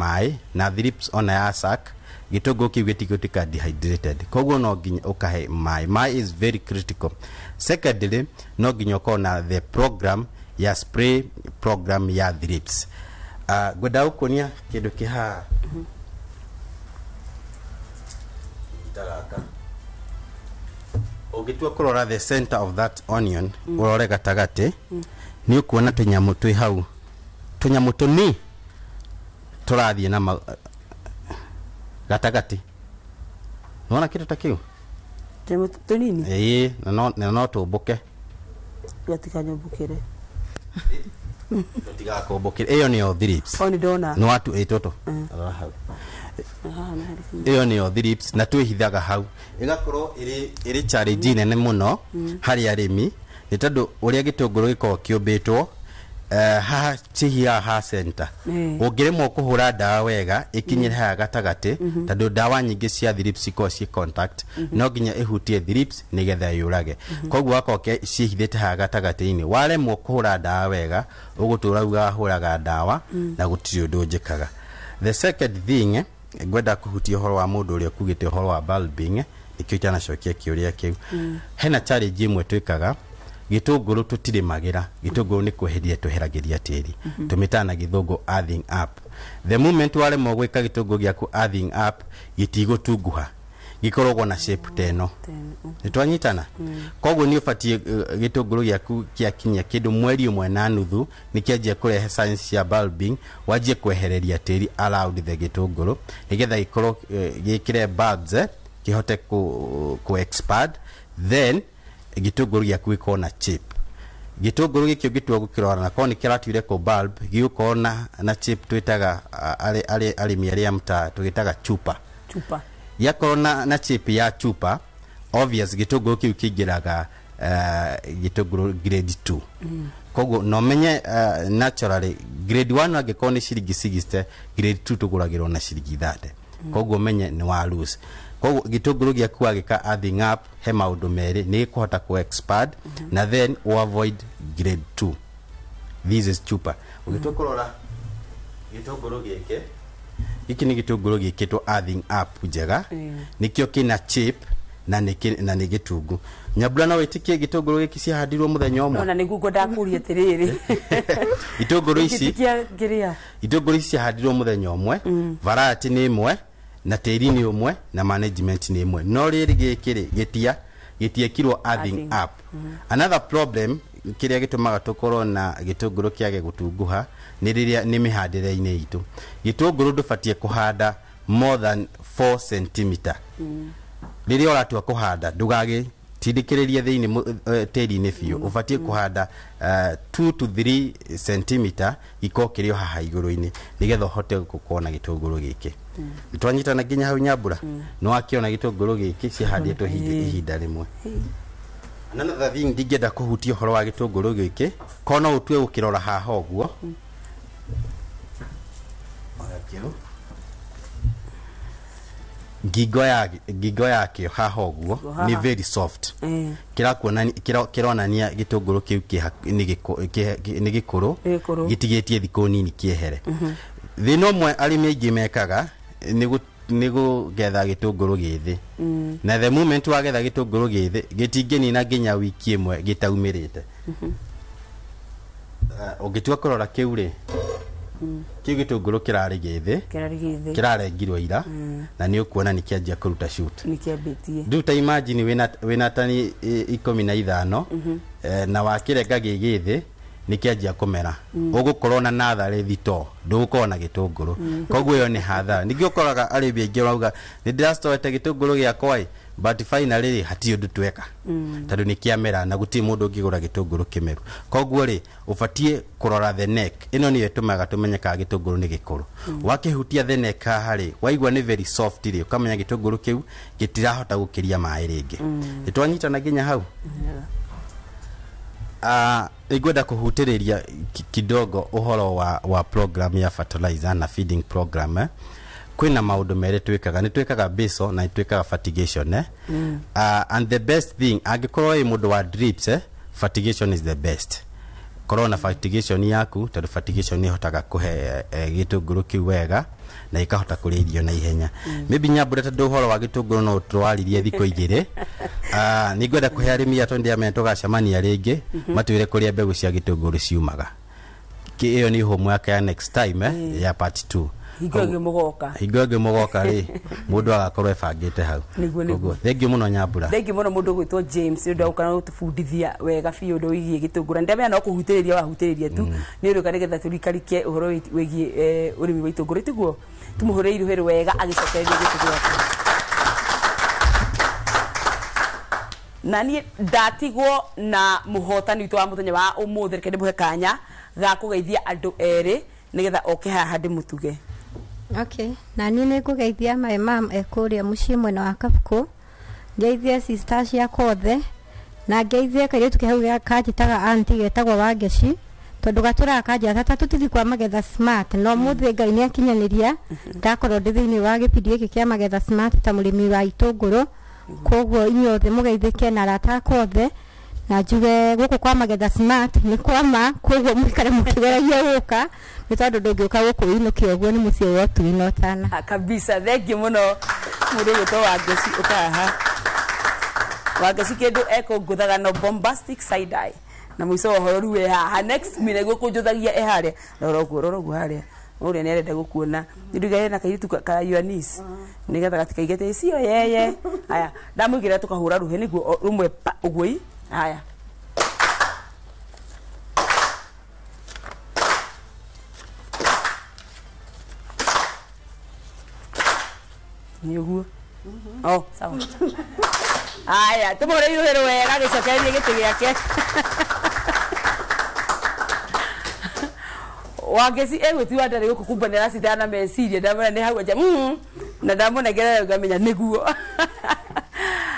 Maĩ na thrips ona ya sac, gĩtũngũrũ kĩu gĩtigũtuĩka dehydrated. Koguo no nginya ũkahe maĩ. Maĩ is very critical. Secondly, no nginya ũkorwo na the program ya spray, program ya thrips. Ngwenda gũkuonia kĩndũ kĩ haha ta gaka. Ũngĩtua kũrora the center of that onion, ũrore gatagatĩ, nĩ ũkuona tũnyamũ twĩ hau, tũnyamũ tũni tũrathiĩ na gatagatĩ. Nĩwona kĩndũ ta kĩu? Tũnyamũ tũnini. Ĩĩ, na no tũmbũke. Gatikanyũmbũkĩre. Tũtigakũmbũkĩre. Ĩyo nĩyo thrips. O, nĩ ndona. Nĩ watu ĩ tũtũ. Rora hau. Haha nĩ harĩ kinya. Ĩyo nĩyo thrips, na twĩhithaga hau, ĩgakorwo ĩrĩ challenge nene mũno harĩ arĩmi, nĩ tondũ ũrĩa gĩtũngũrũ gĩkoragwo kĩũmbĩtwo, haha cihiaga ha center. Ũngĩremwo kũhũra ndawa wega ĩkinyĩre haha gatagatĩ, tondũ ndawa nyingĩ cia thrips cikoragwo ciĩ contact, no nginya ĩhutie thrips nĩgetha yũrage. Koguo wakorwo ciĩhithĩte haha gatagatĩ-inĩ, waremwo kũhũra ndawa wega, ũgũtũra ugaga hũraga ndawa na gũtirĩ ũndũ njĩkaga. The second thing, ngwenda kũhutia ũhoro wa mũndũ ũrĩa ũkugĩte ũhoro wa bulbing, nĩkĩo itanacokia kĩũria kĩu. Hena challenge ĩmwe twĩkaga: gĩtũngũrũ tũtirĩmagĩra, gĩtũngũrũ nĩ kweheria tweheragĩria tĩri, tũmĩtaga na Gĩthũngũ earthing up. The moment waremwo gwĩka gĩtũngũrũ gĩaku earthing up, gĩtigũtunguha, gĩkoragwo na shape ta ĩno. Nĩ twanyitana? Koguo nĩ ũbatiĩ, gĩtũngũrũ gĩaku kĩakinyia kĩndũ mweri ũmwe na nuthu, nĩ kĩanjia kũrehe signs cia bulbing, wanjie kwehereria tĩri around the gĩtũngũrũ, nĩgetha gĩkorwo gĩkĩre bulbs, kĩhote ku expand, then gĩtũngũrũ gĩaku gĩkorwo na shape. Gĩtũngũrũ gĩkĩ ũngĩtua gũkĩrora na korwo nĩ kĩratuire kũ bulb, gĩgũkorwo na shape twĩtaga, arĩmi arĩa mtaa tũgĩtaga chupa. Chupa. Gĩakorwo na shape ya chupa, obvious gĩtũngũrũ kĩu kĩingĩraga gĩtũngũrũ grade 2. Koguo no menye, naturally grade 1 angĩkorwo nĩ ciringi 60, grade 2 tũgũragĩrwo na ciringi 30. Koguo menye nĩ wa lose. Koguo gĩtũngũrũ gĩaku wagĩka earthing up, he maũndũ merĩ: nĩ gĩkũhota ku expand na then u avoid grade 2. This is chupa. Ũgĩtua kũrora gĩtũngũrũ gĩkĩ, gĩkĩ nĩ gĩtũngũrũ gĩkĩtwo earthing up njega. Nĩkĩo kĩna shape na nĩ gĩtungu. Nyambura, no wĩtĩkie gĩtũngũrũ gĩkĩ ciahandirwo mũthenya ũmwe? Ona nĩguo ngwendaga kũria atĩrĩrĩ. Itũngũrũ ici Gĩtikia kĩrĩa itũngũrũ ici ciahandirwo mũthenya ũmwe, variety nĩ ĩmwe, na tĩri nĩ ũmwe, na management nĩ ĩmwe, no rĩrĩ gĩkĩ rĩ gĩtiekirwo earthing Earthing. up. Another problem kĩrĩa gĩtũmaga tũkorwo na gĩtũngũrũ kĩage gũtunguha nĩ rĩrĩa nĩ mĩhandĩre-inĩ itũ. Gĩtũngũrũ ndũbatiĩ kũhanda more than 4 cm. Rĩrĩa ũratua kũhanda, ndũgagĩtindĩkĩrĩrie thĩinĩ tĩri-inĩ biũ. Ũbatiĩ kũhanda 2 to 3 cm, gĩkorwo kĩrĩ o haha igũrũ-inĩ, nĩgetha ũhote gũkorwo na gĩtũngũrũ gĩkĩ. Twanyitana nginya hau, Nyambura? Nĩ wakĩona gĩtũngũrũ gĩkĩ cihandĩtwo ihinda rĩmwe. Another thing ndingĩenda kũhutia ũhoro wa gĩtũngũrũ gĩkĩ, korwo no ũtue gũkĩrora haha ũguo. Oya kĩu. Ngingo yakĩo haha ũguo haha. Nĩ very soft. Kĩrakuonania, kĩronania gĩtũngũrũ kĩu nĩ gĩkũrũ. Nĩ gĩkũrũ. Gĩtigĩtie thikũ nini kĩehere. Thĩna ũmwe arĩmi aingĩ mekaga nĩ kũgetha gĩtũngũrũ gĩthĩ, na the moment wagetha gĩtũngũrũ gĩthĩ, gĩtingĩnina nginya wiki ĩmwe gĩtaumĩrĩte. Ũngĩtua kũrora kĩu rĩ, kĩu gĩtũngũrũ kĩrarĩ gĩthĩ. Kĩrarĩ gĩthĩ. Kĩrarengirwo ira, na nĩ ũkuona nĩ kĩanjia kũruta shoot. Nĩ kĩambĩtie. Rĩu ta imagine wĩna tani 15, na wakĩrenga gĩ gĩthĩ, nĩ kĩanjia kũmera, ũgũkorwo na natharĩ thito, ndũgũkorwo na gĩtũngũrũ. Koguo ĩyo nĩ hathara. Ningĩ ũkoraga arĩmi aingĩ mauga, "Nĩ ndĩracitoete gĩtũngũrũ gĩakwa ĩ, but finally rĩ, hatirĩ ũndũ tweka, tondũ nĩ kĩamera na gũtirĩ mũndũ ũngĩgũra gĩtũngũrũ kĩmeru." Koguo rĩ, ũbatiĩ kũrora the neck. Ĩno nĩyo ĩtũmaga tũmenye kana gĩtũngũrũ nĩ gĩkũrũ. Wakĩhutia the neck haha rĩ, waigua nĩ very soft rĩ, ũkamenya gĩtũngũrũ kĩu gĩtirahota gũkĩria maĩ rĩngĩ. Nĩ twanyitana nginya hau? Ingwenda kũhutĩrĩria kidogo ũhoro wa program ya fertilizer na feeding program. Kwĩna maũndũ merĩ twĩkaga: nĩ twĩkaga basal na nĩ twĩkaga fertigation. And the best thing, angĩkorwo wĩ mũndũ wa drips, fertigation is the best. Korwo na fertigation yaku, tondũ fertigation nĩ ĩhotaga kũhe gĩtũngũrũ kĩu wega na ikahota kũrĩa irio na ihenya. Maybe Nyambura, tondũ ũhoro wa gĩtũngũrũ no tũwaririe thikũ 2, nĩ ngwenda kũhe arĩmi aya, tondũ ndĩramenya tũgacemania rĩngĩ, matwĩre kũrĩa mbegũ cia gĩtũngũrũ ciumaga. Ĩyo nĩ homework ya next time, ya part 2. Hingo ĩngĩ mũgoka. Hingo ĩngĩ mũgoka rĩ, mũndũ agakorwo ebangĩte hau. Nĩguo. Koguo, thank you mũno, Nyambura. Thengi mũno mũndũ ũgwĩtwo James nĩ ũndũ wa gũka na gũtũbundithia wega biũ ũndũ wĩgiĩ gĩtũngũrũ. Ndamenya no kũhutĩrĩria wahutĩrĩria tu nĩ ũrĩũka nĩgetha tũrikarike ũhoro wĩgiĩ ũrĩmi wa itũngũrũ, tiguo? Tũmũhũrĩre iruhĩ wega agĩcokereria gĩtĩ gĩake. Na niĩ ndatigwo na mũhotani witũ wa mũthenya wa ũmũthĩ, reke ndĩmũhe kanya ga kũgeithia andũ erĩ nĩgetha oke haha ndĩmũtuge. Okay, na niĩ nĩ ngũgeithia my mum e kũrĩa mũciĩ mwena wa Kabukũ, ngeithie sister ciakwa othe, na ngeithie kairĩtu ke hau kanjĩtaga aunty getagwo Wangeci, tondũ gatũraga kanjĩra tata tũthiĩ kwa Magetha Smart, no mũthĩ Ngai nĩ akinyanĩria ndakorwo ndĩ thĩinĩ wa gĩbindi gĩkĩ kĩa Magetha Smart ta mũrĩmi wa itũngũrũ. Koguo inyuothe mũgeithĩke na arata akwa othe, na njuge gũkũ kwa Magetha Smart nĩ kwama, koguo mũikare mũkĩgeragia gũka, nĩ tondũ ndũngĩũka gũkũ wĩinũke ũguo, nĩ mũciĩ wa ũtui na ũtana. Ah, kabisa, thengi mũno mũndũ ũgwĩtwo Wangeci. Ũkahaha Wangeci kĩndũ ekũngũthaga no bombastic side eye na mũico wa ũhoro rĩu e haha next me nĩguo kũnjũthagia e harĩa. Rora ũguo, rora ũguo harĩa, ũrĩa nĩ arenda gũkuona nĩ nduga na kairĩtu ka Yuanis nĩgetha gatikaige atĩ cio yeye. Haya, ndamũigĩrĩra tũkahũra rũhĩ nĩguo rũmwe pa ũguo i. Haya, nĩ ũguo. Oh, sawa. Haya, tũmũhũre iruhĩ wega agĩcokereria gĩtĩ gĩake. Wangeci egwĩtiwa ndarĩ gũkũ, kumba nĩ aracindana na meciria. Ndamwĩra nĩ hau anja na ndamũnengerera ngamenya nĩguo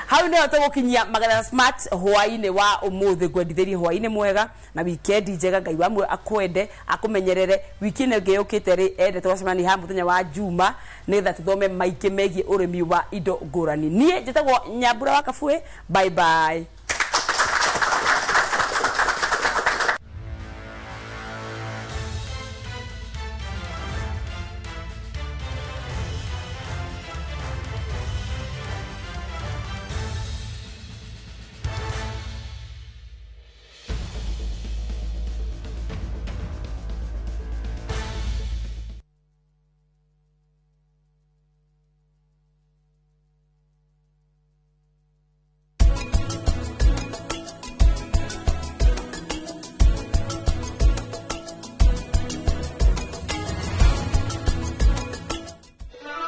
hau nĩho tũgũkinyia Magetha Smart hwaĩ-inĩ wa ũmũthĩ. Ngwendithĩrie hwaĩ-inĩ mwega na wikendi njega. Ngai wa muoyo akwende, akũmenyerere. Wiki ĩno ĩngĩ yũkĩte rĩ, ende tũgacemania haha mũthenya wa Juma nĩgetha tũthome maingĩ megiĩ ũrĩmi wa indo ngũrani. Niĩ njĩtagwo Nyambura wa Kabue. Bye bye.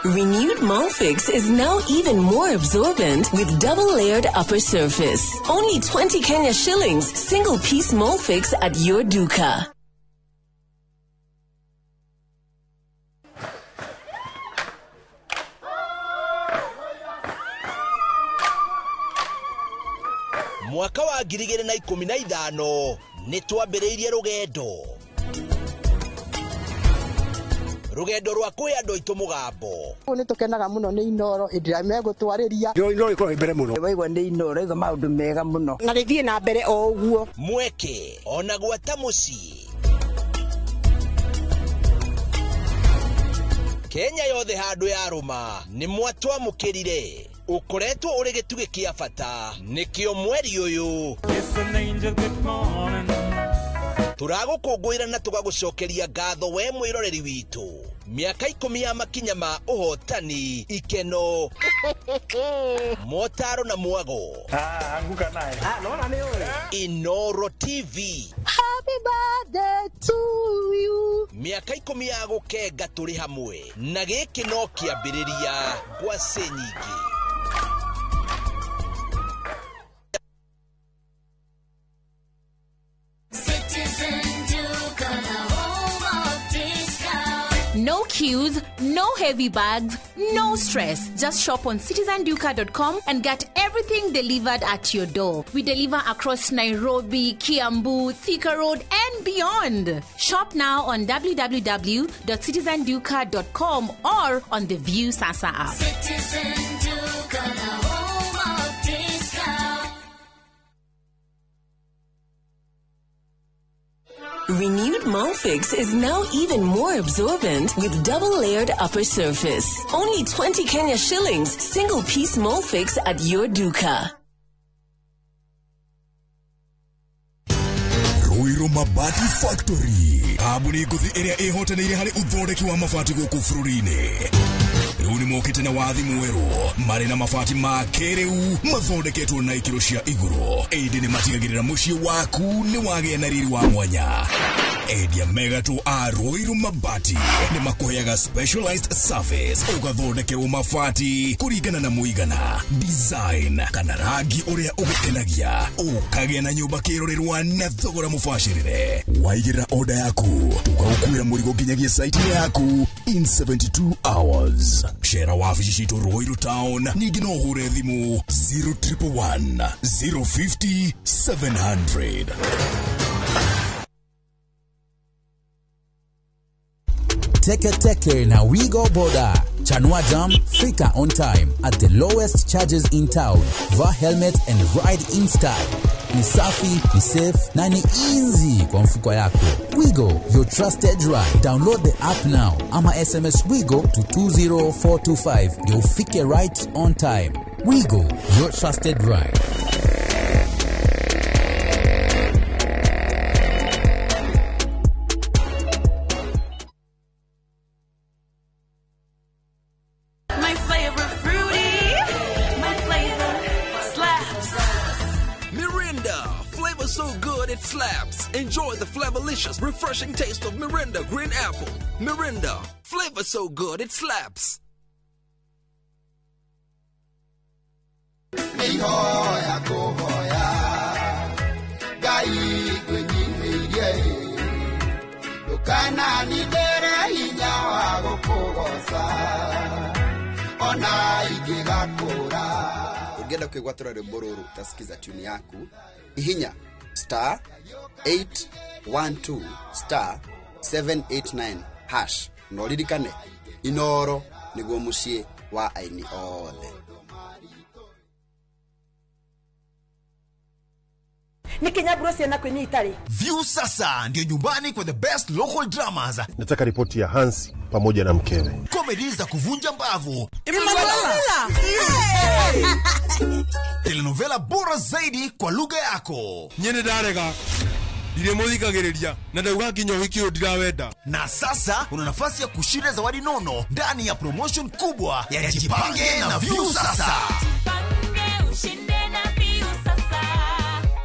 Renewed Molfix is now even more absorbent with double-layered upper surface. Only 20 Kenya shillings, single piece Molfix at your duka. Mwaka wa 2015 nĩ twambĩrĩirie rũgendo rwa kwĩ andũ aitũ mũgambo. Nĩ tũkenaga mũno nĩ Inoro hĩndĩ ĩrĩa megũtwarĩria. Inoro ĩkoragwo mbere mũno. Waigua nĩ Inoro igua maũndũ mega mũno na rĩthiĩ na mbere o ũguo. Mweke ona gwata mũciĩ Kenya yothe handũ yarũma nĩ mwatwamũkĩrire, ũkoretwo ũrĩ gĩtugĩ kĩa bata, nĩkĩo mweri ũyũ tũragũkũngũĩra na tũgagũcokeria ngatho we mwĩroreri witũ. Mĩaka 10 ya makinya ma ũhotani, ikeno, motaro na mwago. Anguka naye. Inoro TV. Happy birthday to you. Mĩaka 10 ya gũkenga tũrĩ hamwe, na gĩkĩ no kĩambĩrĩria ngwacĩ nyingĩ. No queues, no heavy bags, no stress. Just shop on citizenduka.com and get everything delivered at your door. We deliver across Nairobi, Kiambu, Thika Road, and beyond. Shop now on www.citizenduka.com or on the View Sasa app. Citizen Duka, the home of discount. Renewed Molfix is now even more absorbent with double layered upper surface. Only 20 Kenya shillings, single piece Molfix at your duka. Ruiru Mabati Factory kambuni ngũthi ĩrĩa ĩhotanĩire harĩ ũthondeki wa mabati gũkũ bũrũri-inĩ. Rĩu nĩ mokĩte na wathi mwerũ marĩ na mabati ma kĩrĩu mathondeketwo na ikĩro cia igũrũ, ĩndĩ nĩ matigagĩrĩra mũciĩ waku nĩ wagĩa na riri wa mwanya. Endia megatũ a Ruiru Mabati nĩ makũheaga specialized service, ũgathondekerwo mabati kũringana na mũigana, design kana rangi ũrĩa ũgũkenagia, ũkagĩa na nyũmba kĩrorerwa na thogora mũbacĩrĩre. Waigĩrĩra order yaku tũgagũkuĩra mũrigo nginyagia site yaku in 72 hours. Cera wabici citũ Ruiru Town, ningĩ no ũhũre thimũ 0111 050 700. Teke Teke na Wigo Boda. Chanua Jam, fika on time at the lowest charges in town. Vaa helmet and ride in style. Ni safi, ni safe na ni easy kwa mfuko yako. Wigo, your trusted ride. Download the app now ama SMS Wigo to 20425 ndio ufike right on time. Wigo, your trusted ride. My flavor fruity, my flavor slaps. Mirinda, flavor so good it slaps. Enjoy the flavorlicious, refreshing taste of Mirinda Green Apple. Mirinda, flavor so good it slaps. Ũngĩenda kwĩgwatĩra rwĩmbo rũrũ utasikiza tune yaku, ihinya star 812 star 789 hash na ũririkane Inoro nĩguo mũciĩ wa aini othe. Nikinyaburo ciana kwenye itari. View sasa ndio nyumbani kwa the best local dramas. Nataka ripoti ya Hansi pamoja na mkewe. Comedy za kuvunja mbavu. Telenovela bora zaidi kwa lugha yako. Nyene ndarega. Ndiremuthikagiriria na ndauga nginya ũhiki ũyũ ndirawenda. Na sasa una nafasi ya kushinda zawadi nono ndani ya promotion kubwa ya Jipange na View Sasa. Jipange ushinde na View Sasa.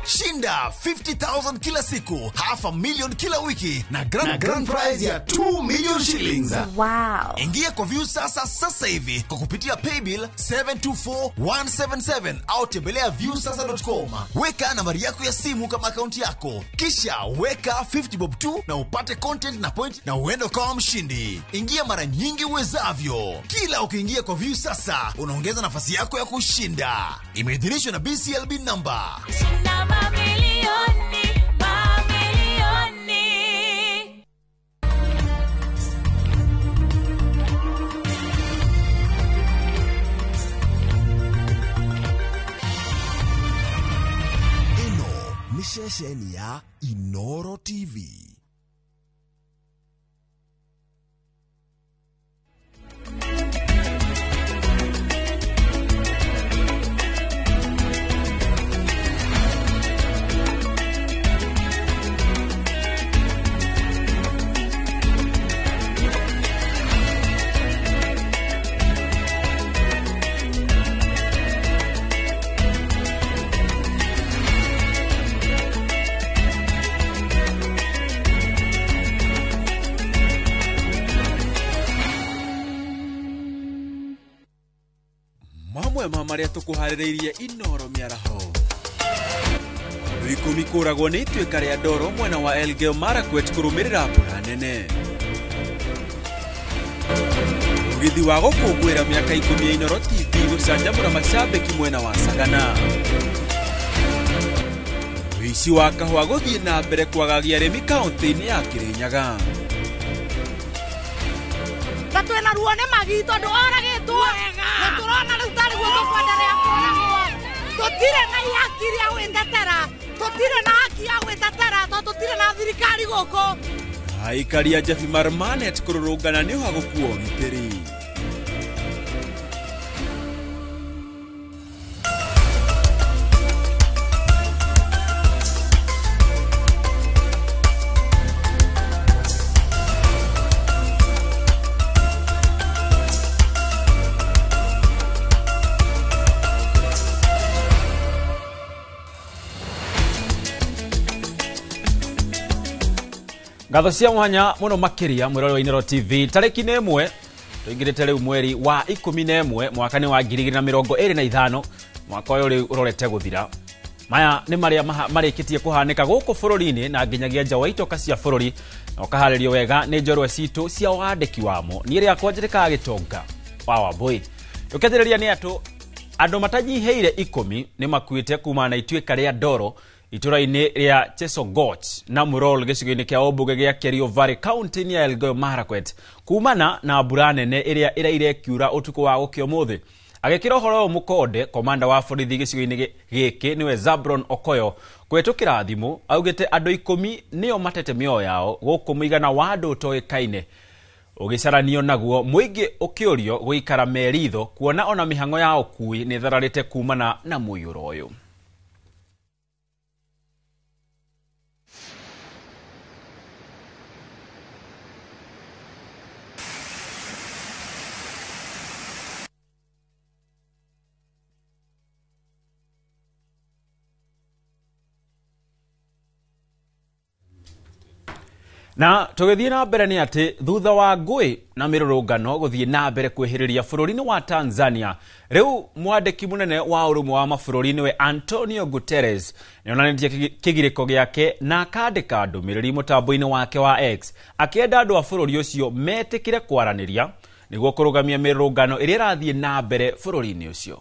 Shinda 50,000 kila siku, 500,000 kila wiki na grand prize ya 2 million shillings. Wow. Ingia kwa View Sasa sasa hivi kwa kupitia paybill 724177 au tembelea viewsasa.com. Weka nambari yako ya simu kama akaunti yako, kisha weka 50 bob 2 na upate content na point na uende kama mshindi. Ingia mara nyingi uwezavyo. Kila ukiingia kwa View Sasa unaongeza nafasi yako ya kushinda. Imeidhinishwa na BCLB number. Shinda mamilioni, mamilioni. Ĩno nĩ ceceni ya Inoro TV. Mamwe ma marĩa tũkũharĩrĩirie Inoro mĩaraho. Andũ 10 kũragwo nĩ ituĩka rĩa ndoro mwena wa Elgeyo Marakwet kũrũmĩrĩra mbura nene. Mũgithi wa gũkũngũĩra mĩaka 10 ya Inoro TV gũcanjamũra macambĩki mwena wa Sagana. Ũici wa kahũa gũthiĩ na mbere kwagagia arĩmi kaũntĩ-inĩ ya Kĩrĩnyaga. Twĩna ruo nĩ magi tondũ oragĩtwo na tũrona rĩu tarĩ guo tũkwenderea kũragwo tũtirĩ na ihaki rĩa gwĩtetera. Tũtirĩ na haki ya gwĩtetera tondũ tũtirĩ na thirikari gũkũ. Aikari a Jeff Marmanet kũrũrũngana nĩ ũhagũku wa ũgitĩri. Ngatho cia mwanya muno makiria mwirori wa Inoro TV tariki nĩ ĩmwe tũingĩrĩte rĩu mweri wa 11 mwaka nĩ wa 2025 mwaka ũyũ rĩu ũrorete gũthira. Maya nĩ marĩa marĩkĩtie kũhanĩka gũkũ bũrũri-inĩ na nginyagia nja wa itoka cia bũrũri na ũkaharĩrio wega nĩ njorua citũ cia wandĩki wamo. Niĩ rĩakwa njĩtĩkaga Gĩtonga wa Wambũi. Tũkĩanjĩrĩria nĩ atũ andũ matanyihĩire 10 nĩ makuĩte kumana na ituĩka rĩa ndoro itũra-inĩ rĩa Chesogot na Murol gĩcigo-inĩ kĩa ũmbunge gĩa Kerio Valley kaunti-inĩ ya Elgeyo Marakwet kumana na mbura nene ĩrĩa ĩraire ĩkiura ũtukũ wa gũkĩa ũmũthĩ. Agĩkĩra ũhoro ũyũ mũkonde, komanda wa borithi gĩcigo-inĩ gĩkĩ nĩwe Zabron Okoyo kũhĩtũkĩra thimũ augĩte andũ 10 nĩo matete mĩoyo yao gũkũ mũigana wa andũ ũtoĩkaine ũgĩcaranio naguo mũingĩ ũkĩũrio gũikara meritho kuona ona mĩhang'o ya ũkui nĩ ĩthararĩte kumana na mũiyũro ũyũ. Na tũgĩthiĩ na mbere nĩ atĩ thutha wa ngũĩ na mĩrũrũngano gũthiĩ na mbere kwĩhĩrĩria bũrũri-inĩ wa Tanzania, rĩu mwandĩki mũnene wa ũrũmwe wa mabũrũri nĩwe Antonio Guterres nĩonanĩtie kĩgirĩko gĩake na akandĩka ndũmĩrĩri mũtambo-inĩ wake wa X akĩenda andũ a bũrũri ũcio metĩkĩre kwaranĩria nĩguo kũrũgamia mĩrũrũngano ĩrĩa ĩrathiĩ na mbere bũrũri-inĩ ũcio.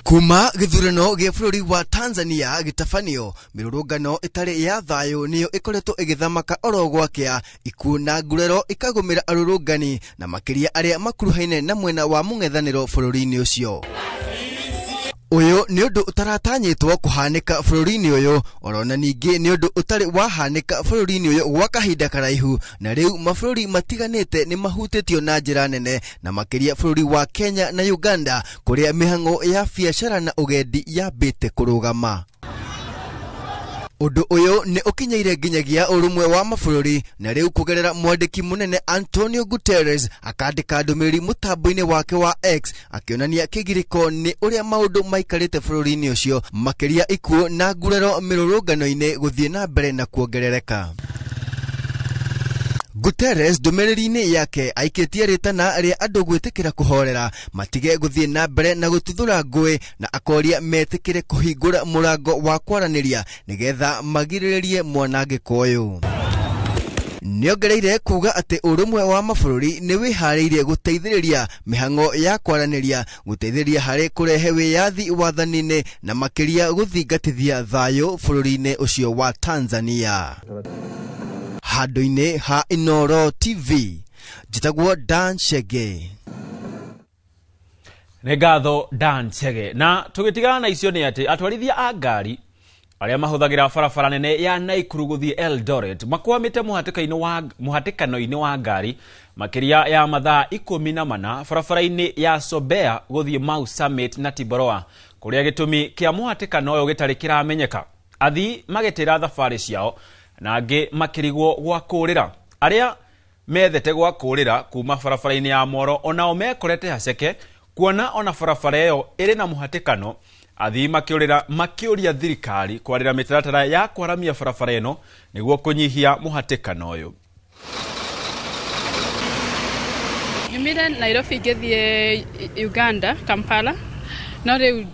Kuma gĩthurano gĩa bũrũri wa Tanzania gĩtabanio, mĩrũrũngano ĩtarĩ ya thayũ nĩyo ĩkoretwo ĩgĩthamaka oro gwakĩa, ikuũ na nguraro ikagũmĩra arũrũngani na makĩria arĩa makuruhaine na mwena wa mũng'ethanĩro bũrũri-inĩ ũcio. Ũyũ nĩ ũndũ ũtaratanyĩtwo kũhanĩka bũrũri-inĩ ũyũ, orona ningĩ nĩ ũndũ ũtarĩ wahanĩka bũrũri-inĩ ũyũ gwa kahinda karaihu, na rĩu mabũrũri matiganĩte nĩ mahutĩtio na njĩra nene, na makĩria bũrũri wa Kenya na Uganda kũrĩa mĩhang'o ya biacara na ũgendi yambĩte kũrũgama. Ũndũ ũyũ nĩ ũkinyeire nginyagia ũrũmwe wa mabũrũri, na rĩu kũgerera mwandĩki mũnene Antonio Guterres akandĩka ndũmĩrĩri mũtambo-inĩ wake wa X akĩonania kĩgirĩko nĩ ũrĩa maũndũ maikarĩte bũrũri-inĩ ũcio, makĩria ikuũ na nguraro mĩrũrũngano-inĩ gũthiĩ na mbere na kuongerereka. Guterres ndũmĩrĩri-inĩ yake aikĩtie rĩtana rĩa andũ gwĩtĩkĩra kũhorera, matige gũthiĩ na mbere na gũtuthũra ngũĩ, na akoria metĩkĩre kũhingũra mũrango wa kwaranĩria nĩgetha magirĩrĩrie mwanangĩko ũyũ. Nĩongereire kuga atĩ ũrũmwe wa mabũrũri nĩ wĩharĩirie gũteithĩrĩria mĩhang'o ya kwaranĩria, gũteithĩrĩria harĩ kũrehe wĩyathi wathani-inĩ na makĩria gũthingatithia thayũ bũrũri-inĩ ũcio wa Tanzania. Handũ-inĩ ha Inoro TV, njĩtagwo Dan Chege. Nĩ ngatho Dan Chege. Na tũgĩtigana na icio nĩ atĩ atwarithia a ngari arĩa mahũthagĩra barabara nene ya Naikuru gũthiĩ Eldoret makwamĩte mũhatĩkano-inĩ wa ngari makĩria ya mathaa 14 barabara-inĩ ya Sobea gũthiĩ Mau Summit na Tiboroa kũrĩa gĩtũmi kĩa mũhatĩkano ũyũ gĩtarĩ kĩramenyeka. Athii magĩtĩra thabarĩ ciao na angĩ makĩrigwo gwa kũũrĩra. Arĩa methete gwa kũũrĩra kuma barabara-inĩ ya Moro onao mekorete haceke kuona ona barabara ĩyo ĩrĩ na mũhatĩkano. Athii makĩũria thirikari kwarĩra mĩtaratara ya kwaramia barabara ĩno nĩguo kũnyihia mũhatĩkano ũyũ. Nyumire Nairobi ngĩthiĩ Uganda, Kampala, no rĩu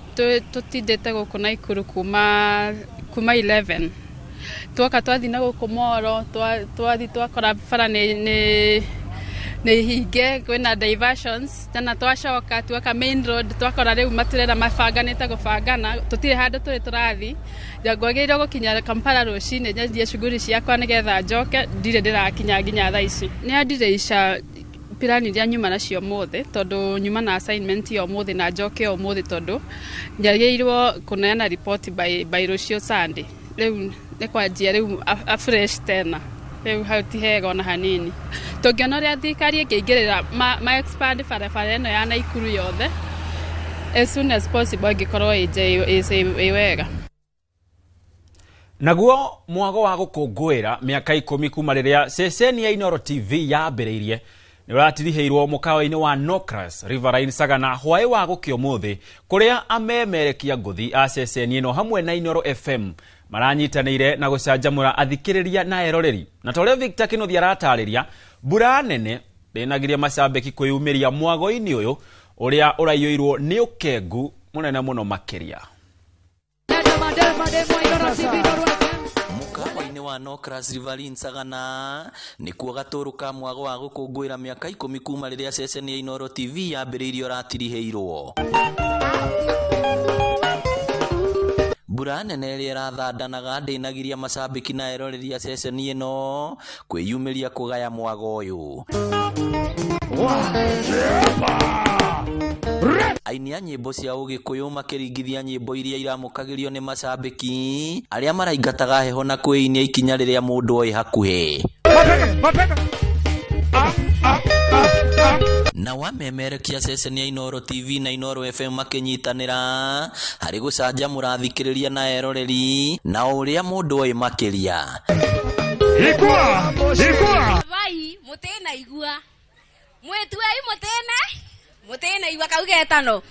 tũtindĩte gũkũ Naikuru kuma 11. Twoka twathi na gũkũ Moro, twathi twakora bara nĩ hinge, kwĩna diversions, tena twacoka twoka main road twakora rĩu maturera mabanganĩte gũbangana, tũtirĩ handũ tũrĩ tũrathi. Ngwagĩrĩirwo gũkinya Kampala rũcinĩ nyanjie shughuli ciakwa nĩgetha njoke, ndirĩ ndĩrakinya nginya thaa ici. Nĩ andireisha plan iria nyuma nacio ũmũthĩ, tondũ nyuma na assignment ya ũmũthĩ na njoke ũmũthĩ, tondũ njagĩrĩirwo kũneana report by rũciũ Sunday. Rĩu nĩ kwanjia rĩu afresh tena. Rĩu hau ti hega ona hanini. Tũngĩona ũrĩa thirikari ĩngĩingĩrĩra ma expand barabara ĩno ya Naikuru yothe as soon as possible, ĩngĩkorwo ĩ wega. Naguo mwago wa gũkũngũĩra mĩaka 10 kuma rĩrĩa ceceni ya Inooro TV yambĩrĩirie nĩ ũratirihĩirwo mũkawa-inĩ wa Nocras Riverine Sagana hwaĩ wa gũkĩa ũmũthĩ, kũrĩa amemerekia ngũthi a ceceni ĩno hamwe na Inooro FM maranyitanĩire na gũcanjamũra athikĩrĩria na eroreri. Na ta ũrĩa Victor Kĩnuthia aratarĩria, mbura nene ndĩnagiria macambĩki kwĩyumĩria mwago-inĩ ũyũ ũrĩa ũraiyũirwo nĩ ũkengu mũnene mũno makĩria. Mũkawa-inĩ wa Nocras Riverine Sagana nĩkuo gatũrũ ka mwago wa gũkũngũĩra mĩaka 10 kuma rĩrĩa ceceni ya Inooro TV yambĩrĩirio ũratirihĩirwo. Mbura nene ĩrĩa ĩrathandanaga ndĩnagiria macambĩki na eroreri a ceceni ĩno kwĩyumĩria kũgaya mwago ũyũ. Aini a nyĩmbo cia ũgĩkũyũ makĩringithia nyĩmbo iria iramũkagĩrio nĩ macambĩki arĩa maraingataga heho na kwĩinia ikinya rĩrĩa mũndũ oĩ hakuhĩ. Na wamemerekia ceceni ya Inooro TV na Inooro FM makĩnyitanĩra harĩ gũcanjamũra athikĩrĩria na eroreri na ũrĩa mũndũ oĩ makĩria. Vai mũtĩna igua mwĩtuei mũtĩna igua kau getano.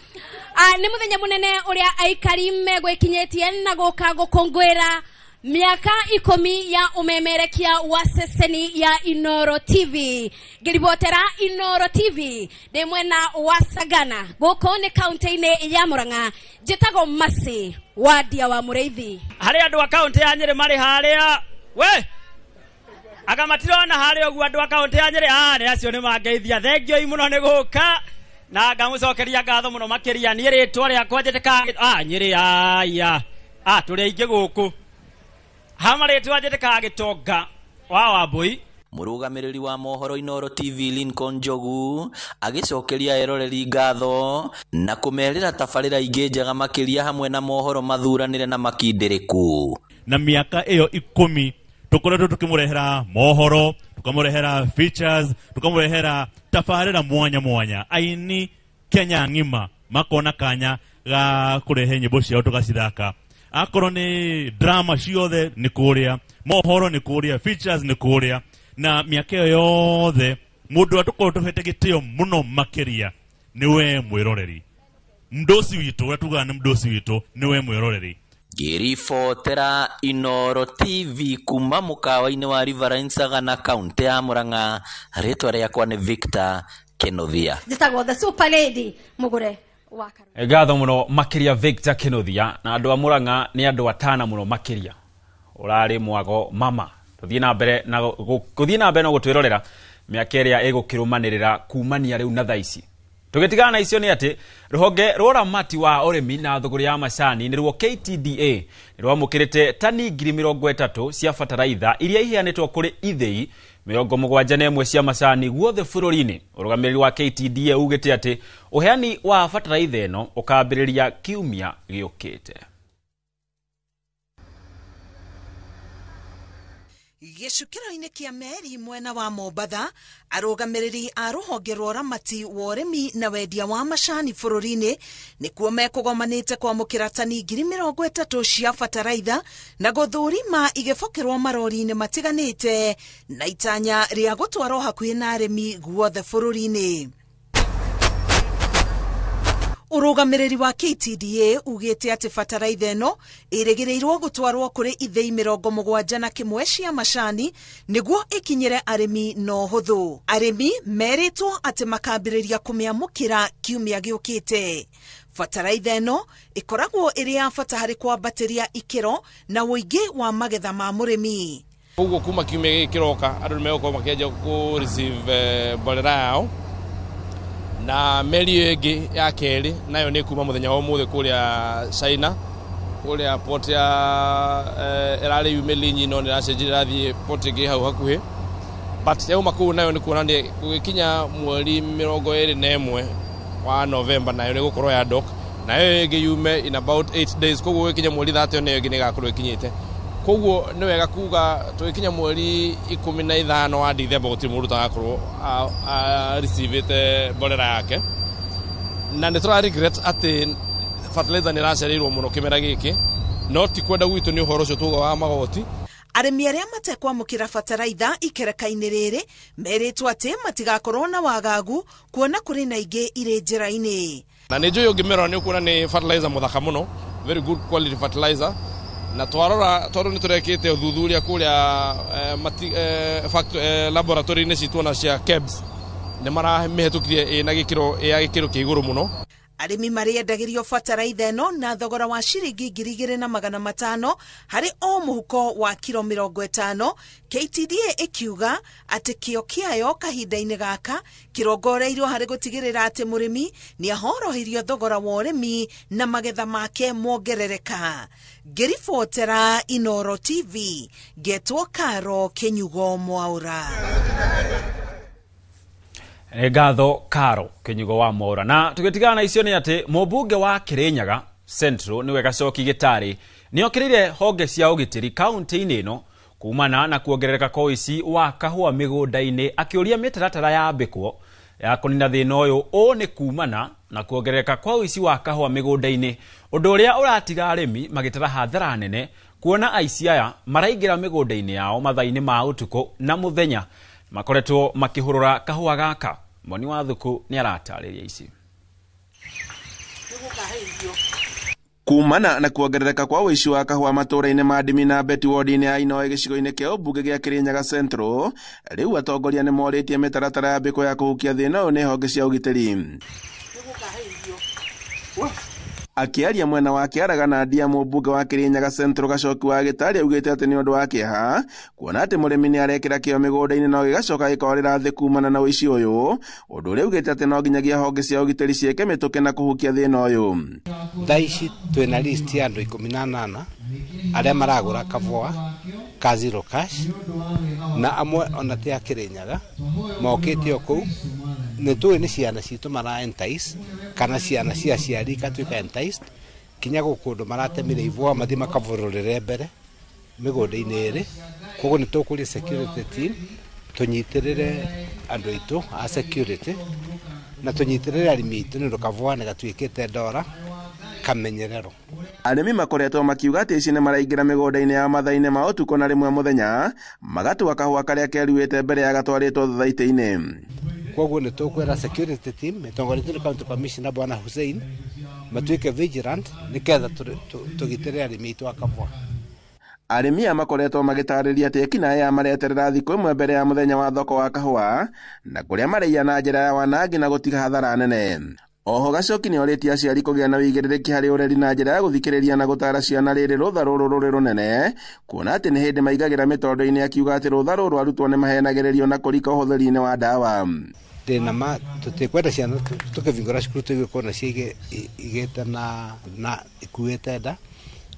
Nĩ mũthenya mũnene ũrĩa aikari megwĩkinyĩtie na gũka gũkũngũĩra miaka 10 ya umemerekia wa ceceni ya Inooro TV. Ngĩribotera Inooro TV ndĩ mwena wa Sagana, gũkũ nĩ kaunti-inĩ ya Murang'a. Njĩtagwo Mercy Wandia wa Mũrĩithi. Harĩ andũ a kaunti ya Nyĩrĩ marĩ harĩa we aga matirona harĩa ũguo, andũ a kaunti ya Nyĩrĩ nĩ acio nĩ mangeithia. Thengioi mũno nĩ gũka na ngamũcokeria ngatho mũno makĩria. Niĩ rĩtwa rĩakwa njĩtĩkaga Nyĩrĩ aya tũrĩ aingĩ gũkũ hama rĩtwa njĩtĩkaga Gĩtonga wa Wambui. Mũrũgamĩrĩri wa mohoro Inooro TV Lincoln Njogu agĩcokeria eroreri ngatho na kũmerĩra tabarĩra ingĩ njega makĩria hamwe na mohoro mathuranĩre na makindĩrĩku. Na mĩaka ĩyo 10 tũkoretwo tũkĩmũrehera mohoro, tũkamũrehera features, tũkamũrehera tabarĩra mwanya mwanya. Aini Kenya ng'ima makona kanya ga kũrehe nyĩmbo ciao tũgacithaka. Akorwo nĩ drama ciothe nĩ kũrĩa, mohoro nĩ kũrĩa, features nĩ kũrĩa. Na mĩaka ĩyo yothe mũndũ ũrĩa tũkorwo tũhete gĩtĩo mũno makĩria nĩ we mwĩroreri. Mdosi witũ ũrĩa tugaga nĩ mdosi witũ nĩ we mwĩroreri. Ngĩribotera Inooro TV kuma mũkawa-inĩ wa Riverine Sagana kaunti ya Murang'a, rĩtwa rĩakwa nĩ Victor Kĩnuthia. Njĩtagwo the super lady Mũgũre. Ngatho mũno makĩria Victor Kĩnuthia. Na andũ a Murang'a nĩ andũ atana mũno makĩria. Ũrarĩ mwago mama. Tũthiĩ na mbere na gũthiĩ na mbere na gũtwĩrorera mĩaka ĩrĩa ĩgũkĩrũmanĩrĩra kumania rĩu na thaa ici. Tũgĩtigana na icio nĩ atĩ rũhonge rwa ũramati wa ũrĩmi na thũgũrĩ ya macani nĩruo KTDA nĩrwamũkĩrĩte tani 30,000 cia bataraitha iria iheanĩtwo kũrĩ ithĩi 71 cia macani guothe bũrũri-inĩ. Ũrũgamĩrĩri wa KTDA ugĩte atĩ ũheani wa bataraitha ĩno ũkambĩrĩria kiumia gĩũkĩte. Gĩcukĩro-inĩ kĩa meri mwena wa Mombatha, arũgamĩrĩri a rũhonge rwa ũramati wa ũrĩmi na wendia wa macani bũrũri-inĩ nĩkuo mekũgomanĩte kwamũkĩra tani 30,000 cia bataraitha na gũthũrima igĩbokerwo marori-inĩ matiganĩte na itanya rĩa gũtwarwo hakuhĩ na arĩmi guothe bũrũri-inĩ. Ũrũgamĩrĩri wa KTDA ugĩte atĩ bataraitha ĩno ĩrĩgĩrĩirwo gũtwarwo kũrĩ ithĩi 71 cia macani nĩguo ĩkinyĩre arĩmi na ũhũthũ. Arĩmi merĩtwo atĩ makambĩrĩria kũmĩamũkĩra kiumia gĩũkĩte. Bataraitha ĩno ĩkoragwo ĩrĩ ya bata harĩ kwambatĩria ikĩro na ũingĩ wa magetha ma mũrĩmi. Koguo kuma kiumia gĩkĩ kĩroka andũ nĩmegũkorwo makĩanjia kũ receive mborera yao. Na meri ĩyo ĩngĩ ya kerĩ nayo nĩ kuma mũthenya wa ũmũthĩ kũrĩa China, kũrĩa port ya ĩrarĩ Yumelinyi no nĩracenjirie ĩrathiĩ port ĩngĩ hau hakuhĩ. But yauma kũu nayo nĩ kuonania gũgĩkinya mweri 21 wa November nayo nĩ gũkorwo ya dock, nayo ĩngĩ yume in about 8 days. Koguo gũgĩkinya mweri 30 nayo ĩngĩ nĩ ĩgakorwo ĩkinyĩte. Koguo nĩ wega kuga tũgĩkinya mweri 15 wa Dithemba gũtirĩ mũndũ ũtagakorwo receive mborera yake. Na nĩ tũra regret atĩ fertilizer nĩ ĩracereirwo mũno kĩmera gĩkĩ, no ti kwenda gwitũ, nĩ ũhoro ũcio tuga wa magoti. Arĩmi arĩa matekwamũkĩra bataraitha ikereka-inĩ rĩrĩ merĩtwo atĩ matigakorwo na wagagu kuona kũrĩ na ingĩ irĩ njĩra-inĩ. Na nĩ njũĩ ũngĩmĩrora nĩ ũkuona nĩ fertilizer mũthaka mũno, very good quality fertilizer. Na twarora tondũ nĩ tũrekĩte ũthuthuria kũrĩa laboratory-inĩ citũ na cia KEBS, nĩ maramĩhetũkirie ĩna gĩkĩro ya gĩkĩro kĩa igũrũ mũno. Arĩmi marĩendagĩrio bataraitha ĩno na thogora wa ciringi 2,500 harĩ o mũhuko wa kiro 50. KTDA ĩkiuga atĩ kĩo kĩayo kahinda-inĩ gaka kĩrongoreirio harĩ gũtigĩrĩra atĩ mũrĩmi nĩ ahorohirio thogora wa ũrĩmi na magetha make mongerereka. Ngĩribotera Inooro TV, ngetwo Karo Kĩnyugo Mwaura. Ngatho Karo Kĩnyugo wa Mwaura. Na tũgĩtigana na icio nĩ atĩ mũmbunge wa Kĩrĩnyaga Central nĩwe Gacoki Gĩtarĩ nĩokĩrĩire honge cia ũgitĩri kaunti-inĩ ĩno kumana na kuongerereka kwa ũici wa kahũa mĩgũnda-inĩ, akĩũria mĩtaratara yambĩkwo ya kũnina thĩna ũyũ. Ũũ nĩ kumana na kuongerereka kwa ũici wa kahũa mĩgũnda-inĩ, ũndũ ũrĩa ũratiga arĩmi magĩtara hathara nene kuona aici aya maraingĩra mĩgũnda-inĩ yao mathaa-inĩ ma ũtukũ na mũthenya makoretwo makĩhũrũra kahũa gaka. Moni wa Thuku nĩ aratarĩria ici. Kumana na kuongerereka kwa ũici wa kahũa matũũra-inĩ ma Ndimi na Beti ward-inĩ ya Inoe gĩcigo-inĩ kĩa ũmbunge gĩa Kĩrĩnyaga Central, rĩu atongoria nĩ morĩtie mĩtaratara yambĩkwo ya kũhukia thĩna ũyũ nĩ honge cia ũgitĩri. Akĩaria mwena wa Kĩaraga na Ndia, mũmbunge wa Kĩrĩnyaga Central Gacoki wa Gĩtarĩ augĩte atĩ nĩ ũndũ wa kĩeha kuona atĩ mũrĩmi nĩ arekĩra kĩo mĩgũnda-inĩ no gĩgacoka gĩkorĩra thĩ kumana na ũici ũyũ, ũndũ ũrĩa augĩte atĩ no nginyagia honge cia ũgitĩri ciĩke mĩtũkĩ na kũhukia thĩna ũyũ. Thaa ici twĩna list ya andũ 18 arĩa maragũra kahũa ka zero cash, na amwe ona ti a Kĩrĩnyaga mokĩte o kũu. Nĩ tũĩ nĩ ciana citũ mara entice kana ciana cia aciari ikatuĩka enticed kinya gũkũ maratemire ivũa mathiĩ makavũrũrĩre mbere mĩgũnda-inĩ ĩrĩ. Koguo nĩ tũkũria security team tũnyitĩrĩre andũ aitũ a security na tũnyitĩrĩre arĩmi aitũ nĩ ũndũ kahũa nĩ gatuĩkĩte ndora kamenyerero. Arĩmi makoretwo makiuga atĩ ici nĩ maraingĩra mĩgũnda-inĩ ya mathaa-inĩ ma ũtukũ na rĩmwe mũthenya magatua kahũa karĩa keruĩte mbere ya gatwarĩtwo thothaitĩ-inĩ. Koguo nĩ tũkwĩra security team ĩtongoretio nĩ county commissioner Bwana Hussein matuĩke vigilant nĩgetha tũgitĩre arĩmi aitũ a kahũa. Arĩmi aya makoretwo magĩtarĩria atĩ ekinaĩ aya mareterera thikũ ĩmwe mbere ya mũthenya wa thoko wa kahũa na kũrĩa maraiya na njĩra ya wanangi na gũtiga hathara nene. Oho Gacoki nĩ orĩtie aciari kũgĩa na wĩigĩrĩrĩki harĩ ũreri na njĩra ya gũthikĩrĩria na gũtara ciana rĩrĩ rũtha rũrũ rũrĩ rũnene, kuona atĩ nĩ hĩndĩ maigagĩra mĩtondo-inĩ, akiuga atĩ rũtha rũrũ arutwo nĩ mahenagĩrĩrio na kũrika ũhũthĩri-inĩ wa ndawa. Ndĩna ma tũtikwenda ciana tũkĩbingũra cukuru tũigue kuona igĩte na ikuĩte nda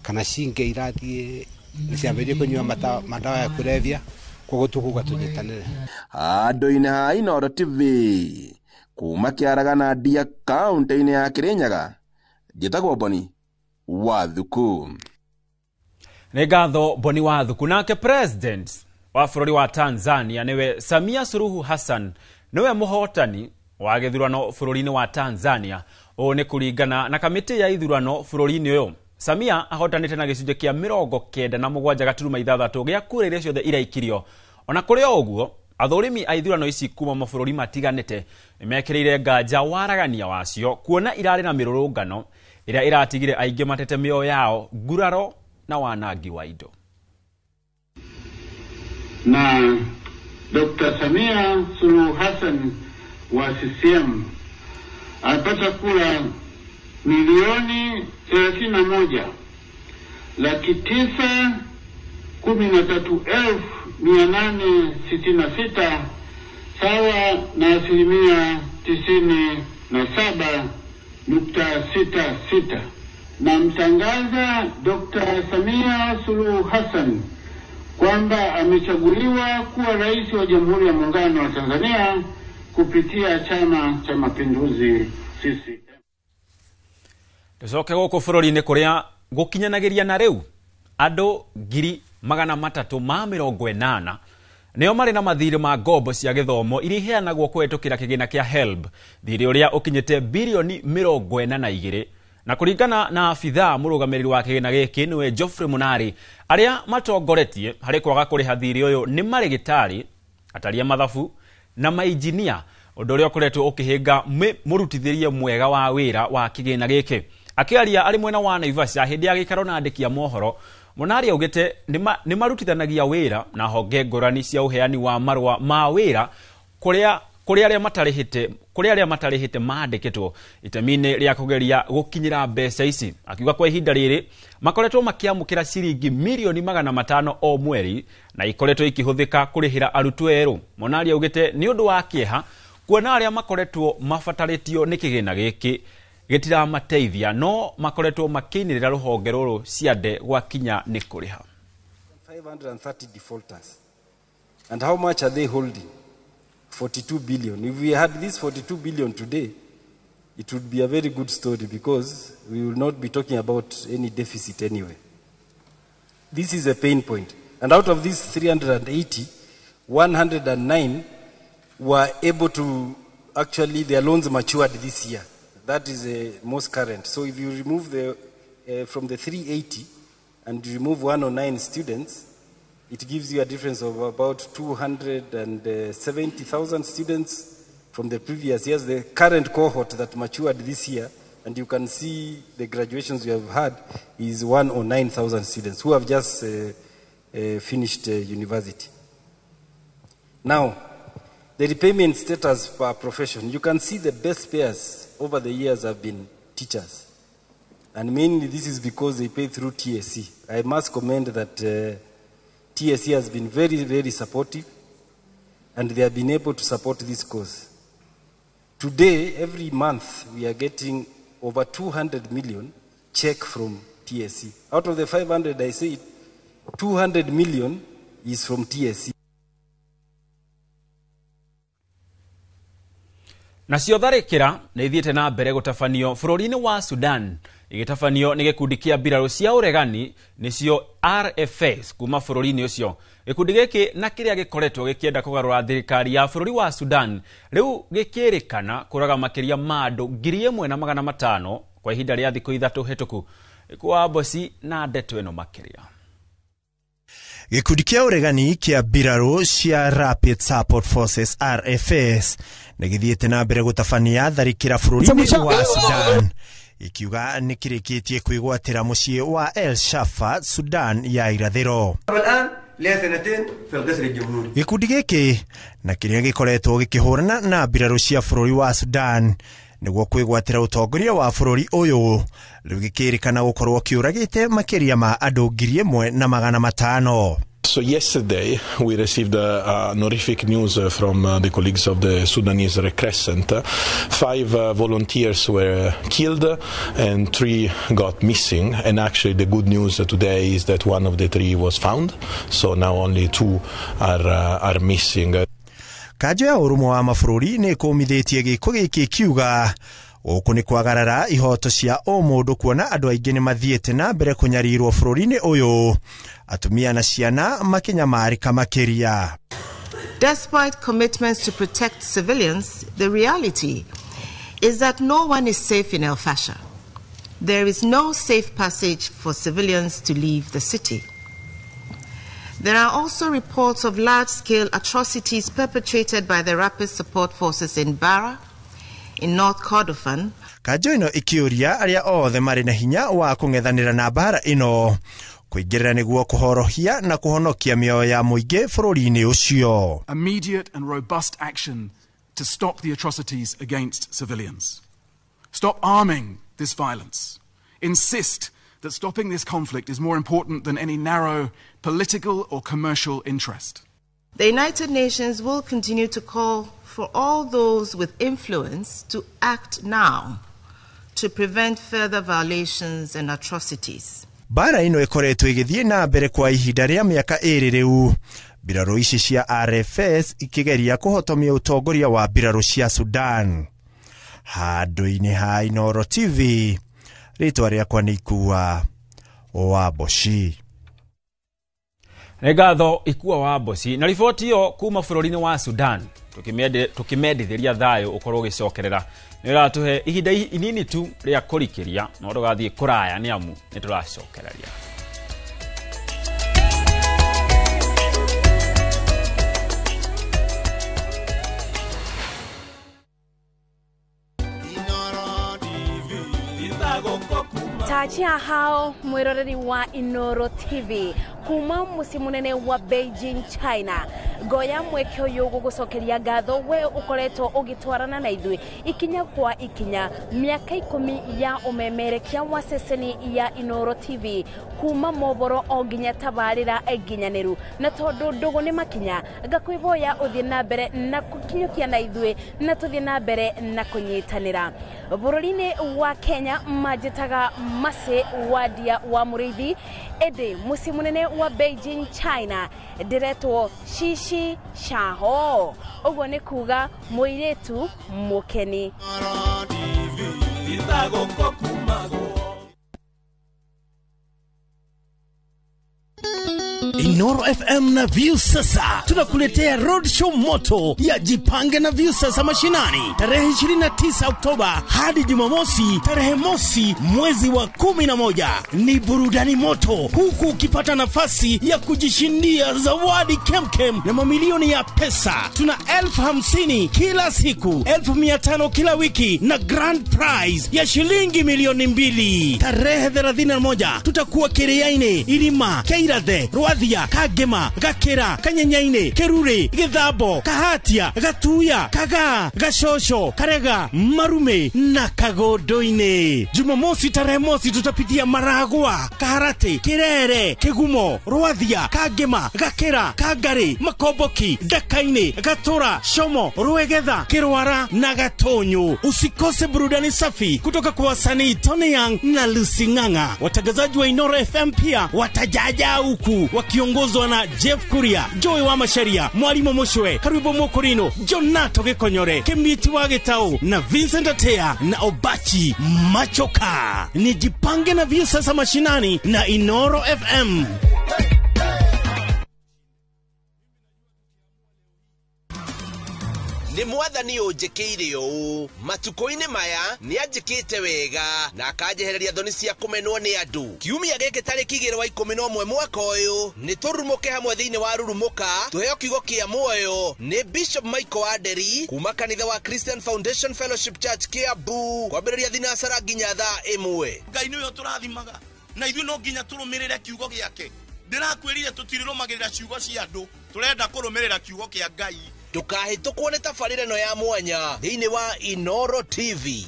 kana cingĩ irathiĩ ciambĩrĩrie kũnyua madawa ya kũrebia, koguo tũkuga tũnyitanĩre. Handũ-inĩ ha Inooro TV kuma Kĩaraga na Ndia kaunti-inĩ ya Kĩrĩnyaga, njĩtagwo Boni wa Thuku. Nĩ ngatho Boni wa Thuku. Nake president wa bũrũri wa Tanzania nĩwe Samia Suluhu Hassan nĩwe mũhotani wa gĩthurano bũrũri-inĩ wa Tanzania. Ũũ nĩ kũringana na kamĩtĩ ya ithurano bũrũri-inĩ ũyũ. Samia ahotanĩte na gĩcunjĩ kĩa 97.6 gĩa kura iria ciothe iraikirio. Ona kũrĩ o ũguo, athũrimi a ithurano ici kuma mabũrũri matiganĩte nĩmekĩrĩire nganja waragania wacio kuona irarĩ na mĩrũrũngano ĩrĩa ĩratigire aingĩ matete mĩoyo yao, nguraro na wanangi wa indo. Na Dr. Samia Suluhu Hassan wa CCM alipata kura milioni 31,913,866 sawa na 97.66%. Namtangaza Dr. Samia Suluhu Hassan kwamba amechaguliwa kuwa rais wa Jamhuri ya Muungano wa Tanzania kupitia Chama cha Mapinduzi CCM. Tucoke gũkũ bũrũri-inĩ kũrĩa gũkinyanagĩria na rĩu andũ 380,000 nĩo marĩ na mathirĩ ma ngombo cia gĩthomo iria iheanagwo kũhetũkĩra kĩgĩna kĩa HELB, thirĩ ũrĩa ũkinyĩte birioni 42. Na kũringana na abithaa mũrũgamĩrĩri wa kĩgĩna gĩkĩ nĩwe Geoffrey Munari, arĩa matongoretie harĩ kwaga kũrĩha thirĩ ũyũ nĩ marĩgĩtarĩ, atari a mathabu na mainjinia, ũndũ ũrĩa ũkoretwo ũkĩhĩnga mũrutithĩrie mwega wa wĩra wa kĩgĩna gĩkĩ. Akĩaria arĩ mwena wa Naivasha hĩndĩ ya gĩikaro na andĩki a mohoro, Munari augĩte nĩ marutithanagia wĩra na honge ngũrani cia ũheani wa marũa ma wĩra kũrĩa arĩa matarĩhĩte mandĩkĩtwo itemi-inĩ rĩa kũgeria gũkinyĩra mbeca ici. Akiuga kwa ihinda rĩrĩ makoretwo makĩamũkĩra ciringi mirioni 500 o mweri na ikoretwo ikĩhũthĩka kũrĩhĩra arutwo erũ. Munari augĩte nĩ ũndũ wa kĩeha kuona arĩa makoretwo mabatarĩtio nĩ kĩgĩna gĩkĩ gĩtiramateithia, no makoretwo makĩinĩrĩra rũhonge rũrũ ciande gwakinya nĩ kũrĩha. 530 defaulters. And how much are they holding? 42 billion. If we had this 42 billion today, it would be a very good story because we will not be talking about any deficit anyway. This is a pain point. And out of these 380, 109 were able to actually, their loans matured this year. That is the most current. So if you remove the, from the 380 and you remove 109 students, it gives you a difference of about 270,000 students from the previous years, the current cohort that matured this year, and you can see the graduations we have had is 109,000 students who have just finished university. Now, the repayment status per profession, you can see the best payers over the years have been teachers. And mainly this is because they pay through TSC. I must commend that TSC has been very, very supportive, and they have been able to support this cause. Today, every month, we are getting over 200 million check from TSC. Out of the 500, I say 200 million is from TSC. Nacio tharĩkĩra nĩ ithiĩte na mbere gũtabanio bũrũri-inĩ wa Sudan, igĩtabanio nĩ gĩkundi kĩa mbirarũ cia ũregani nĩcio RFS kuma bũrũri-inĩ ũcio. Gĩkundi gĩkĩ na kĩrĩa gĩkoretwo gĩkĩenda kũgarũra thirikari ya bũrũri wa Sudan rĩu gĩkĩrĩkana kũraga makĩria ma andũ 1500 kwa ihinda rĩa thikũ 3 hĩtũku. Kwa Bosi na ndeto ĩno makĩria. Gĩkundi kĩa ũregani kĩa mbirarũ cia Rapid Support Forces RFS nĩ gĩthiĩte na mbere gũtabania tharĩkĩra bũrũri-inĩ wa Sudan, ikiuga nĩ kĩrĩkĩtie kwĩgwatĩra mũciĩ wa El Shafa, Sudan ya irathĩro. Gĩkundi gĩkĩ na kĩrĩa gĩkoretwo gĩkĩhũrana na mbirarũ cia bũrũri wa Sudan nĩguo kwĩgwatĩra ũtongoria wa bũrũri ũyũ rĩu gĩkĩrĩkana gũkorwo kĩũragĩte makĩria ma andũ 1500. So yesterday we received horrific news from the colleagues of the Sudanese Red Crescent. 5 volunteers were killed and 3 got missing. And actually the good news today is that one of the 3 was found. So now only 2 are missing. Kanjo ya ũrũmwe wa mabũrũri nĩ ĩkũmithĩtie gĩko gĩkĩ kiuga gũkũ nĩ kwagarara ihoto cia ũmũndũ kuona andũ aingĩ nĩ mathiĩte na mbere kũnyarirwo bũrũri-inĩ ũyũ, atumia na ciana makĩnyamarĩka makĩria. Despite commitments to protect civilians, the reality is that no one is safe in El Fasher. There is no safe passage for civilians to leave the city. There are also reports of large-scale atrocities perpetrated by the Rapid Support Forces in Bara, in North Kordofan. Kanjo ĩno ĩkĩũria arĩa othe marĩ na hinya wa kũng'ethanĩra na mbara ĩno kũingĩrĩra nĩguo kũhorohia na kũhonokia mĩoyo ya mũingĩ bũrũri-inĩ ũcio. Immediate and robust action to stop the atrocities against civilians. Stop arming this violence. Insist that stopping this conflict is more important than any narrow political or commercial interest. The United Nations will continue to call for all those with influence to act now to prevent further violations and atrocities. Mbara ĩno ĩkoretwo ĩgĩthiĩ na mbere kwa ihinda rĩa mĩaka 2 rĩu, mbirarũ ici cia RFS ikĩgeria kũhotomia ũtongoria wa mbirarũ cia Sudan. Handũ-inĩ ha Inooro TV, rĩtwa rĩakwa nĩ Ikua wa Mboci. Nĩ ngatho Ikua wa Mboci na riboti ĩyo kuma bũrũri-inĩ wa Sudan, tũkĩmendithĩria thayũ ũkorwo ũgĩcokerera. Nĩ ũratũhe ihinda inini tu rĩa kũrikĩria, no ndũgathiĩ kũraya nĩ amu nĩ tũracokereria. Tachia hao mwiroreri wa Inooro TV kuma muciĩ munene wa Beijing, China. Ngoya mweke ũyũ gũgũcokeria ngatho we ũkoretwo ũgĩtwarana na ithuĩ ikinya kwa ikinya mĩaka 10 ya ũmemerekia wa ceceni ya Inooro TV kuma mohoro o nginya tabarĩra nginyanĩru, na tondũ ndũgũ nĩ makinya ngakwĩhoya ũthiĩ na mbere na gũkinyũkia na ithuĩ na tũthiĩ na mbere na kũnyitanĩra. Bũrũri-inĩ wa Kenya manjĩtaga Mercy Wadia wa Mũrĩithi, ĩndĩ mũciĩ mũnene wa Beijing, China ndĩretwo Shishi Shaho, ũguo nĩ kuga mũirĩtu mũkeni. Inooro FM na Viusasa tunakuletea roadshow moto ya Jipange na Viusasa mashinani tarehe 29 Oktoba hadi Jumamosi tarehe mosi mwezi wa 11. Ni burudani moto huku ukipata nafasi ya kujishindia zawadi kemkem na mamilioni ya pesa. Tuna 50,000 kila siku, 500,000 kila wiki na grand prize ya shilingi 2,000,000. Tarehe 31 tutakuwa Kiriaini, Irima, Keirathe, Rwathia, Kagema, Gakira, Kanyenyaine, Kerure, Githabo, Kahatia, Gatuya, Kagaa, Gashosho, Karega, Marume na Kagodoine. Jumamosi tarehe mosi tutapitia Maragua, Kaharate, Kirere, Kigumo, Rwathia, Kagema, Gakira, Kagari, Makoboki, Dakaine, Gatora, Shomo, Ruegetha, Kirwara na Gatonyo. Usikose burudani safi kutoka kwa wasanii Tony Young na Lucy Ng'ang'a. Watangazaji wa Inooro FM pia watajaja huku wakiongozwa na Jeff Kuria, Joy wa Masharia, Mwalimu Mushwe, Karibu Mokorino, Jonato Gikonyore, Kemiti wa Gitau na Vincent Atea na Obachi Machoka. Ni Jipange na Viusasa mashinani na Inooro FM. Nĩ mwathani ũnjĩkĩire ũũ matukũ-inĩ maya nĩ anjĩkĩte wega na akanjehereria thoni cia kũmenwo nĩ andũ. Kiumia gĩkĩ tarĩki 2 wa 11 mwaka ũyũ nĩ tũrurumũke hamwe thĩinĩ wa Rurumũka tũheo kiugo kĩa muoyo nĩ Bishop Michael Aderi kuma kanitha wa Christian Foundation Fellowship Church Kiambu kwambĩrĩria thinacara nginya thaa 1. Ngai nĩwe ũtũrathimaga na ithuĩ no nginya tũrũmĩrĩre kiugo gĩake. Ndĩrakwĩrire tũtirũmagĩrĩra ciugo cia andũ, tũrenda kũrũmĩrĩra kiugo kĩa Ngai. Ndũkahĩtũkwo nĩ tabarĩra ĩno ya mwanya thĩinĩ wa Inooro TV.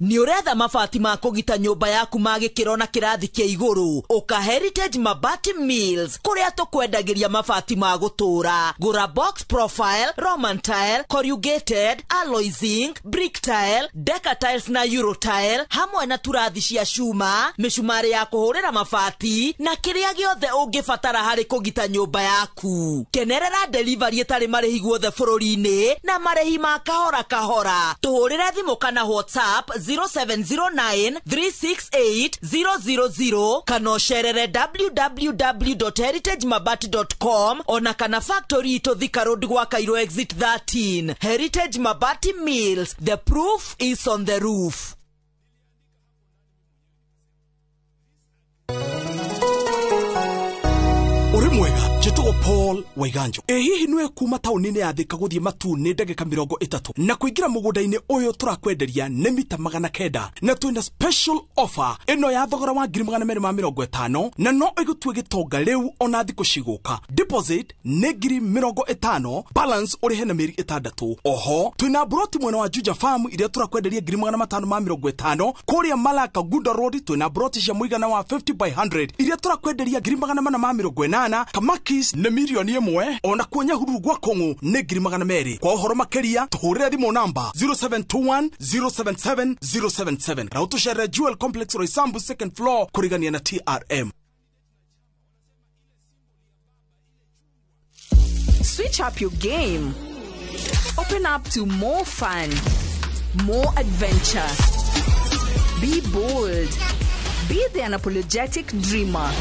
Nĩ ũretha mabati ma kũgita nyũmba yaku ma gĩkĩro na kĩrathi kĩa igũrũ, ũka Heritage Mabati Mills kũrĩa tũkwendagĩria mabati ma gũtũũra. Gũra box profile, Roman tile, corrugated, alloy zinc, brick tile, deca tiles na euro tile, hamwe na turathi cia cuma, mĩcumarĩ ya kũhũrĩra mabati na kĩrĩa gĩothe ũngĩbatara harĩ kũgita nyũmba yaku. Kenerera delivery ĩtarĩ marĩhi guothe bũrũri-inĩ na marĩhi ma kahora kahora. Tũhũrĩre thimũ kana WhatsApp 0709 368 000 kana ũcerere www.heritagemabati.com ona kana factory itũ Thika Road gwa Cairo exit 13. Heritage Mabati Mills, the proof is on the roof. Uri mwega njĩtagwo Paul Waiganjo. Ĩ hihi nĩwe kuma taũni-inĩ ya Thika gũthiĩ Matuu nĩ ndagĩka 30 na kũingĩra mũgũnda-inĩ ũyũ tũrakwenderia nĩ mita 900 na twĩna special offer ĩno ya thogora wa 250,000 na no ĩgũtue gĩtonga rĩu ona thikũ cigũka. Deposit nĩ 50,000, balance ũrĩhe na mĩeri 6. Oho twĩna broti mwena wa Juja Farm iria tũrakwenderia 550,000. Kũrĩa Malaka Gunda Road twĩna broti cia mũigana wa 50 by 100 iria tũrakwenderia 480,000. Kamakis nĩ mirioni 1 ona kuo Nyahururu gwa Kong'u nĩ 200,000. Kwa ũhoro makĩria tũhũrĩre thimũ namba 0721 077 077 na ũtũcerere Jewel Complex Roysambu second floor kũrigania na TRM. Switch up your game. Open up to more fun, more adventure. Be bold. Be the unapologetic dreamer.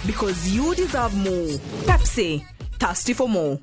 Because you deserve more. Pepsi, thirsty for more.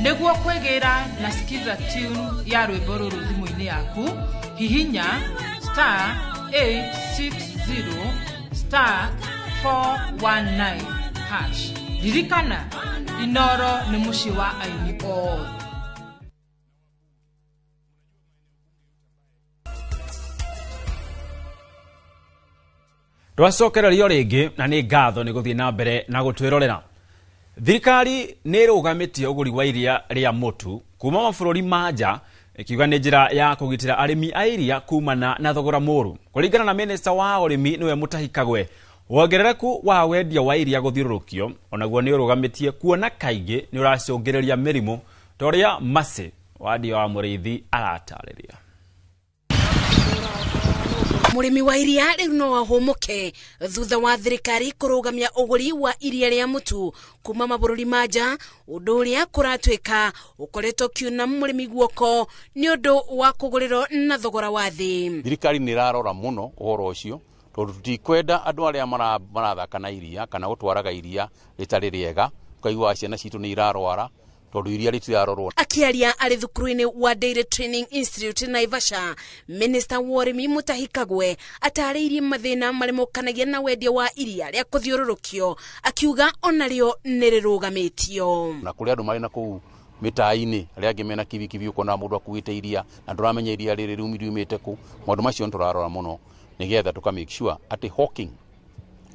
Nĩguo kwĩgĩra na skiza tune ya rwĩmbo rũrũ thimũ-inĩ yaku, hihinya star 860 star 419 hash. Ririkana, Inoro nĩ mũciĩ wa aini othe. Twacokererio rĩngĩ na nĩ ngatho nĩ gũthiĩ na mbere na gũtwĩrorera. Thirikari nĩ ĩrũgamĩtie ũgũri wa iria rĩa mũtu kuma mabũrũri ma nja, ĩkiuga nĩ njĩra ya kũgitĩra arĩmi a iria kumana na thogora mũũru. Kũringana na minista wa ũrĩmi nĩwe Mutahi Kagwe, wongerereku wa wendia wa iria gũthiũrũrũkio onaguo nĩ ũrũgamĩtie kuona kaingĩ nĩ ũracũngĩrĩria mĩrimũ ta ũrĩa Mercy Wandia wa Mũrĩithi aratarĩria. Mũrĩmi wa iria rĩu no ahũmũke thutha wa thirikari kũrũgamia ũgũri wa iria rĩa mũtu kuma mabũrũri ma nja, ũndũ ũrĩa kũratuĩka ũkoretwo ũkiuna mũrĩmi guoko nĩ ũndũ wa kũgũrĩrwo na thogora wa thĩ. Thirikari nĩ ĩrarora mũno ũhoro ũcio tondũ tũtikwenda andũ arĩa marathaka na iria kana gũtwaraga iria rĩtarĩ rĩega, ũkaigua ciana citũ nĩ irarwara tondũ iria rĩtirarorwo. Akiaria arĩ thukuru-inĩ wa Dairy Training Institute Naivasha, Minister wa ũrĩmi Mutahi Kagwe atarĩirie mathĩna marĩa mokanagia na wendia wa iria rĩa kũthiũrũrũkio, akiuga onarĩo nĩ rĩrũgamĩtio. Na kũrĩ andũ marĩ na kũu mĩtaa-inĩ arĩa angĩ mena kibikibi ũkona mũndũ akuĩte iria na ndũramenya iria rĩrĩ riumĩte kũ. Maũndũ macio nĩ tũrarora mũno nĩgetha tũka make sure atĩ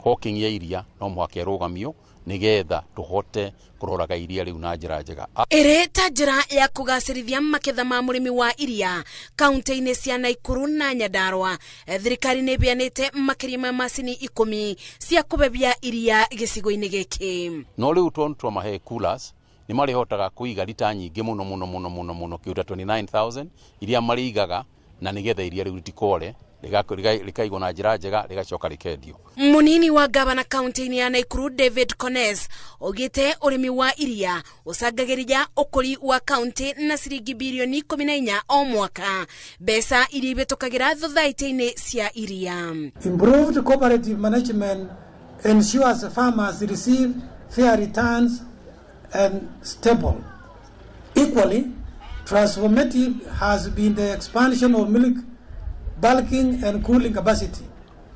hawking ya iria no mũhaka ĩrũgamio nĩgetha tũhote kũroraga iria rĩu na njĩra njega. Ĩrĩ ta njĩra ya kũgacĩrithia maketha ma mũrĩmi wa iria kaunti-inĩ cia Naikuru na Nyandarua, thirikari nĩ ĩbeanĩte makĩria ma macini 10 cia kũbebia iria gĩcigo-inĩ gĩkĩ. No rĩu tondũ twamahe coolers nĩ marĩhotaga kũiga rita nyingĩ mũno mũno mũno mũno mũno kĩũta 29,000 iria marĩigaga na nĩgetha iria rĩu rĩtikore rĩkaigwo na njĩra njega rĩgacoka rĩkendio. Munini wa gavana kaunti-inĩ ya Naikuru David Kones augĩte ũrĩmi wa iria ũcangagĩria ũkũri wa kaunti na ciringi birioni 14 o mwaka, mbeca iria ibĩtũkagĩra thothaitĩ-inĩ cia iria. Improved cooperative management ensures farmers receive fair returns and stable. Equally, transformative has been the expansion of milk bulking and cooling capacity.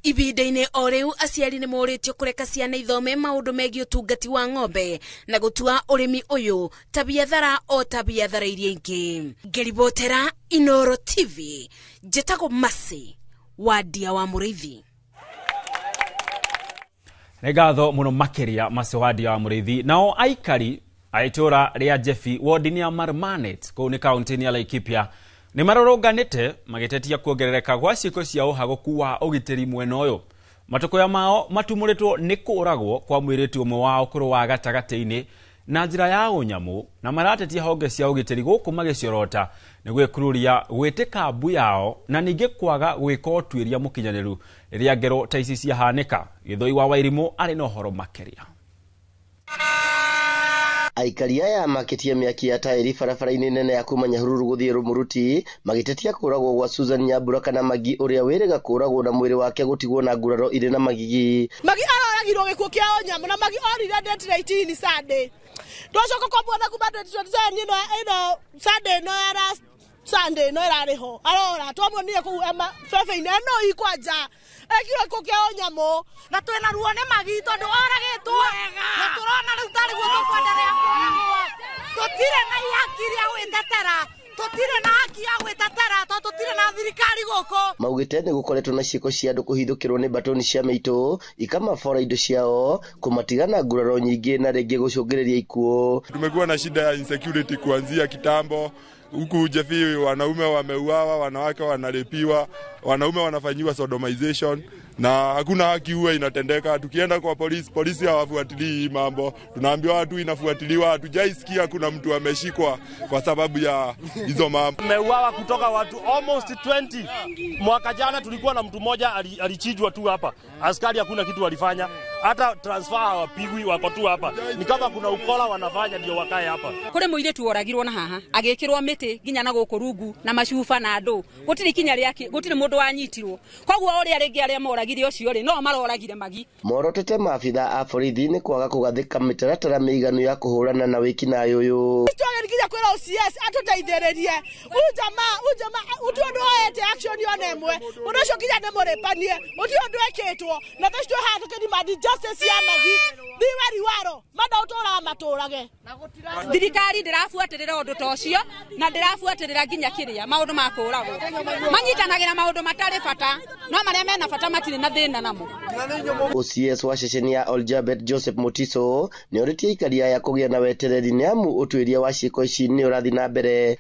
Ibinda-inĩ o rĩu aciari nĩ morĩtio kũreka ciana ithome maũndũ megiĩ ũtungati wa ng'ombe na gũtua ũrĩmi ũyũ ta biathara o ta biathara iria ingĩ. Ngĩribotera Inoro TV, njĩtagwo Mercy Wandia wa Mũrĩithi. Nĩ ngatho mũno makĩria Mercy Wandia wa Mũrĩithi. Nao aikari a itũũra rĩa Jebi wodi-inĩ ya Marmanet kũu nĩ kaunti-inĩ ya Laikipia nĩ marũrũnganĩte magĩtetia kuongerereka gwa ciĩko cia ũhagũku wa ũgitĩri mwena ũyũ. Matũkũya mao matumũrĩtwo nĩ kũũragwo kwa mũirĩtu ũmwe wa ũkũrũ wa gatagatĩ-inĩ na njĩra ya ũnyamũ, na maratetia honge cia ũgitĩri gũkũ magĩciorota nĩ gwĩkururia gwĩtĩka mbu yao na ningĩ kwaga gwĩka ũtuĩria mũkinyanĩru rĩrĩa ngero ta ici ciahanĩka. Gĩthũi wa Wairimũ arĩ na ũhoro makĩria. Aikari aya makĩtie mĩaki ya taĩri barabara-inĩ nene ya kuma Nyahururu gũthiĩ Rũmũruti magĩtetia kũragwo gwa Susan Nyambura kana Magi ũrĩa wĩrĩga kũragwo na mwĩrĩ wake gũtigwo na nguraro irĩ na magigi. Magi aroragirwo gĩkuũ kĩa ũnyamũ na Magi orire date 18 Sunday. Twacoka kũmuona kuma 2027 ĩno Sunday ĩno ya last Sunday no ĩrarĩ ho arora twamuonire kũu bebe-inĩ ĩno ikwanja ekirwo gĩkuũ kĩa ũnyamũ na twĩna ruo nĩ Magi tondũ oragĩtwo na tũrona rĩu tarĩ guo tũkwenderea kũragwo tũtirĩ na ihaki rĩa gwĩtetera. Tutire na haki ya gwitetera to tutire na thirikari guku. Maugite ni gukoretwo na ciiko cia andu kuhithukirwo ni batoni cia miito ikamabora indo ciao kumatigana nguraro nyingi na ringi gucungiriria ikuo. Tumekuwa na shida ya insecurity kuanzia kitambo. Huku Jefi wanaume wameuawa, wanawake wanalepiwa, wanaume wanafanyiwa sodomization na hakuna haki huwa inatendeka. Tukienda kwa polisi, polisi hawafuatilii hii mambo. Tunaambiwa watu inafuatiliwa, hatujaisikia kuna mtu ameshikwa kwa sababu ya hizo mambo. Tumeuawa kutoka watu almost 20. Mwaka jana tulikuwa na mtu mmoja alichinjwa tu hapa. Askari hakuna kitu walifanya. Hata transfer hawapigwi, wako tu hapa. Ni kama kuna ukola wanafanya ndio wakae hapa. Kuri muiritu oragirwo na haha, agikirwo miti nginya na guku rungu na macuba na andu. Gutiri kinya riaki, gutiri mundu wanyitirwo. Koguo uria ringi aria moragire ucio ri no maroragire magi. Morotete maabitha a borithi ni kwaga kugathika mitaratara miiganu ya kuhurana na wikinaĩ uyu. Twagerigire kwira OCS atuteithĩrĩrie. Ujamaa uti undu oete action yone imwe. Mundu ucio nginya ni muripanie. Uti undu ekitwo. Na thacio twĩ haha tukĩdemand justice ya magi. Thiwe riwaro. Manda utũraga matũrage. Thirikari ndĩrabuatĩrĩra ũndũ ta ũcio na ndĩrabuatĩrĩra nginya kĩrĩa maũndũ ma kũragwo. Manyitanagĩra maũndũ matarĩ bata no marĩa mena bata matirĩ na thĩna namo. OCS wa ceceni ya Oljabet Joseph Mutiso nĩ orĩtie aikari aya kũgĩa na wetereri nĩ amu ũtuĩria wa ciĩko ici nĩ ũrathiĩ na mbere.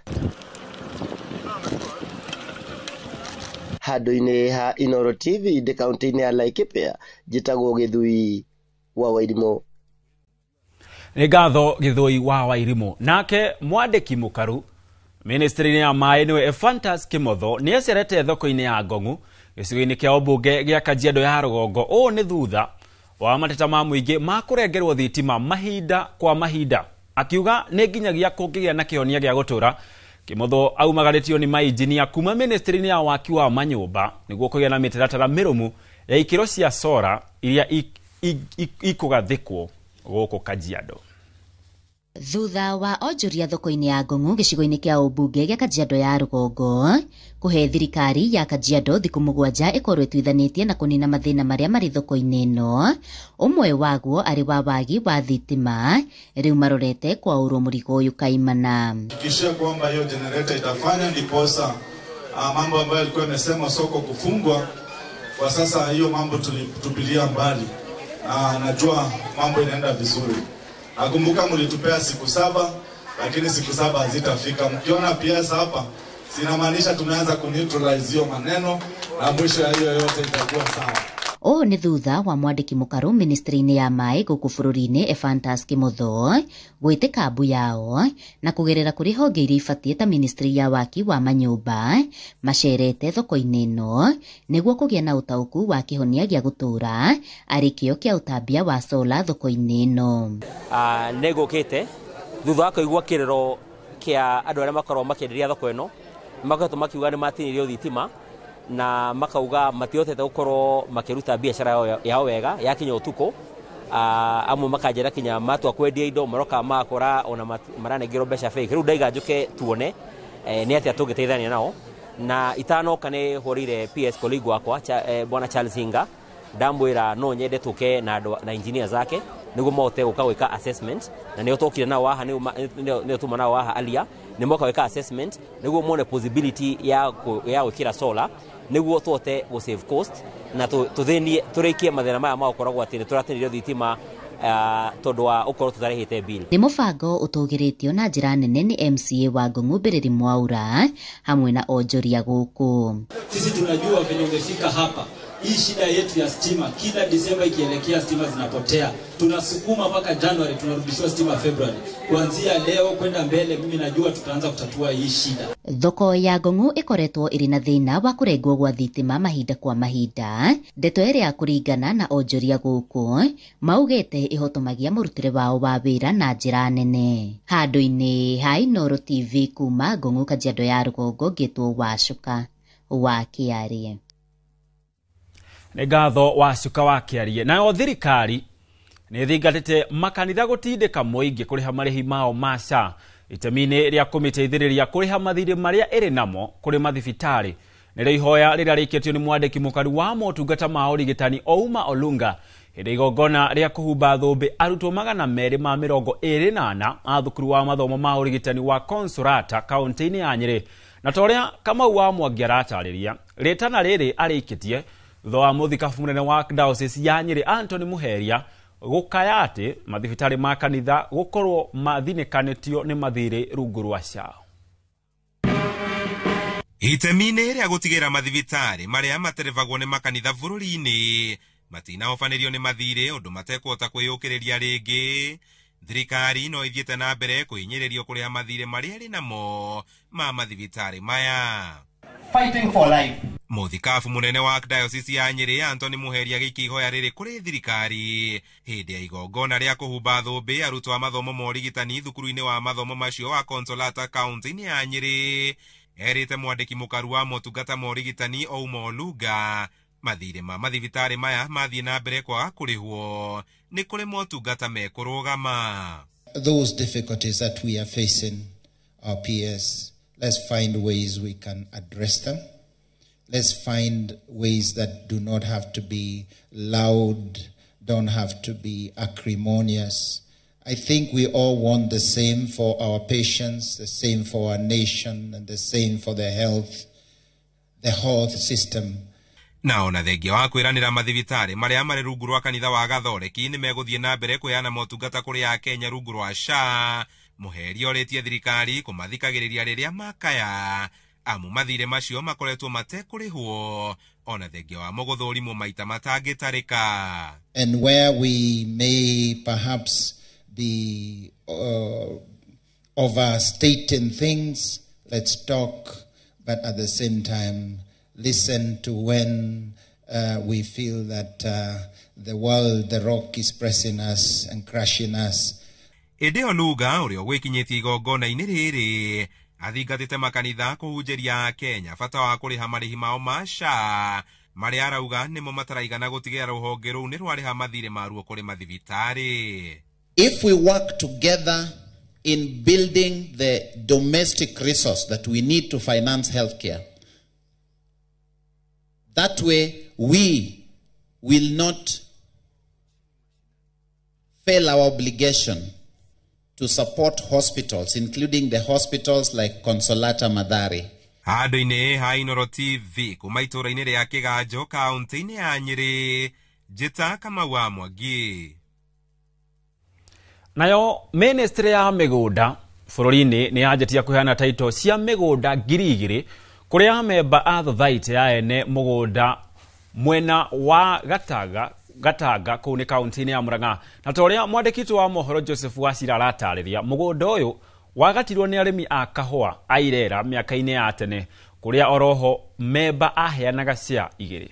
Handũ-inĩ ha Inooro TV ndĩ kaunti-inĩ ya Laikipia, njĩtagwo Gĩthui wa Wairimũ. Nĩ ngatho Gĩthui wa Wairimũ. Nake mwandĩki mũkaru ministry-inĩ ya maĩ nĩwe Ephantus Kimotho nĩ acerete thoko-inĩ ya Ngong'u gĩcigo-inĩ kĩa ũmbunge gĩa Kajiado ya rũgongo. Ũũ nĩ thutha wa mateta ma mũingĩ ma kũrengerwo thitima mahinda kwa mahinda, akiuga nĩ nginyagia kũngĩgĩa na kĩhonia gĩa gũtũra. Kimotho aumagarĩtio nĩ mainjinia kuma ministry-inĩ ya waki wa manyũmba nĩguo kũgĩa na mĩtaratara mĩrũmu ya ikĩro cia sora iria ikũgathĩkwo gũkũ Kajiado. Thutha wa onjoria thoko-inĩ ya Ngong'u gĩcigo-inĩ kĩa ũmbunge gĩa Kajiado ya rũgongo kũhe thirikari ya Kajiado thikũ 7 ĩkorwo ĩtuithanĩtie na kũnina mathĩna marĩa marĩ thoko-inĩ ĩno, ũmwe waguo arĩ wa wagi wa thitima, rĩu marorete kwaũrwo mũrigo ũyũ kaimana. Hakikishia kwamba hiyo generator itafanya ndiposa mambo ambayo ilikuwa imesema soko kufungwa kwa sasa, hiyo mambo tulitupilia mbali. Najua mambo inaenda vizuri. Nakumbuka mlitupea siku 7, lakini siku 7 hazitafika. Mkiona PS hapa, sinamaanisha tumeanza kuneutralize hiyo maneno na mwisho ya hiyo yote itakuwa sawa. Ũũ nĩ thutha wa mwandĩki mũkaru ministry-inĩ ya maĩ gũkũ bũrũri-inĩ Ephantus Kimotho gwĩtĩka mbu yao na kũgerera kũrĩ honge iria ibatiĩ ta ministry ya waki wa manyũmba macerete thoko-inĩ ĩno nĩguo kũgĩa na ũtaũku wa kĩhonia gĩa gũtũra arĩ kĩo kĩa ũtambia wa sola thoko-inĩ ĩno. Nĩ ngũkĩte thutha wa kũigua kĩrĩro kĩa andũ arĩa makoragwo makĩenderia thoko ĩno, makoretwo makiuga nĩ matinirio thitima na makauga matihotete gukorwo makiruta biacara yao wega yakinya utuku. Amwe makanjĩra kinya matua kwendia indo maroka makora ona maranengerwo mbeca fake. Rĩu ndaiga njuke tuone nĩ atĩa tũngĩteithania nao, na itanoka nĩ hũrĩire PS colleague wakwa bwana Charles Hinga, ndamwĩra no nyende tũke na na engineers ake nĩguo mahote gũka gwĩka assessment, na nĩo tũkire nao haha, nĩo tuma nao haha alia, nĩ moka gwĩka assessment nĩguo mone possibility ya gwĩkĩra solar nĩguo tũhote gũ save cost na tũthĩnie tũrĩkie mathĩna maya ma gũkoragwo atĩ nĩ tũratinirio thitima tondũ wa ũkorwo tũtarĩhĩte bill. Nĩ mũbango ũtũgĩrĩtio na njĩra nene nĩ MCA wa Ngong'u Mbĩrĩri Mwaura hamwe na onjoria gũkũ. Sisi tunajua venye umefika hapa, hii shida yetu ya stima kila Disemba ikielekea stima zinapotea, tunasukuma mpaka January, tunarudishiwa stima February. Kuanzia leo kwenda mbele, mimi najua tutaanza kutatua hii shida. Thoko ya Ngong'u ikoretwo iri na thina wa kũrengwo gwa thitima mahinda kwa mahinda, ndeto ĩrĩa kũringana na onjoria gũkũ maugĩte ĩhotomagia mũrutĩre wao wa wĩra na njĩra nene. Handũ-inĩ ha Inooro TV kuma Ngong'u Kajiado ya rũgongo, ngĩtwo Wacuka wa Kĩarie. Nĩ ngatho Wacuka wa Kĩarie. Nayo thirikari nĩ thingatĩte makanitha gũtindĩka mũingĩ kũrĩha marĩhi mao ma SHA itemi-inĩ rĩa kũmĩteithĩrĩria kũrĩha mathirĩ marĩa ĩrĩ namo kũrĩ mathibitarĩ. Nĩrĩo ihoya rĩrĩa rĩikĩtio nĩ mwandĩki mũkaru wa motungata ma ũrigitani Ouma Olunga Hĩndĩ igongona rĩa kũhumba thũmbĩ arutwo 224 a thukuru wa mathomo ma ũrigitani wa Consolata kaunti-inĩ ya Nyĩrĩ. Na ta ũrĩa Kamau wa Mwangi aratarĩria, rĩtana rĩrĩ arĩikĩtie thutha wa mũthikabu mũnene wa diocese ya Nyĩrĩ Anthony Muheria gũkaya atĩ mathibitarĩ ma kanitha gũkorwo mathinĩkanĩtio nĩ mathirĩ rungu rwa SHA. Itemi-inĩ rĩa gũtigĩrĩra mathibitarĩ marĩa materebagwo nĩ makanitha bũrũri-inĩ matinahobanĩrio nĩ mathirĩ ũndũ matekũhota kwĩyũkĩrĩria rĩngĩ, thirikari no ithiĩte na mbere kũhinyĩrĩrio kũrĩha mathirĩ marĩa ĩrĩ namo ma mathibitarĩ maya. Fighting for life. Mũthikabu mũnene wa diocese ya Nyĩrĩ Anthony Muheria gĩikia ihoya rĩrĩ kũrĩ thirikari hĩndĩ ya igongona rĩa kũhumba thũmbĩ arutwo a mathomo ma ũrigitani thukuru-inĩ wa mathomo macio wa Consolata kaunti-inĩ ya Nyĩrĩ. Erĩte mwandĩki mũkaru wa motungata ma ũrigitani Ouma Oluga mathirĩ ma mathibitarĩ maya mathiĩ na mbere kwaga kũrĩhwo nĩ kũrĩ motungata mekũrũgama. Those difficulties that we are facing, our peers, let's find ways we can address them. Let's find ways that do not have to be loud, don't have to be acrimonious. I think we all want the same for our patients, the same for our nation, and the same for the health system. Na ona thengia wa kwĩranĩra mathibitarĩ marĩa marĩ rungu rwa kanitha wa Gathoreki nĩ megũthiĩ na mbere kũheana motungata kũrĩ Akenya rungu rwa SHA. Muheria orĩtie thirikari kũmathikagĩrĩria rĩrĩa makaya amu mathirĩ macio makoretwo matekũrĩhwo ona thengia wa mũgũthũrimwo maita matangĩtarĩka. And where we may perhaps be overstating things, let's talk, but at the same time listen to when we feel that the world, the rock is pressing us and crushing us. Ĩndĩ Oluga ũrĩa ũgwĩkinyĩtie igongona-inĩ rĩrĩ athingatĩte makanitha kũhunjĩria Akenya bata wa kũrĩha marĩhi mao ma SHA marĩa arauga nĩmo mataraigana gũtigĩrĩra rũhonge rũu nĩ rwarĩha mathirĩ maruo kũrĩ mathibitarĩ. If we work together in building the domestic resource that we need to finance healthcare, that way we will not fail our obligation to support hospitals, including the hospitals like Consolata Mathari. Handũ-inĩ ha Inooro TV kuma itũũra-inĩ rĩa Kĩganjo kaunti-inĩ ya Nyĩrĩ, Njĩta Kamau wa Mwangi. Nayo ministry ya mĩgũnda bũrũri-inĩ nĩ yanjĩtie kũheana taito cia mĩgũnda 2000 kũrĩ amemba a thothaitĩ ya ene mũgũnda mwena wa Gatanga kũu nĩ kaunti-inĩ ya Murang'a. Na ta ũrĩa mwandĩki wa mohoro Joseph Wachira aratarĩria, mũgũnda ũyũ wagatirwo nĩ arĩmi a kahũa a Irera mĩaka-inĩ ya tene kũrĩa oroho memba aheanaga cia 2.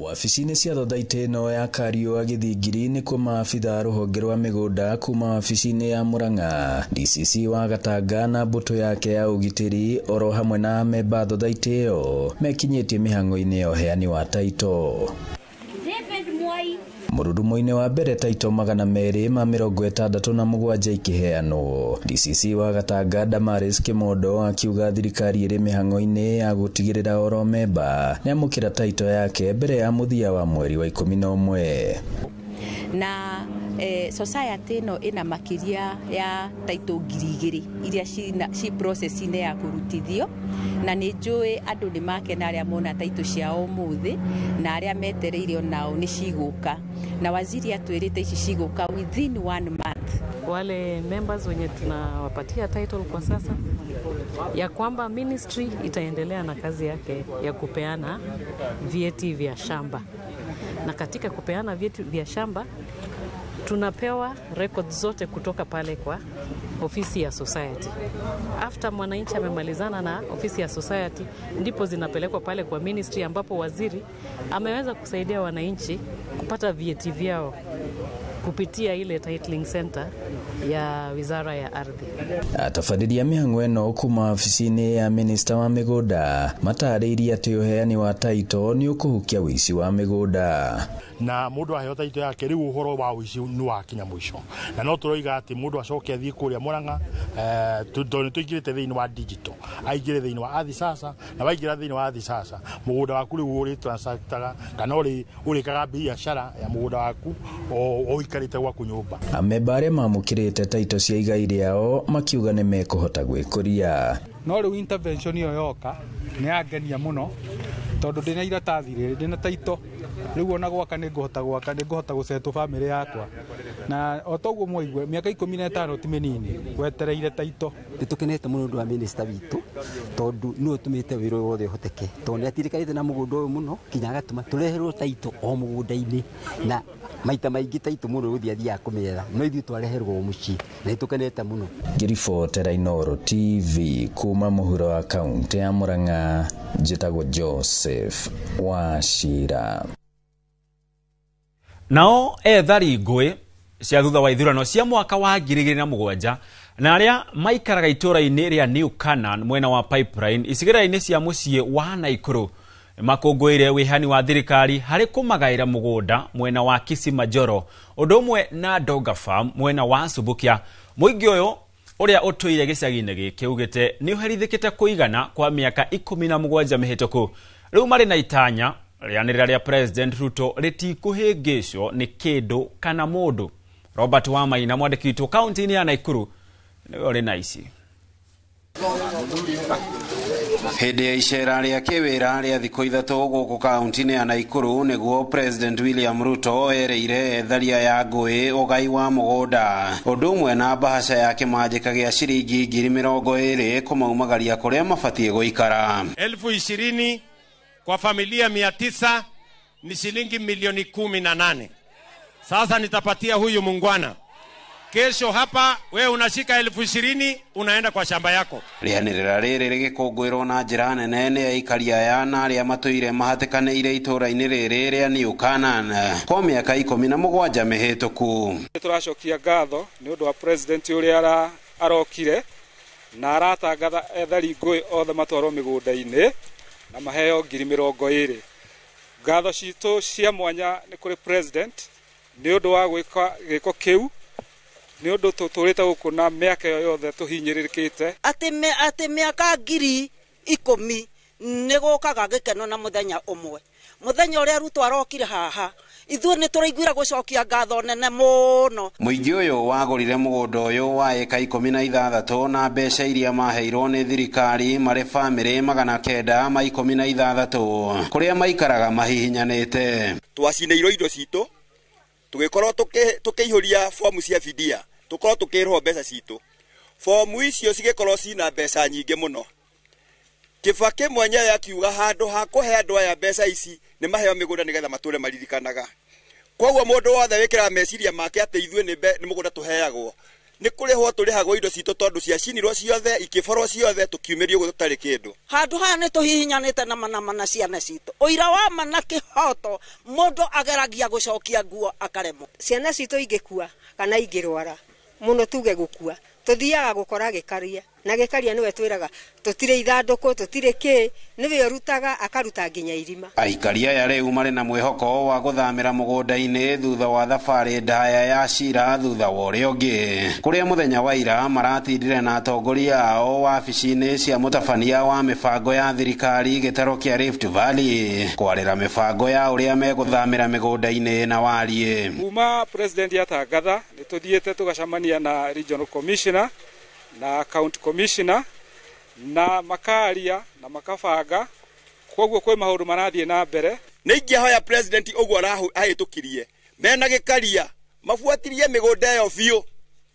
Wabici-inĩ cia thothaitĩ ĩno ya Kariũa Gĩthingiri nĩkuo maabitha rũhonge rwa mĩgũnda kuma wabici-inĩ ya Murang'a, DCC wa Gatanga na mbũtũ yake ya ũgitĩri oro hamwe na amemba thothaitĩ ĩyo mekinyĩtie mĩhang'o-inĩ ya ũheani wa taito. Mũrurumo-inĩ wa mbere taito 267 ikĩheanwo. DCC wa Gatanga Damaris Kimondo akiuga thirikari ĩrĩ mĩhang'o-inĩ ya gũtigĩrĩra oro memba nĩamũkĩra taito yake mbere ya mũthia wa mweri wa 11. Na society ĩno ĩna makĩria ya taito 2000 iria ci process-inĩ ya kũrutithio, na nĩ njũĩ andũ nĩ makena arĩa mona taito ciao ũmũthĩ na arĩa metereire onao nĩ cigũka, na waziri atwĩrĩte ici cigũka within 1 month. Wale members wenye tunawapatia title kwa sasa ya kwamba ministry itaendelea na kazi yake ya kupeana vyeti vya shamba, na katika kupeana vyeti vya shamba tunapewa records zote kutoka pale kwa ofisi ya society. After mwananchi amemalizana na ofisi ya society, ndipo zinapelekwa pale kwa ministry, ambapo waziri ameweza kusaidia wananchi kupata vyeti vyao kupitia ile titling center Ya Wizara ya Ardhi. Atabarĩria mĩhang'o ĩno kuma wabici-inĩ ya minista wa mĩgũnda matarĩirie atĩ ũheani wa taito nĩ ũkũhukia ũici wa mĩgũnda. Na mũndũ aheo taito yake rĩu ũhoro wa ũici nĩ wakinya mũico, na no tũroiga atĩ mũndũ acoke athiĩ kũrĩa Murang'a, tondũ nĩ tũingĩrĩte thĩinĩ wa digital, aingĩre thĩinĩ wa Ardhi Sasa, na waingĩra thĩinĩ wa Ardhi Sasa mũgũnda waku rĩu ũrĩ-transactaga kana ũrĩkaga biacara ya mũgũnda waku o ũikarĩte gwaku nyũmba. Amemba arĩa mamũkĩrĩte taito cia igai rĩao makiuga nĩ mekũhota gwĩkũria. No rĩu intervention ĩyo yoka nĩ yangenia mũno, tondũ ndĩna iratathi rĩrĩ, ndĩna taito rĩu, ona gwaka nĩ ngũhota gwaka, nĩ ngũhota gũcetwo bamĩrĩ yakwa. Na o toguo mwaigua, mĩaka 15 ti mĩnini wetereire taito. Nĩ tũkenete mũno ũndũ wa minista witũ, tondũ nĩwe ũtũmĩte wĩra ũyũ wothe ũhoteke, tondũ nĩ atirĩkanĩte na mũgũnda ũyũ mũno nginya agatũma tũreherwo taito o mũgũnda-inĩ, na maita maingĩ taito mũndũ gũthiĩ athiaga kũmĩetha, no ithuĩ twareherwo mũciĩ na nĩ tũkenete mũno. Ngĩribotera Inooro TV kuma mũhuro wa kaũntĩ ya Murang'a, njĩtagwo Joseph Wachira. Nao ethari ngũĩ cia thutha wa ithurano cia mwaka wa 2007 na arĩa maikaraga itũũra-inĩ rĩa New Canaan mwena wa Pipeline icigĩrĩra-inĩ cia mũciĩ wa Naikuru makũngũĩire wĩhani wa thirikari harĩ kũmagaĩra mũgũnda mwena wa Kisimajoro ũndũ ũmwe na Donga Farm mwena wa Subukia. Mũingĩ ũyũ ũrĩa ũtũire gĩcagi-inĩ gĩkĩ ugĩte nĩ ũherithĩkĩte kũigana kwa mĩaka 17 mĩhĩtũku. Rĩu marĩ na itanya rĩanĩrĩra rĩa President Ruto rĩtikũhĩngĩcwo nĩ kĩndũ kana mũndũ. Robert Wamaina, mwandĩki witũ kaunti-inĩ ya Naikuru, nĩwe ũrĩ na ici. Hĩndĩ ya icera rĩa kĩwĩra rĩa thikũ 3 gũkũ kaunti-inĩ ya Naikuru nĩguo President William Ruto erĩire etharia ya ngũĩ ũgai wa mũgũnda ũndũ ũmwe na mbahaca ya kĩmanjĩka gĩa ciringi 20,000 kũmaumagaria kũrĩa mabatiĩ gũikara. 20,000 kwa familia 900 ni shilingi milioni 18. Sasa nitapatia huyu mungwana. Kesho hapa we unashika 20,000 unaenda kwa shamba yako. Rĩanĩrĩra rĩrĩ rĩgĩkũngũĩrwo na njĩra nene nĩ aikari aya na arĩa matũire mahatĩkanĩire itũũra-inĩ rĩrĩ rĩa New Canaan kwa mĩaka 17 mĩhĩtũku. Tũracokia ngatho nĩ ũndũ wa president ũrĩa arokire na aratangatha ethari ngũĩ othe matwarwo mĩgũnda-inĩ na maheo 20,000. Ngatho citũ cia mwanya nĩ kũrĩ president nĩ ũndũ wa gwĩka gĩko kĩu, nĩ ũndũ tũtũrĩte gũkũ na mĩaka ĩyo yothe tũhinyĩrĩrĩkĩte. Atĩ mĩaka 10,000 nĩ gũkaga gĩkeno na mũthenya ũmwe. Mũthenya ũrĩa Ruto arokire haha, ithuĩ nĩ tũraiguire gũcokia ngatho nene mũno. Mũingĩ ũyũ wagũrire mũgũnda ũyũ wa ĩka 16 na mbeca iria maheirwo nĩ thirikari marĩ bamĩrĩ 916 kũrĩa maikaraga mahihinyanĩte. Twacinĩirwo indo citũ, tũgĩkorwo tũkĩihũria fomu cia fidia, tũkorwo tũkĩrĩhwo mbeca citũ. Fomu icio cigĩkorwo cina mbeca nyingĩ mũno. Kibaki mwenyewe akiuga handũ ha kũhe andũ aya mbeca ici nĩ maheo mĩgũnda nĩgetha matũre maririkanaga. Koguo mũndũ wothe wĩkĩraga meciria make atĩ ithuĩ nĩ mũgũnda tũheagwo, nĩ kũrĩhwo tũrĩhagwo indo citũ tondũ ciacinirwo ciothe, ikĩborwo ciothe, tũkiumĩrio ũguo tũtarĩ kĩndũ. Handũ haha nĩ tũhihinyanĩte na mana ciana citũ. Ũira wa ma na kĩhoto mũndũ ageragia gũcokia nguo akaremwo. Ciana citũ ingĩkua kana ingĩrwara mũno tuge gũkua, tũthiaga gũkora gĩkaria, na gĩkaria nĩwe twĩraga tũtirĩ ithandũkũ, tũtirĩ kĩ, nĩwe ũrutaga akaruta nginya irima. Aikari aya rĩu marĩ na mwĩhoko wa gũthamĩra mũgũnda-inĩ thutha wa thabarĩ ndaya ya cira thutha wa ũrĩa ũngĩ, kũrĩa mũthenya wa ira maratindire na atongoria ao wabici-inĩ cia mũtabania wa mĩbango ya thirikari gĩtaro kĩa Rift Valley kwarĩra mĩbango ya ũrĩa megũthamĩra mĩgũnda-inĩ na wariĩ. Kuma president yatangatha nĩ tũthiĩte tũgacemania na regional commissioner na county commissioner na makaria na makabanga, koguo kwĩ maũndũ marathiĩ na mbere. Nĩ ingĩhoya president ũguo ahĩtũkirie mena gĩkaria mabuatirie mĩgũnda ĩyo biũ,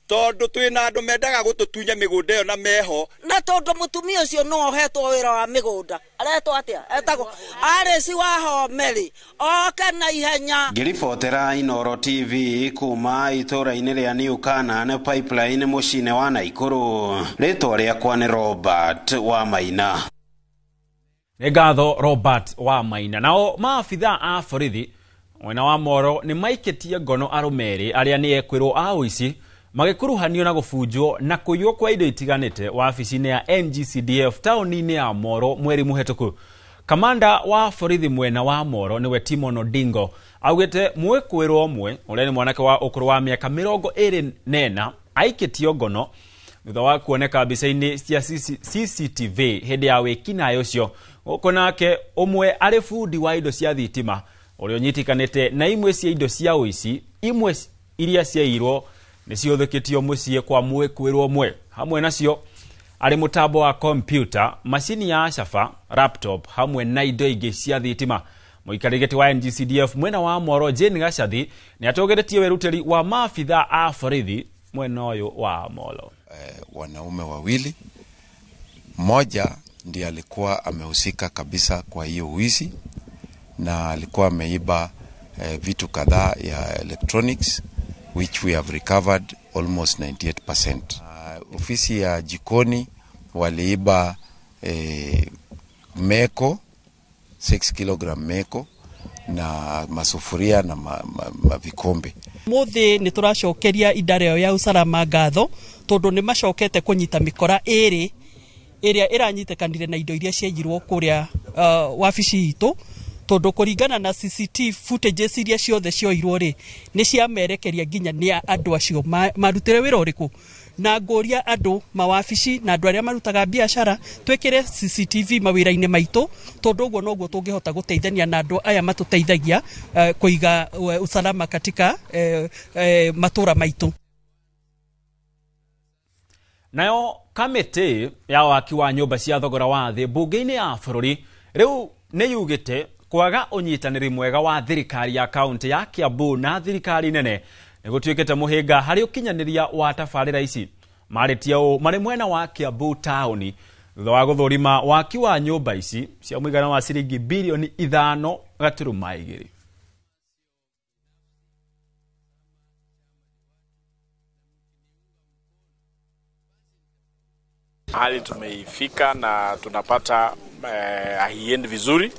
tondũ twĩna andũ mendaga gũtũtunya mĩgũnda ĩyo na meho. Na tondũ mũtumia ũcio no ohetwo wĩra wa mĩgũnda, aretwo atĩa? Etagwo Alice Wahome, oke na ihenya. Ngĩribotera Inooro TV kuma itũũra-inĩ rĩa New Canaan Pipeline mũciĩ-inĩ wa Naikuru, rĩtwa rĩakwa nĩ Robert Wamaina. Nĩ ngatho Robert Wamaina. Nao maabithaa a borithi mwena wa Moro nĩ maikĩtie ngono arũme erĩ arĩa nĩ ekwĩrwo a ũici magĩkuruhanio na gũbunjwo na kũiywo kwa indo itiganĩte wabici-inĩ ya NGCDF taũni-inĩ ya Moro mweri mũhetũku. Kamanda wa borithi mwena wa Moro nĩwe Timon Odingo augĩte mwĩkũĩrwo ũmwe ũrĩa nĩ mwanake wa ũkũrũ wa mĩaka 24 aikĩtio ngono thutha wa kuoneka mbica-inĩ cia CCTV hĩndĩ ya wĩkinaĩ ũcio. Gũkũ nake ũmwe arĩ bundi wa indo cia thitima ũrĩa ũnyitĩkanĩte na imwe cia indo cia ũici, imwe iria ciairwo nĩ ciũthũkĩtio mũciĩ kwa mwĩkũĩrwo ũmwe. Hamwe nacio arĩ mũtambo wa kompyuta, macini ya caba, laptop hamwe na indo ingĩ cia thitima. Mũikarĩri gĩtĩ wa NGCDF mwena wa Moro Jane Gacathi nĩ atũgĩrĩtie wĩrutĩri wa maabitha a borithi mwena ũyũ wa Molo. Wanaume wawili, mmoja ndiye alikuwa amehusika kabisa kwa hiyo wizi na alikuwa ameiba vitu kadhaa ya electronics which we have recovered almost 98%. Ofisi ya jikoni waliiba meko 6 kg meko na masufuria na vikombe. Muthi ni turacokeria idara ĩyo ya usalama ngatho tondu ni macokete kunyita mikora ĩrĩ ĩrĩa ĩranyitĩkanire na indo iria ciaiyirwo kũrĩa wabici itũ, tondu kũringana na CCTV footages iria ciothe cioirwo rĩ nĩ ciamerekeria nginya nĩ andũ acio marutire wĩra ũrĩkũ. Na ngũria andũ mawabici na andũ arĩa marutaga biacara twĩkĩre CCTV mawĩra-inĩ maitũ, tondũ ũguo noguo tũngĩhota gũteithania na andũ aya matũteithagia kũiga usalama katika matũra maitũ. Nayo kamĩtĩ ya waki wa nyũmba cia thogora wa thĩ mbunge-inĩ ya bũrũri rĩu nĩ yugĩte kwaga ũnyitanĩri mwega wa thirikari ya kaunti ya Kiambu na thirikari nene nĩ gũtuĩkĩte mũhĩnga harĩ ũkinyanĩria wa tabarĩra ici. Marĩtie ũũ marĩ mwena wa Kiambu taũni thutha wa gũthũrima waki wa nyũmba ici cia mũigana wa ciringi bilioni 5.2. Hali tumeifika na tunapata haiendi vizuri,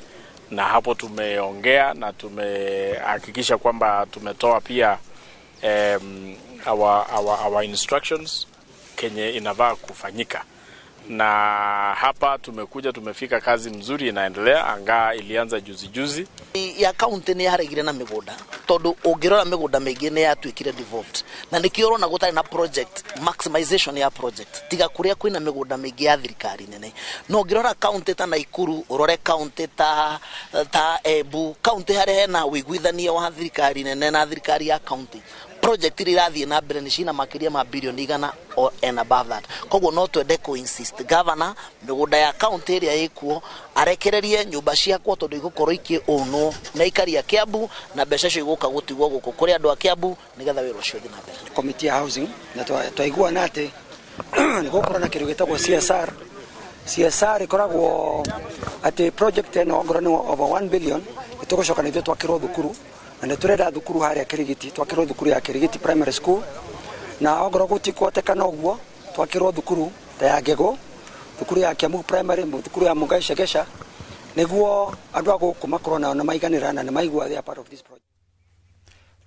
na hapo tumeongea na tumehakikisha kwamba tumetoa pia our instructions kenye inavaa kufanyika. Na hapa tumekuja tumefika, kazi mzuri inaendelea, anga ilianza juzi juzi. Ya county ni yaregire na migunda tondu ungirora migunda mingi ni yatuikire devolved, na nikio urona gutari na project maximization ya project tiga kuria kwina migunda mingi ya thirikari nene. No ungirora county ta Naikuru, urore county ta Embu, county haria hena wiguithania wa thirikari nene na thirikari ya county, project iria irathie na mbere ni cina makiria ma bilioni 100 or and above that. Koguo no twende ku insist governor migunda ya county ĩrĩa ĩkuo arekererie nyũmba ciakwo tondu igukorwo ikĩũnwo na ikari ya Kiambu, na mbeca icio igũka gũtigwo gũkũ kũrĩ andũ a Kiambu nĩgetha wĩra ũcio ũthiĩ na mbere. Committee ya housing na twaiguana atĩ nĩ gũkorwo na kĩndũ gĩtagwo CSR. CSR ĩkoragwo atĩ project ĩno ongorwo nĩ over 1 billion ĩtũgũcoka na ithuĩ twakĩrwo thukuru, na nĩ tũrenda thukuru harĩa Kirigiti, twakĩrwo thukuru ya Kirigiti Primary School, na ongorwo gũtikũhotekana ũguo twakĩrwo thukuru ta ya Ngegũ, thukuru ya Kiambu Primary, thukuru ya Mungai Shegesha, nĩguo andũ a gũkũ makorwo nao nĩ maiganĩra na nĩ maigua they are part of this project.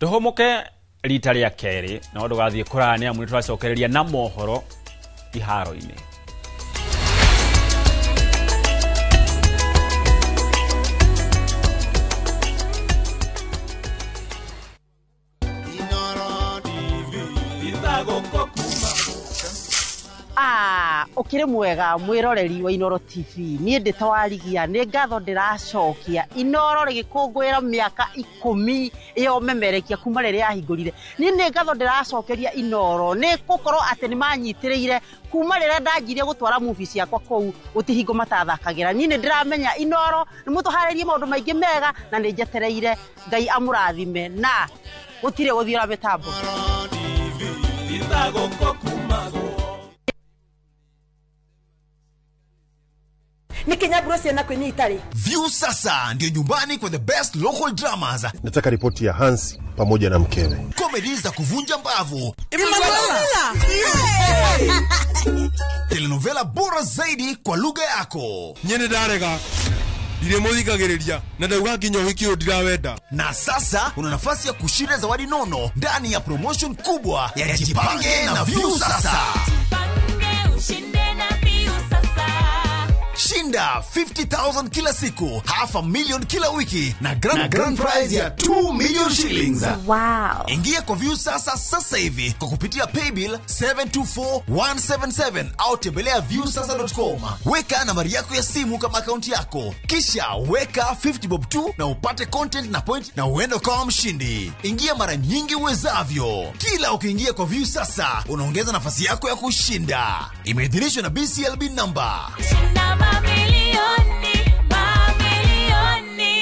Tũhũmũke rita rĩa kerĩ no ndũgathiĩ kũraya nĩ amu nĩ tũracokereria na mohoro iharo-inĩ. Ukire mwega mwiroreri wa Inooro TV, niĩ ndĩ ta warigia nĩ ngatho ndĩracokia Inooro rĩgĩkũngũĩra mĩaka 10 ĩyo memerekia kuma rĩrĩa yahingũrire. Niĩ nĩ ngatho ndĩracokeria Inooro nĩ gũkorwo atĩ nĩ manyitĩrĩire kuma rĩrĩa ndanjirie gũtwara movie ciakwa kũu gũtihingo matathakagĩra. Niĩ nĩ ndĩramenya Inooro nĩ mũtũharĩrie maũndũ maingĩ mega na nĩ njetereire Ngai amũrathime na gũtirĩ gũthiũra mĩtambo. Nikinyaburo ciana kwini itari. View sasa ndio nyumbani kwa the best local dramas. Nataka ripoti ya Hansi pamoja na mkewe. Comedy za kuvunja mbavu. Emanuela. Telenovela bora zaidi kwa lugha yako. Nyene darega. Ndirĩ mũthikagĩrĩria na ndauga nginya ũhiki ũyũ ndirawenda. Na sasa una nafasi ya kushinda zawadi nono ndani ya promotion kubwa ya Jipange na Viusasa. Shinda 50,000 kila siku, 500,000 kila wiki na grand prize ya 2 million shillings. Wow. Ingia kwa Viusasa sasa hivi kwa kupitia paybill 724177 au tembelea viusasa.com. Weka nambari yako ya simu kama akaunti yako, kisha weka 50 bob tu na upate content na point na uende kama mshindi. Ingia mara nyingi uwezavyo. Kila ukiingia kwa Viusasa unaongeza nafasi yako ya kushinda. Imeidhinishwa na BCLB number. Mamilioni, mamilioni.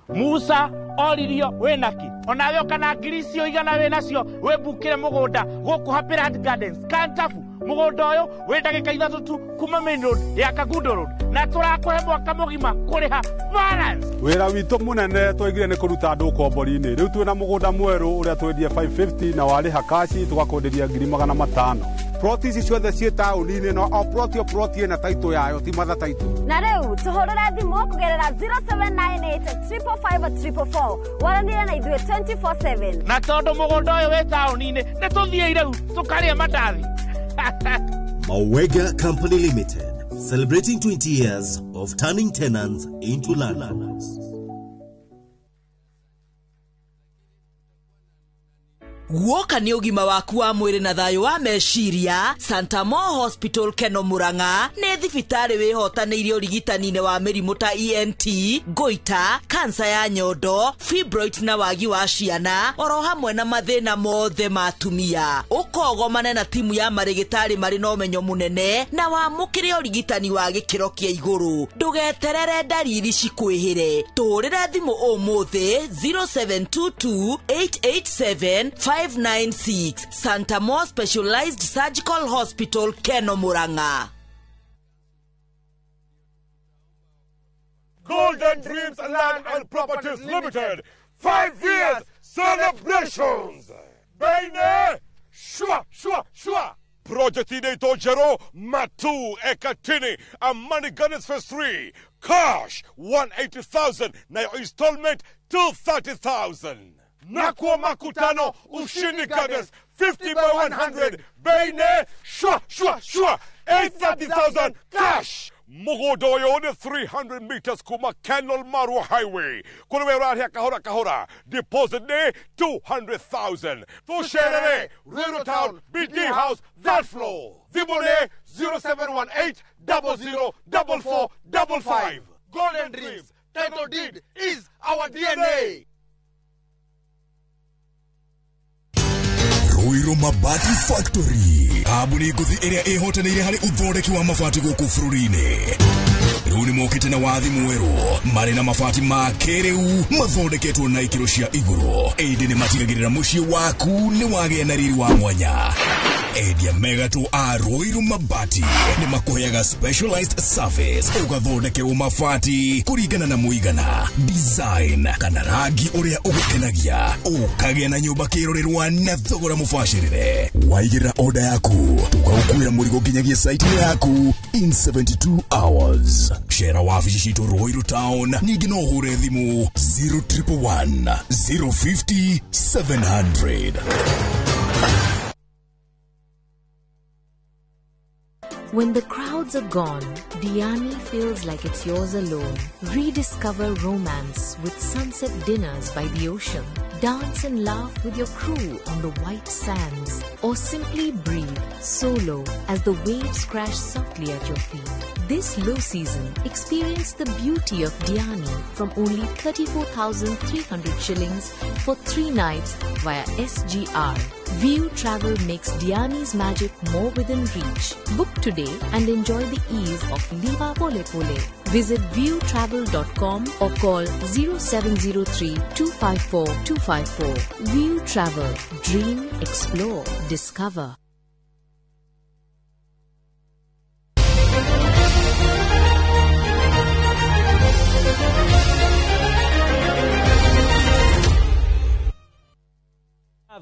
Musa oririo winaki onawe kana ngiri icio igana winacio wibukire mugunda guku Happy Land Gardens Kantafu. Mugunda uyu wi ndagika 3 tu kuma main road ya Kangundo Road na turakuhe mwaka mugima kuriha balance. Wira witu munene twaigire ni kuruta andu ukombori-ini. Riu twina mugunda mweru uria twendie 550 na wariha kashi tugakwenderia 500,000. Ploti ici ciothe ciĩ taũni-inĩ no o ploti o ploti ĩna taitũ yayo, ti matha taitũ. Na rĩu tũhũrĩre thimũ kũgerera 0798 555 444 waranĩre na ithuĩ 24/7. Na tondũ mũgũnda ũyũ wĩ taũni-inĩ nĩ tũthiĩ rĩu tũkarĩe mandathi. Mawega Company Limited, celebrating 20 years of turning tenants into landlords. Guoka nĩ ũgima waku wa mwĩrĩ na thayũ wa meciria. Santa Mo Hospital Keno Murang'a nĩ thibitarĩ wĩhotanĩirie ũrigitani-inĩ wa mĩrimũ ta ENT, goita, kansa ya nyondo, fibroid na wagi wa ciana, oro hamwe na mathĩna mothe ma atumia. Ũkogomane na timu ya marĩgĩtarĩ marĩ na ũmenyo mũnene na wamũkĩre ũrigitani wa gĩkĩro kĩa igũrũ. Ndũgeterere ndariri cikwĩhĩre. Tũhũrĩre thimũ ũmũthĩ 0722 887 596. Santa Mo Specialized Surgical Hospital Keno Murang'a. Golden Dreams Land and Properties Limited, 5 years celebrations. Baine, shwa shwa shwa. Project inaitwa Jero Matu Ekatini Amani Gardens Phase 3. Cash 180,000 na installment 230,000. Nakuwa makutano Ushindi Gardens 50 by 100. Baine, shwa shwa shwa. 830,000 cash. Mũgũnda ũyũ nĩ 300 meters kuma Kenol Marua Highway. Kũrĩ we ũrarĩha kahora kahora. Deposit nĩ 200,000. Tũcerere Ruiru Town, BD House, third floor. Thimũ nĩ 0718 00 44 55. Golden Dreams, title deed is our DNA. Ruiru Mabati Factory, kambuni ngũthi ĩrĩa ĩhotanĩire harĩ ũthondeki wa mabati gũkũ bũrũri-inĩ. Rĩu nĩmokĩte na wathi mwerũ marĩ na mabati ma kĩrĩu mathondeketwo na ikĩro cia igũrũ, ĩndĩ nĩmatigagĩrĩra mũciĩ waku nĩ wagĩa na riri wa mwanya. Endia megatũ a Ruiru Mabati nĩmakũheaga specialized service ũgathondekerwo mabati kũringana na mũigana, design kana rangi ũrĩa ũgũkenagia, ũkagĩa na nyũmba kĩrorerwa na thogora mũbacĩrĩre. Waigĩrĩra order yaku tũkaũkuĩra mũrigo nginyagia site yaku in 72 hours. Cera wabici citũ Ruiru Town, ningĩ no ũhũre thimũ 0111 050 700. When the crowds are gone, Diani feels like it's yours alone. Rediscover romance with sunset dinners by the ocean. Dance and laugh with your crew on the white sands. Or simply breathe solo as the waves crash softly at your feet. This low season, experience the beauty of Diani from only 34,300 shillings for 3 nights via SGR. View Travel makes Diani's magic more within reach. Book today and enjoy the ease of Liva Pole Pole. Visit viewtravel.com or call 0703 254 254. View Travel. Dream, explore, discover.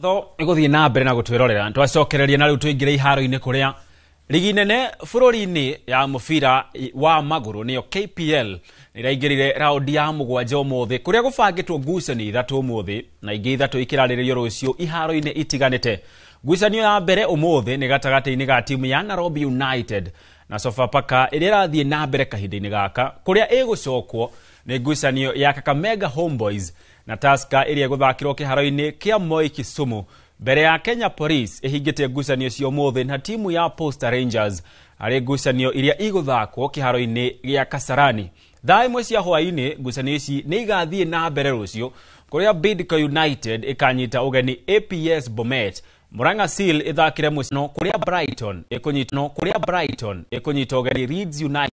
Tho iguthie na mbere na gutwirorera twacokereria na riu tuingire iharo-ini kuria Ligi nene bũrũri-inĩ ya mũbira wa magũrũ nĩyo KPL nĩraingĩrire raundi ya mũgwanja ũmũthĩ kũrĩa gũbangĩtwo ngucanio ithatũ ũmũthĩ na ingĩ ithatũ ikĩrarĩrĩrio rũciũ iharo-inĩ itiganĩte. Ngucanio ya mbere ũmũthĩ nĩ gatagatĩ-inĩ ga timu ya Nairobi United na Sofapaka ĩrĩa ĩrathiĩ na mbere kahinda-inĩ gaka kũrĩa ĩgũcokwo nĩ ngucanio ya Kakamega Homeboys na Tusker ĩrĩa ĩgũthakĩrwo kĩharo-inĩ kĩa Moi Kisumu mbere ya Kenya Police ĩhingĩte ngucanio cio ũmũthĩ na timu ya Posta Rangers harĩ ngucanio iria igũthakwo kĩharo-inĩ gĩa Kasarani. Thaa 1 cia hwaĩ-inĩ ngucanio ici nĩ igathiĩ na mbere rũciũ kũrĩa Bidco United ĩkanyita ũgeni APS Bomet, Murang'a Seal ĩthakĩre mũciĩ kũrĩa Brighton ĩkũnyita ũgeni Leeds United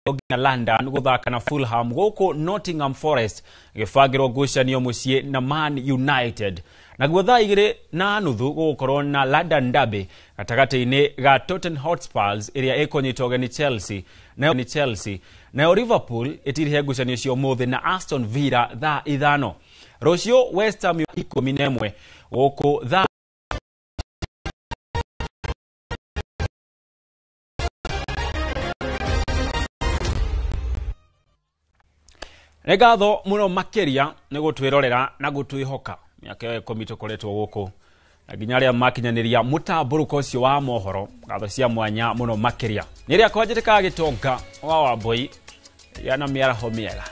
nginya London gũthaka na Fulham gũkũ Nottingham Forest gĩbangĩrwo ngucanio mũciĩ na Man United. Naguo thaa 2:30 gũgũkorwo na London Derby gatagatĩ-inĩ ga Tottenham Hotspurs ĩrĩa ĩkũnyita ũgeni Chelsea nayo Liverpool ĩtirihe ngucanio cio ũmũthĩ na Aston Villa thaa 5. Rũciũ West Ham 11 gũkũ thaa Nĩ ngatho mũno makĩria nĩ gũtwĩrorera na gũtwĩhoka mĩaka ĩyo 10 tũkoretwo gũkũ na nginya arĩa makinyanĩria mũtambũrũko ũcio wa mohoro ngatho cia mwanya mũno makĩria. Nĩ rĩakwa njĩtĩkaga Gĩtonga wa Wambui gĩa na mĩaraho mĩega.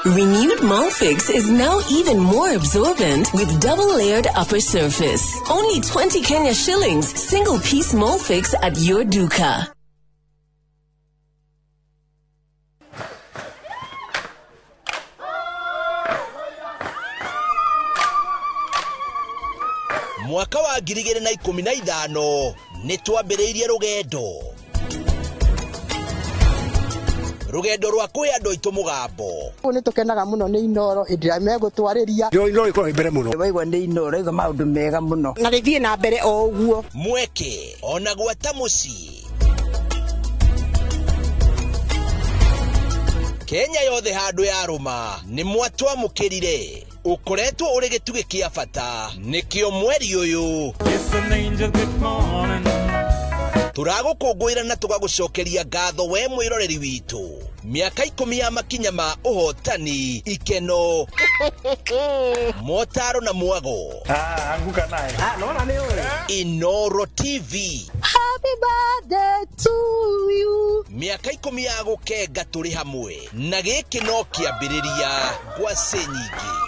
Renewed Molfix is now even more absorbent with double-layered upper surface. Only 20 Kenya shillings, single-piece Molfix at your duka. Mwaka wa 2015 nĩ twambĩrĩirie rũgendo rwa kwĩ andũ aitũ mũgambo. Nĩ tũkenaga mũno nĩ Inooro hĩndĩ ĩrĩa megũtwarĩria. Inooro ĩkoragwo ĩ mbere mũno. Waigua nĩ Inooro igua maũndũ mega mũno. Na rĩthiĩ na mbere o ũguo. Mweke ona gwata mũciĩ. Kenya yothe handũ yarũma nĩ mwatwamũkĩrire. Ũkoretwo ũrĩ gĩtugĩ kĩa bata nĩkĩo mweri ũyũ. Tũragũkũngũĩra na tũgagũcokeria ngatho we mwĩroreri witũ. Mĩaka 10 ya makinya ma ũhotani, ikeno, motaro na mwago. Anguka naye. Nona nĩ ũĩ. Inooro TV. Happy birthday to you. Mĩaka 10 ya gũkenga tũrĩ hamwe na gĩkĩ no kĩambĩrĩria ngwacĩ nyingĩ.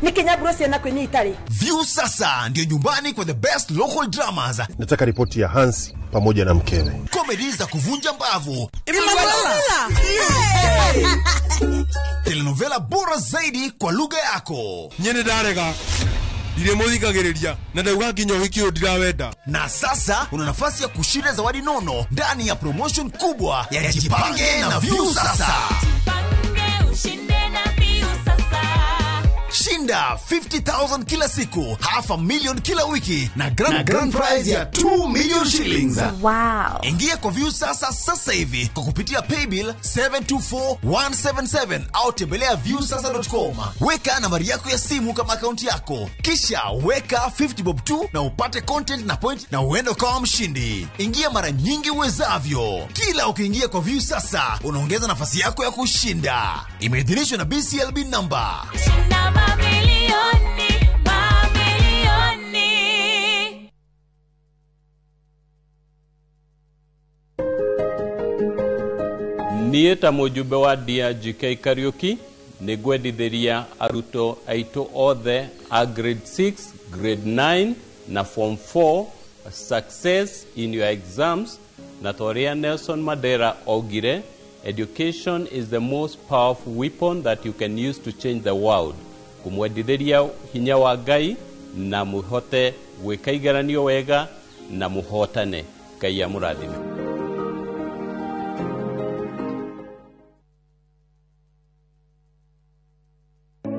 Nĩ Kenya bro ciana kwĩ itarĩ. View sasa ndio nyumbani kwa the best local dramas. Nataka ripoti ya Hansi pamoja na mkewe. Comedy za kuvunja mbavu. Emanuela. Telenovela bora zaidi kwa lugha yako. Nyene ndarega. Ndirĩ mũthikagĩrĩria na ndauga nginya ũhiki ũyũ ndirawenda. Na sasa una nafasi ya kushinda zawadi nono ndani ya promotion kubwa ya Jipange na View Sasa. Jipange ushinde na View Sasa. Shinda 50,000 kila siku, 500,000 kila wiki na grand prize ya 2 million shillings. Wow. Ingia kwa View Sasa sasa hivi kwa kupitia paybill 724177 au tembelea viewsasa.com. Weka nambari yako ya simu kama akaunti yako, kisha weka 50 bob 2 na upate content na point na uende kama mshindi. Ingia mara nyingi uwezavyo. Kila ukiingia kwa View Sasa unaongeza nafasi yako ya kushinda. Imeidhinishwa na BCLB number. Shinda mamilioni, mamilioni. Niĩ ta mũjumbe wa DRGK Kariuki nĩ ngwendithĩria arutwo aitũ othe a grade 6, grade 9 na form 4 success in your exams Na ta ũrĩa Nelson Mandela augire, education is the most powerful weapon that you can use to change the world. Kũmwendithĩria hinya wa Ngai na mũhote gwĩka igeranio wega na mũhotane. Ngai amũrathime.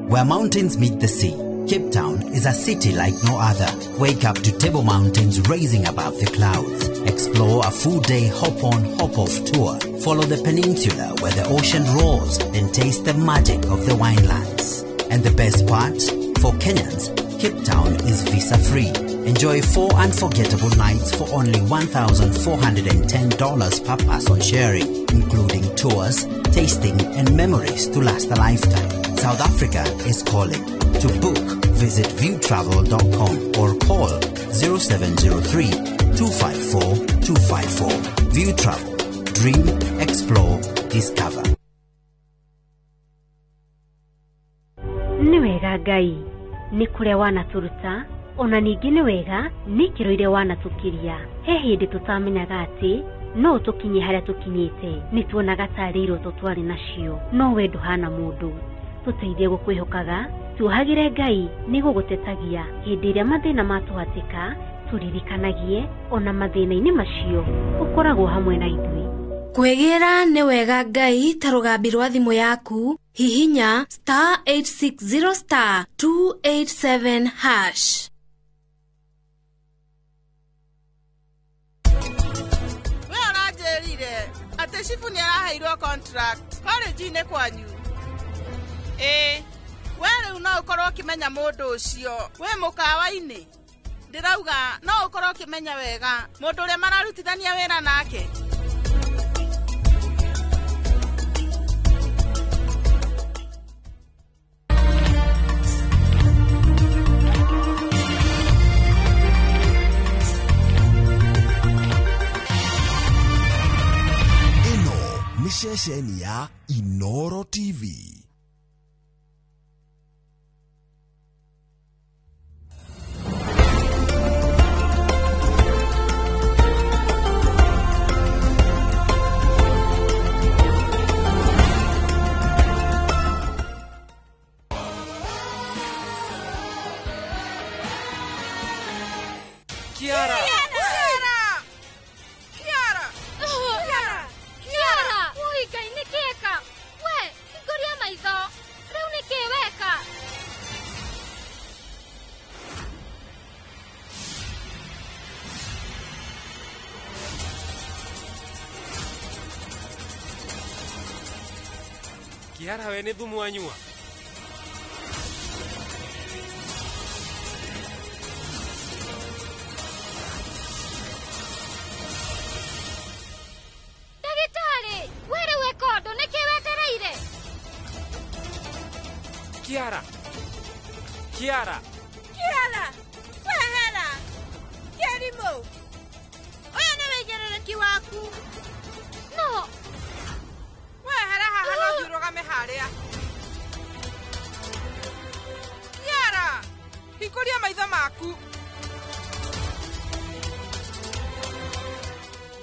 Where mountains meet the sea, Cape Town is a city like no other. Wake up to Table Mountains rising above the clouds. Explore a full-day hop-on, hop-off tour. Follow the peninsula where the ocean roars and taste the magic of the winelands. And the best part? For Kenyans, Cape Town is visa-free. Enjoy 4 unforgettable nights for only $1,410 per person sharing, including tours, tasting, and memories to last a lifetime. South Africa is calling. To book, visit viewtravel.com or call 0703 254 254. View Travel. Dream, explore, discover. Nĩ wega Ngai nĩ kũrĩa wanatũruta, ona ningĩ nĩ wega nĩ ikĩro iria wanatũkiria. He hĩndĩ tũtamenyaga atĩ no tũkinye harĩa tũkinyĩte, nĩ tuonaga tarĩ iroto twarĩ nacio, no we ndũhana mũndũ. Tũteithie gũkwĩhokaga, tuohagĩre Ngai nĩ gũgũtetagia hĩndĩ ĩrĩa mathĩna matũhatĩka, tũririkanagie ona mathĩna-inĩ macio ũkoragwo hamwe na ithuĩ. Kwĩgĩra nĩ wega Ngai ta rũgambi rwa thimũ yaku, hihinya star 860 star 287 hash. We ũranjĩrire atĩ cibu nĩ araheirwo contract college-inĩ kwanyu. Ĩĩ, we rĩu no ũkorwo ũkĩmenya mũndũ ũcio wĩ mũkawa-inĩ. Ndĩrauga no ũkorwo ũkĩmenya wega mũndũ ũrĩa mararutithania wĩra nake. Ĩno nĩ ceceni ya Inooro TV. Kiara! Kiara! Kiara! Kiara! Kiara! Ui, Ngai nĩ kĩka? We, hingũria maitho. Rĩu nĩ kĩ weka? Kiara, we nĩ thumu wanyua? Kiara! Kiara! Kiara! Wehera! Kĩrimũ! Ũyũ nĩ wĩigĩrĩrĩki waku. No! Wehera haha no thiĩ ũrũgame harĩa. Kiara! Hingũria maitho maku.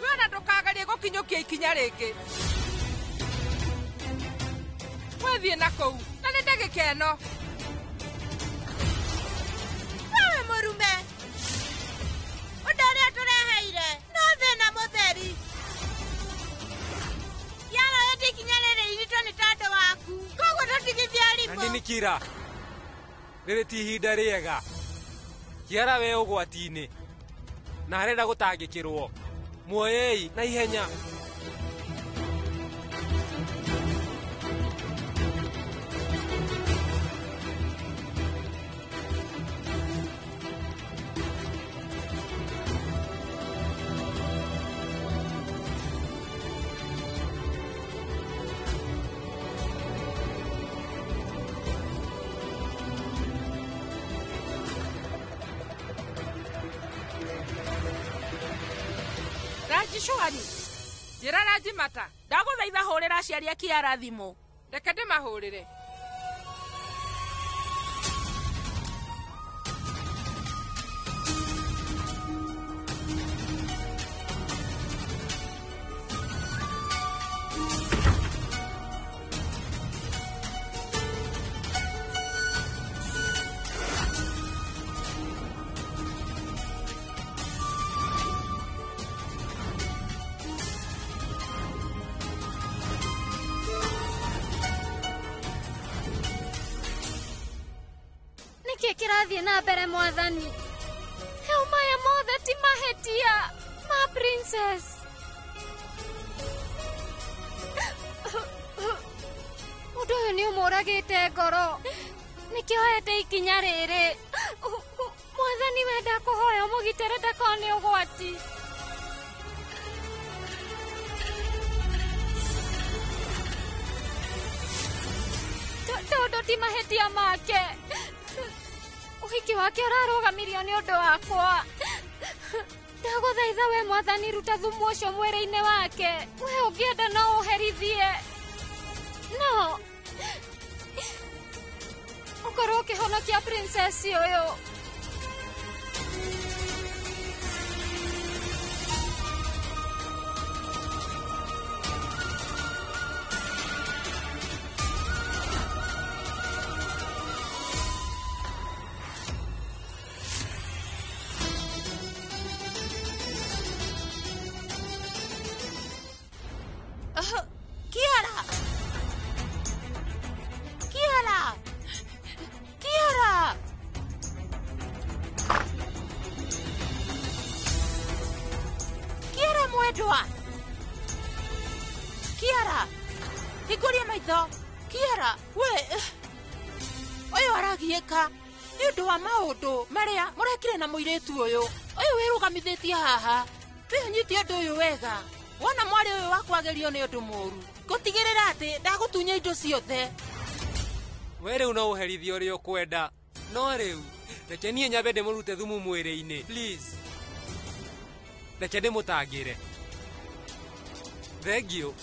We ona ndũkagerie gũkinyũkia ikinya rĩngĩ. Wethiĩ na kũu. Na nĩ ndagĩka ĩno. Wewe mũrume, ũndũ ũrĩa tũreheire no thĩna mũtheri. Kiara, ũyũ ti ikinya rĩrĩ iritũ nĩ tondũ waku, koguo tũtigithie arimũ. Na nĩ Kira, rĩrĩ ti ihinda rĩega. Kiara we ũgwati-inĩ na arenda gũtangĩkĩrwo. Muoyei na ihenya. Shwari. Njĩra Ranji mata. Ndagũthaitha hũrĩra aciari a Kiara thimũ. Reke ndĩmahũrĩre. Kĩrathiĩ na mbere mwathani? Rĩu maya mothe ti mahĩtia ma princess. Ũndũ ũyũ nĩ ũmũragĩte ngoro, nĩkĩo oete ikinya rĩrĩ. Mwathani, wenda kũhoya ũmũgitĩre ndakone ũgwati. Tondũ ti mahĩtia make, ũhiki wake ũrarũgamirio nĩ ũndũ wakwa. Ndagũthaitha we mwathani, ruta thumu ũcio mwĩrĩ-inĩ wake. We ũngĩenda no ũherithie, no ũkorwo ũkĩhonokia princess ũyũ. Kiara! Kiara! Kiara! Kiara mwendwa! Kiara! Hingũria maitho! Kiara, we ũyũ aragiĩka nĩ ũndũ wa maũndũ marĩa mũrekire na mũirĩtu ũyũ. Ũyũ wĩrũgamithĩtie haha. Twĩnyite ũndũ ũyũ wega. Wona mwarĩ ũyũ wa kwagĩrio nĩ ũndũ mũũru, ngũtigĩrĩra atĩ ndagũtunya indo ciothe. We rĩu no ũherithie ũrĩa ũkwenda, no rĩu reke niĩ nyambe ndĩmũrute thumu mwĩrĩ-inĩ, please. Reke ndĩmũtangĩre. Thengiũ.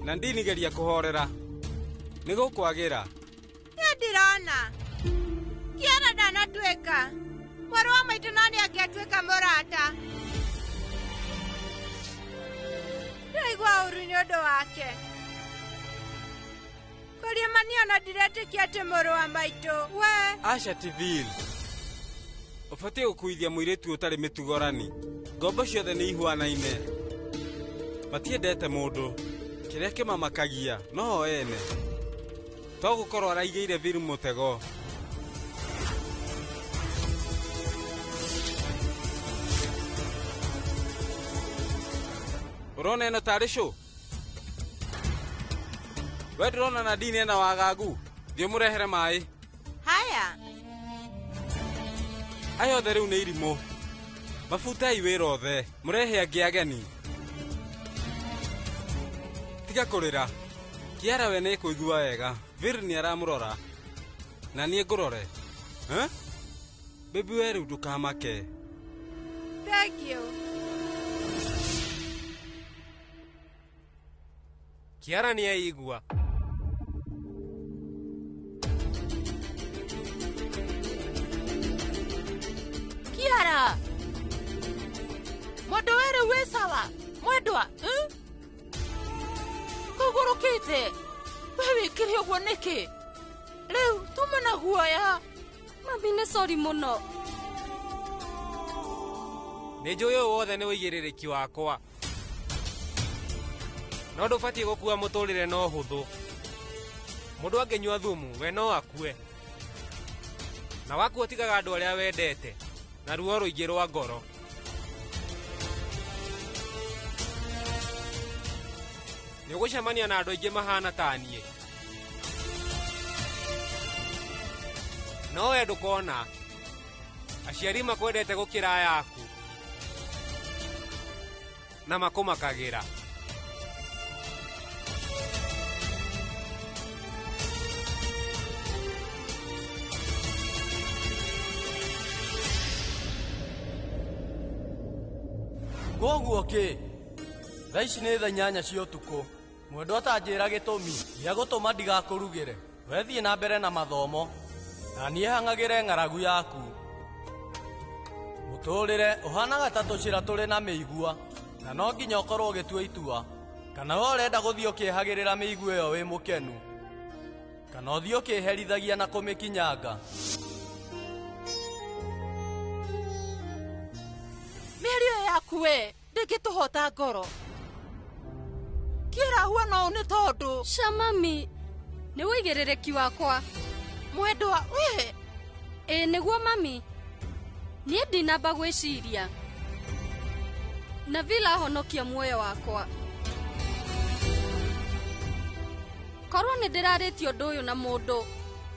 Na ndinigeria kũhorera, nĩ gũkwagĩra. Niĩ ndirona Kiara ndanatuĩka mwarĩ wa maitũ, no nĩ angĩatuĩka mũrata. Ndĩraigua ũru nĩ ũndũ wake. Kũria mani ona ndiretĩkia atĩ mũrũ wa maitũ we. Aca tivil, ũbatiĩ gũkuithia mũirĩtu ũtarĩ mĩtugorani. Ngombo ciothe nĩ ihuanaine, matiendete mũndũ. Kĩrĩa kĩmamakagia no o ene. To gũkorwo araigĩire Biru mũtego. Ũrona ĩno tarĩ cũ? We ndĩrona Nadine ena wagagu. Thiĩ ũmũrehere maĩ. Haya. Aya othe rĩu nĩ irimũ. Mabutai wĩra othe, mũrehe angĩ ageni. Tiga kũrĩra. Kiara we nĩ kũigua wega. Vir nĩ aramũrora. Na niĩ ngũrore. Eh? Baby we rĩu ndũkamake. Thank you. Kiara nĩ aigua. Kiara! Mũndũ we rĩu wĩ sawa? Mwendwa, Kũgũrũkĩte. We wĩkire ũguo nĩkĩ? Rĩu tuma na guoya. Mami nĩ sorry mũno. Nĩ njũĩ ũyũ wothe nĩ ũigĩrĩrĩki wakwa. No ndũbatiĩ gũkua mũtũrĩre na ũhũthũ. Mũndũ angĩnyua thumu, we no akue. Na wakua ũtigaga andũ arĩa wendete na ruo rũingĩ rwa ngoro. Nĩ ũgũcemania na andũ aingĩ mahana ta niĩ. No we ndũkona aciari makwendete gũkĩra aya aku na makũmakagĩra. Koguo kĩ? Thaa ici nĩ thaa 8 cia ũtukũ. Mwendwa ta njĩra gĩtũmi gĩa gũtũma ndigakũrugĩre. We thiĩ na mbere na mathomo. Na niĩ hang'agĩre ng'aragu yaku. Mũtũrĩre ũhanaga ta tũcĩra tũrĩ na mĩigua, na no nginya ũkorwo ũgĩtua itua. Kana we ũrenda gũthiĩ ũkĩhagĩrĩra mĩigua ĩyo wĩ mũkenu, kana ũthiĩ ũkĩherithagia na kũmĩkinyanga. Mĩario yaku we ndĩngĩtũhota ngoro. Kĩrahua no nĩ tondũ Ca mami, nĩ wĩigĩrĩrĩki wakwa. Mwendwa we. Ĩĩ nĩguo mami. Niĩ ndinamba gwĩciria. Na Vila ahonokia muoyo wakwa. Korwo nĩ ndĩrarĩtie ũndũ ũyũ na mũndũ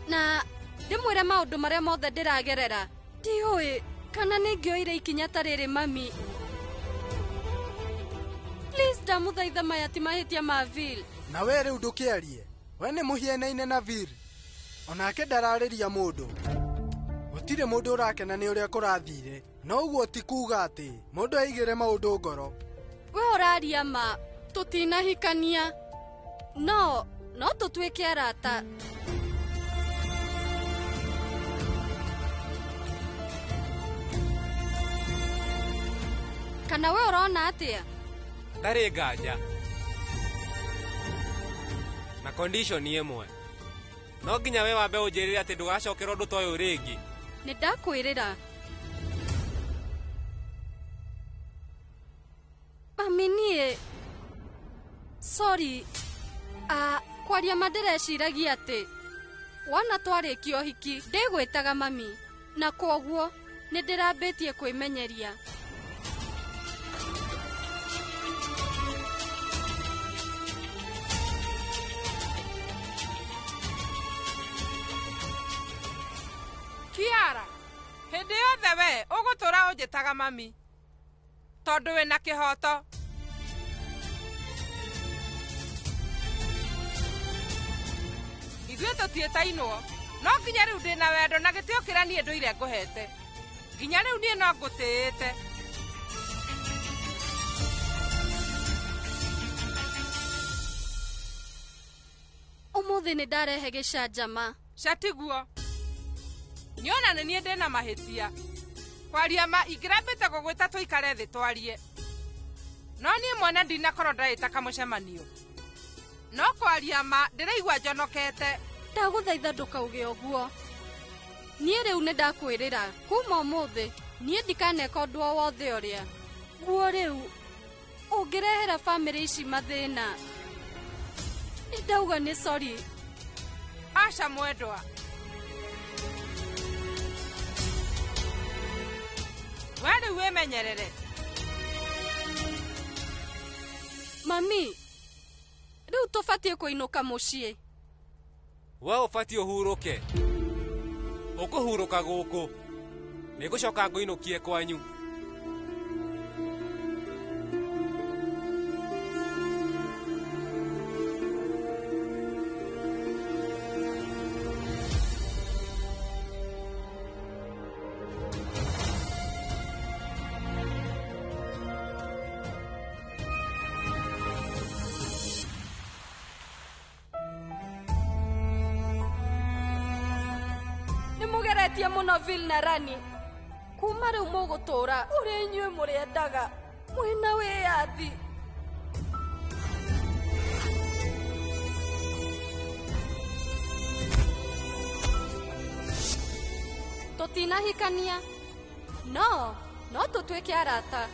na ndĩmwĩre maũndũ marĩa mothe ndĩragerera, ndiũĩ kana nĩ ngĩoire ikinya ta rĩrĩ mami. Please ndamũthaitha maya ti mahĩtia ma Vil. Na we rĩu ndũkĩarie. We nĩ mũhianaine na Vil. Onake ndararĩria mũndũ. Gũtirĩ mũndũ ũrakena nĩ ũrĩa kũrathire. No ũguo ti kuuga atĩ mũndũ aigĩre maũndũ ngoro. We ũraria ma, tũtinahikania. No tũtuĩke arata. Kana we ũrona atĩa? Ndarĩ nganja. Na condition ĩmwe. No nginya we wambe ũnjĩrĩre atĩ ndũgacokera ũndũ ta ũyũ rĩngĩ. Nĩ ndakwĩrĩra. Mami niĩ sorry. Kwaria ma ndĩreciragia atĩ wona twarĩkia ũhiki ndĩgwĩtaga mami, na kwoguo nĩ ndĩrambĩtie kwĩmenyeria. Kiara, hĩndĩ yothe we ũgũtũra ũnjĩtaga mami tondũ wĩna kĩhoto. Ithuĩ tũtiĩtainwo, no nginya rĩu ndĩna wendo na gĩtĩo kĩrĩa niĩ ndũire ngũhete. Nginya rĩu niĩ no ngũtĩĩte. Ũmũthĩ nĩ ndarehe gĩcanjama. Catiguo. Nĩona nĩ niĩ ndĩna mahĩtia. Kwaria ma ingĩrambĩte gũgwĩta tũikare thĩ twarie. No niĩ mwene ndinakorwo ndĩraĩta kamũcemanio. No kwaria ma ndĩraigua njonokete. Ndagũthaitha ndũkauge ũguo. Niĩ rĩu nĩ ndakwĩrĩra kuma ũmũthĩ niĩ ndikaneka ũndũ o wothe ũrĩa. Guo rĩu ũngĩrehera bamĩrĩ ici mathĩna. Nĩ ndauga nĩ sorry. Aca mwendwa. We rĩu wĩmenyerere. Mami, rĩu tũbatiĩ kũinũka mũciĩ. We ũbatiĩ ũhurũke. Ũkũhurũka gũkũ. Nĩngũcoka ngũinũkie kwanyu. Nĩmũgeretie mũno Vil na Rani. Kuma rĩu mũgũtũra ũrĩa inyuĩ mũrĩendaga mwĩna wĩyathi. Tũtinahikania. No tũtuĩke arata.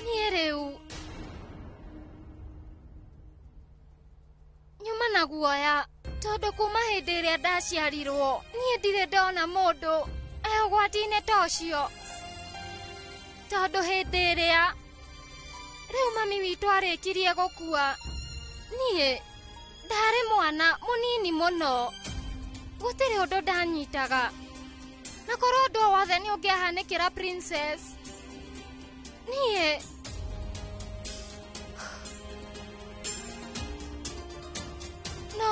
Niĩ rĩu nyuma na guoya tondũ kuma hĩndĩ ĩrĩa ndaciarirwo niĩ ndirĩ ndona mũndũ e ũgwati-inĩ ta ũcio. Tondũ hĩndĩ ĩrĩa rĩu mami witũ arĩkirie gũkua, niĩ ndarĩ mwana mũnini mũno. Gũtirĩ ũndũ ndanyitaga. Na korwo ũndũ o wothe nĩ ũngĩahanĩkĩra princess, niĩ no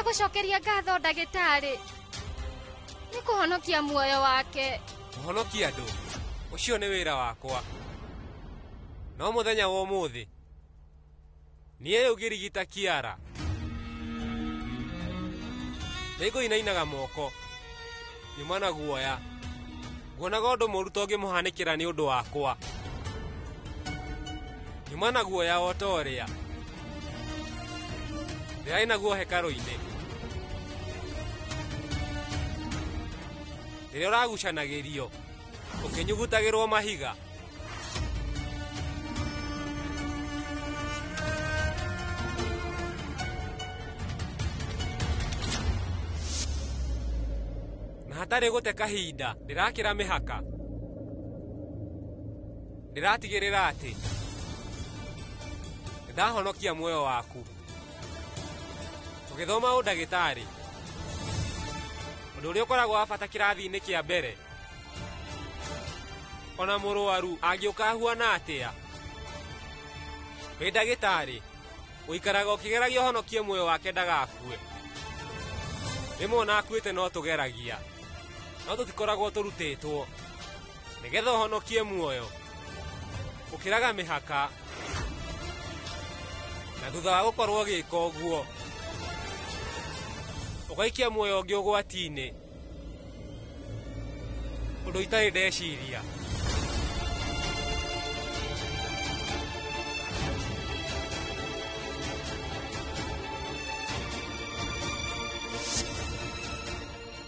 Nĩndagũcokeria ngatho ndagĩtarĩ nĩ kũhonokia muoyo wake. Kũhonokia andũ ũcio nĩ wĩra wakwa. No mũthenya wa ũmũthĩ niĩ rĩu ngĩrigita Kiara nĩngũinainaga moko nyuma na guoya nguonaga ũndũ mũũru tongĩmũhanĩkĩra nĩ ũndũ wakwa. Nyuma na guoya o ta ũrĩa ndĩrarĩ naguo hekarũ-inĩ rĩrĩa ũragucanagĩrio ũkĩnyugutagĩrwo mahiga. Na hatarĩ gũte kahinda ndĩrakĩra mĩhaka ndĩratigĩrĩra atĩ nĩndahonokia muoyo waku. Tũgĩthoma ũndagĩtarĩ ũndũ ũrĩa ũkoragwo wa bata kĩrathi-inĩ kĩa mbere ona mũrwaru angĩũka ahuana atĩa wĩ ndagĩtarĩ ũikaraga ũkĩgeragia ũhonokie muoyo wake ndagakue. Rĩmwe ona akuĩte no tũgeragia no tũtikoragwo tũrutĩtwo nĩgetha ũhonokie muoyo ũkĩraga mĩhaka na thutha wa gũkorwo ũgĩka ũguo ũgaikia muoyo ũngĩ ũgwati-inĩ ũndũ itarĩ ndeciria.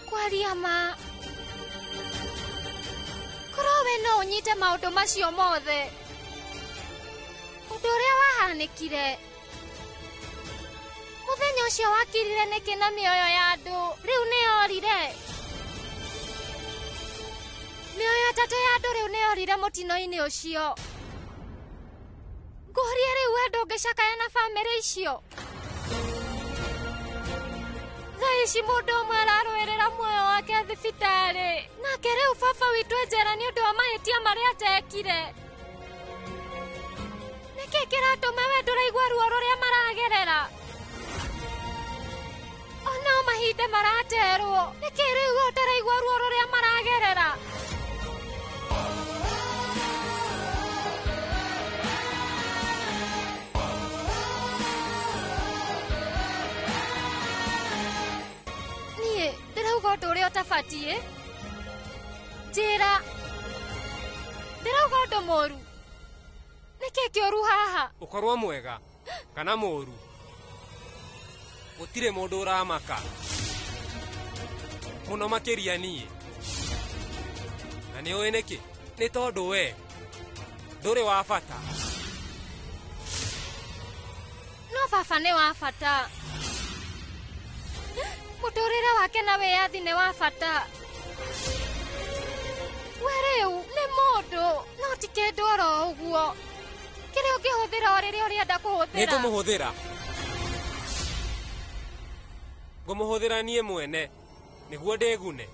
Kwaria ma korwo we no ũnyite maũndũ macio mothe ũndũ ũrĩa wahanĩkire mũthenya ũcio wakirire nĩkĩ na mĩoyo ya andũ rĩu nĩyorire. Mĩoyo ĩtatũ ya andũ rĩu nĩyorire mũtino-inĩ ũcio. Ngũrie rĩu we ndũngĩcakaya na bamĩrĩ icio. Thaa ici mũndũ ũmwe ararũĩrĩra muoyo wake thibitarĩ nake rĩu baba witũ e njera nĩ ũndũ wa mahĩtia marĩa atekire. Nĩkĩ kĩratũma we ndũraigua ruo rũrĩa maragerera? Ona mahinda maraterwo nĩkĩ rĩu we ũtaraigua ruo rũrĩa maragerera? Niĩ ndĩrauga ũndũ ũrĩa ũtabatiĩ. Njĩra ndĩrauga ũndũ mũũru. Nĩkĩ kĩũru haha? Ũkorwo mwega kana mũũru gũtirĩ mũndũ ũramaka mũno makĩria niĩ. Na nĩũĩ nĩkĩ? Nĩ tondũ we ndũrĩ wa bata. No baba nĩ wa bata. Mũtũrĩre wake na wĩyathi nĩ wa bata. We rĩu nĩ mũndũ no ti kĩndũ oro ũguo kĩrĩa ũngĩhũthĩra o rĩrĩa ũrĩenda kũhũthĩra. Nĩngũmũhũthĩra. Ngũmũhũthĩra niĩ mwene nĩguo ndĩgune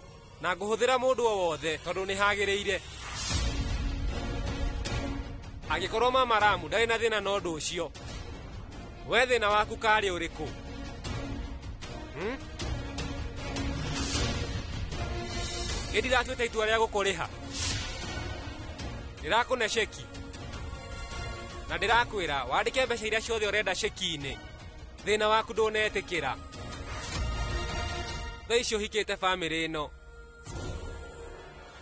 na ngũhũthĩra mũndũ o wothe tondũ nĩhagĩrĩire. Angĩkorwo mama Ramu ndarĩ na thĩna na ũndũ ũcio we thĩna waku karĩ ũrĩkũ? Ĩ ndiratuĩte itua rĩa gũkũrĩha. Ndĩrakũne ceki na ndĩrakwĩra wandĩke mbeca iria ciothe ũrenda ceki-inĩ. Thĩna waku ndũnetĩkĩra. Thaa ici ũhikĩte bamĩrĩ ĩno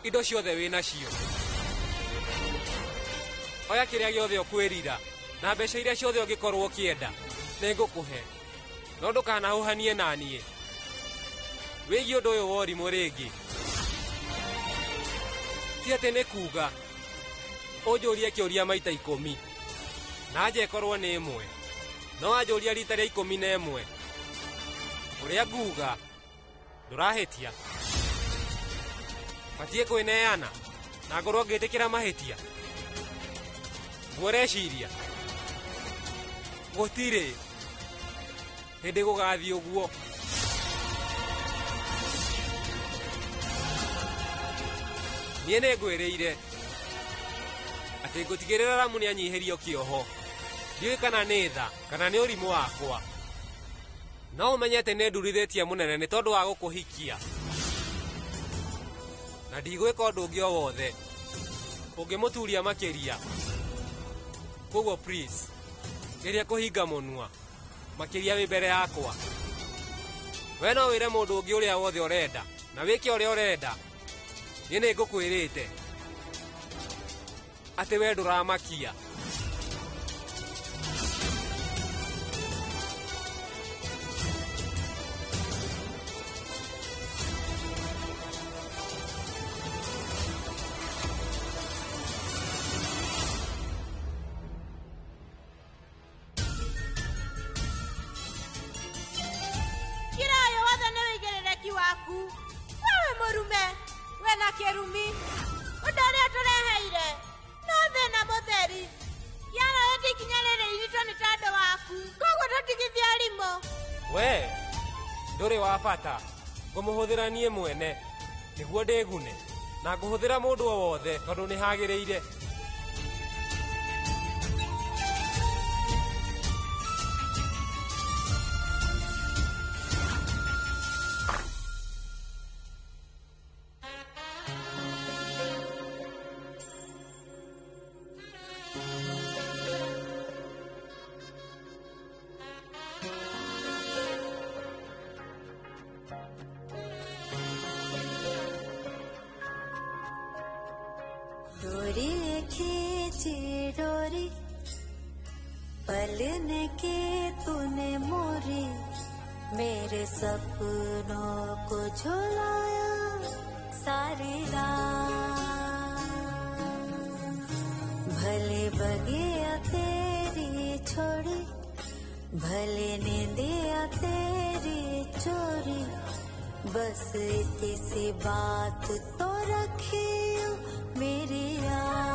indo ciothe wĩ nacio. Oya kĩrĩa gĩothe ũkwĩrira na mbeca iria ciothe ũngĩkorwo ũkĩenda nĩngũkũhe no ndũkanahũhanie na niĩ wĩgiĩ ũndũ ũyũ wa ũrimũ rĩngĩ. Ti atĩ nĩ kuga ũnjũrie kĩũria maita 10 na nje ĩkorwo nĩ ĩmwe no wanjũria rita rĩa 11 ũrĩa nguga ndũrahĩtia. Batiĩ kwĩneana na ngorwo ngĩtĩkĩra mahĩtia. Guo ũreciria gũtirĩ hĩndĩ gũgathiĩ ũguo. Niĩ nĩngwĩrĩire atĩ ngũtigĩrĩra Ramu nĩanyihĩrio kĩoho. Ndiũĩ kana nĩ tha kana nĩ ũrimũ wakwa No ũmenye atĩ nĩ ndurithĩtie mũnene nĩ tondũ wa gũkũhikia. Na ndigwĩka ũndũ ũngĩ o wothe ũngĩmũturia makĩria. Koguo please, geria kũhinga mũnua makĩria wĩ mbere yakwa. We no wĩre mũndũ ũngĩ ũrĩa wothe ũrenda na wĩke ũrĩa ũrenda. Niĩ nĩ ngũkwĩrĩte atĩ we ndũramakia. Kirayo wothe nĩ wĩigĩrĩrĩki waku. Wewe mũrume, we na kĩrumi. Ũndũ ũrĩa tũreheire no thĩna mũtheri. Kĩara ĩti ikinya rĩrĩ iritũ nĩ tondũ waku. Koguo tũtigithie arimũ. We ndũrĩ wa bata, ngũmũhũthĩra niĩ mwene nĩguo ndĩgune, na ngũhũthĩra mũndũ o wothe tondũ nĩ hagĩrĩire. डोरी खींची डोरी पलने के तूने मोरी, मेरे सपनों को झुलाया सारी रात। भले बगिया तेरी छोड़ी, भले नींदिया तेरी चोरी, बस इतनी सी बात तो रखियो मेरी याद।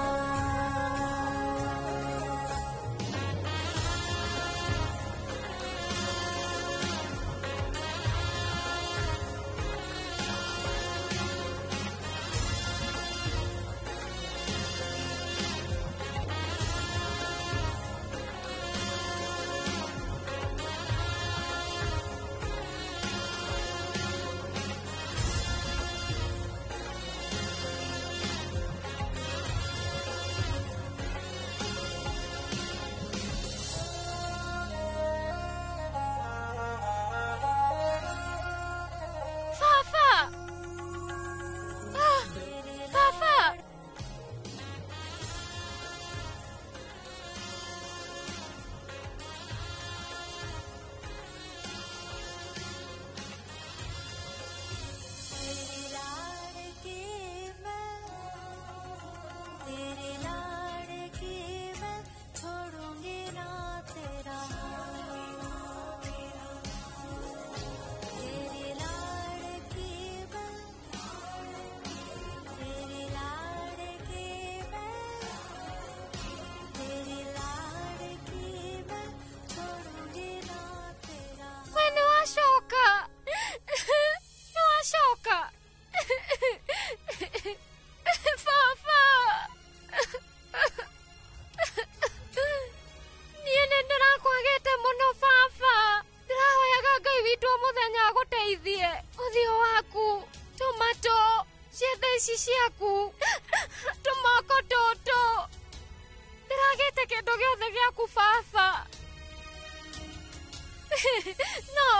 No,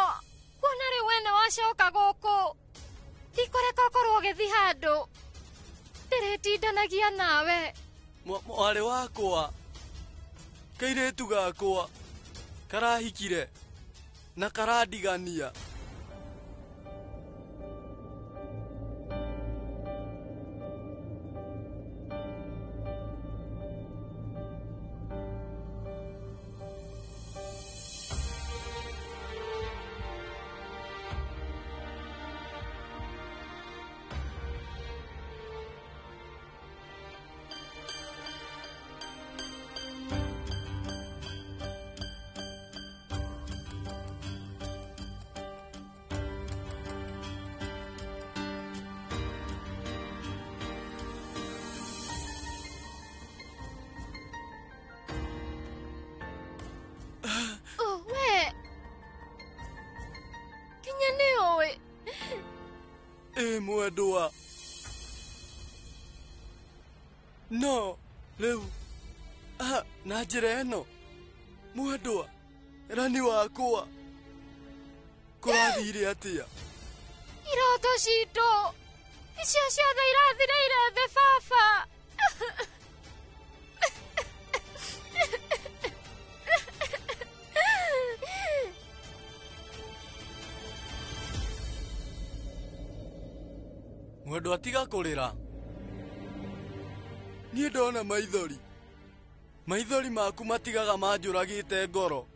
kuona rĩu we nĩ wacoka gũkũ, ndikũreka ũkorwo ũgĩthiĩ handũ. Ndĩrĩtindanagia nawe. Mwarĩ wakwa, kairĩtu gakwa karahikire na karandigania. Mwendwa. No rĩu na njĩra ĩno mwendwa Rani wakwa kũrathire atĩa? Iroto citũ icio ciothe irathireire thĩ baba. Mwendwa tiga kũrĩra. Niĩ ndona maithori. Maithori maku matigaga manjũragĩte ngoro.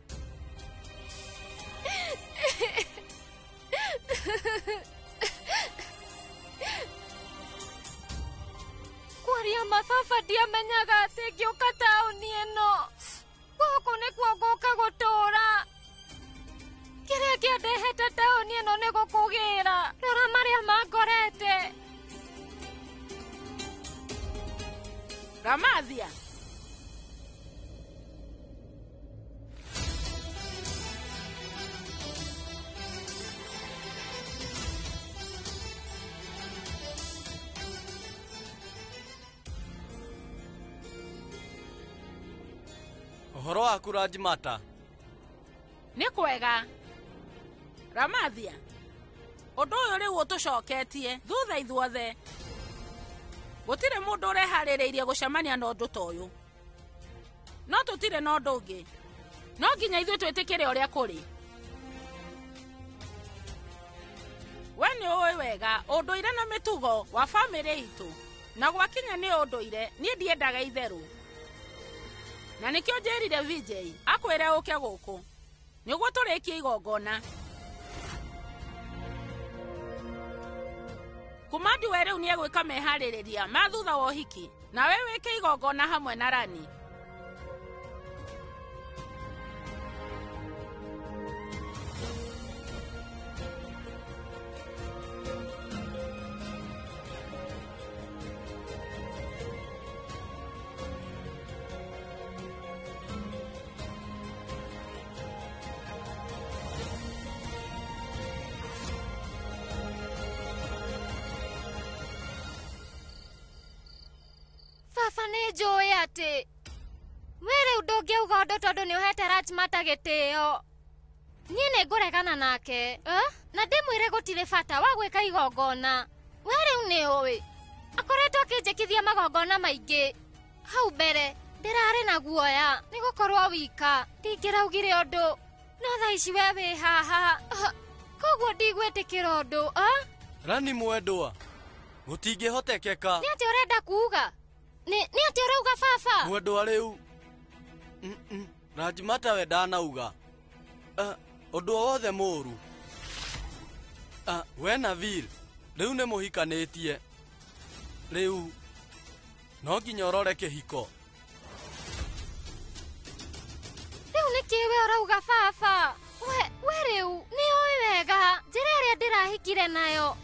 Kwaria ma baba ndiamenyaga atĩ ngĩũka taũni ĩno gũkũ nĩkuo ngũka gũtũũra. Kĩrĩa kĩandehete taũni ĩno nĩ gũkũgĩra. Rora marĩa mangorete. Ramathia. Ũhoro waku Rajmata? Nĩ kwega. Ramathia, ũndũ ũyũ rĩu ũtũcoketie thutha ithuothe. Gũtirĩ mũndũ ũreharĩrĩirie gũcemania na ũndũ ta ũyũ. No tũtirĩ na ũndũ ũngĩ. No nginya ithuĩ twĩtĩkĩre ũrĩa kũrĩ. We nĩ ũĩ wega ũndũire na mĩtugo wa bamĩrĩ itũ. Na gwakinya nĩ ũndũire niĩ ndiendaga itherũ. Na nĩkĩo njĩrire VJ akwĩre ũke gũkũ nĩguo tũrĩkie igongona. Kumandi we rĩu nĩegwĩka meharĩrĩria ma thutha wa ũhiki nawe wĩke igongona hamwe na Rani. Baba nĩ njũĩ atĩ we rĩu ndũngĩauga ũndũ tondũ nĩ ũhete Rajmata gĩtĩo. Niĩ nĩ ngũregana nake na ndĩmwĩre gũtirĩ bata wa gwĩka igongona. We rĩu nĩ ũĩ akoretwo akĩnjĩkithia magongona maingĩ. Hau mbere ndĩrarĩ na guoya nĩ gũkorwo wika ndingĩraugire ũndũ, no thaa ici we wĩ haha koguo ndigwĩtĩkĩra ũndũ. Rani mwendwa, gũtingĩhotekeka. Nĩ atĩa ũrenda kuuga? Nĩ atĩa ũrauga baba? Mwendwa rĩu Rajmata we ndanauga ũndũ o wothe mũũru. We na Vil rĩu nĩ mũhikanĩtie. Rĩu no nginya ũrore kĩhiko. Rĩu nĩkĩ we ũrauga baba? We rĩu nĩ ũĩ wega njĩra ĩrĩa ndĩrahikire nayo.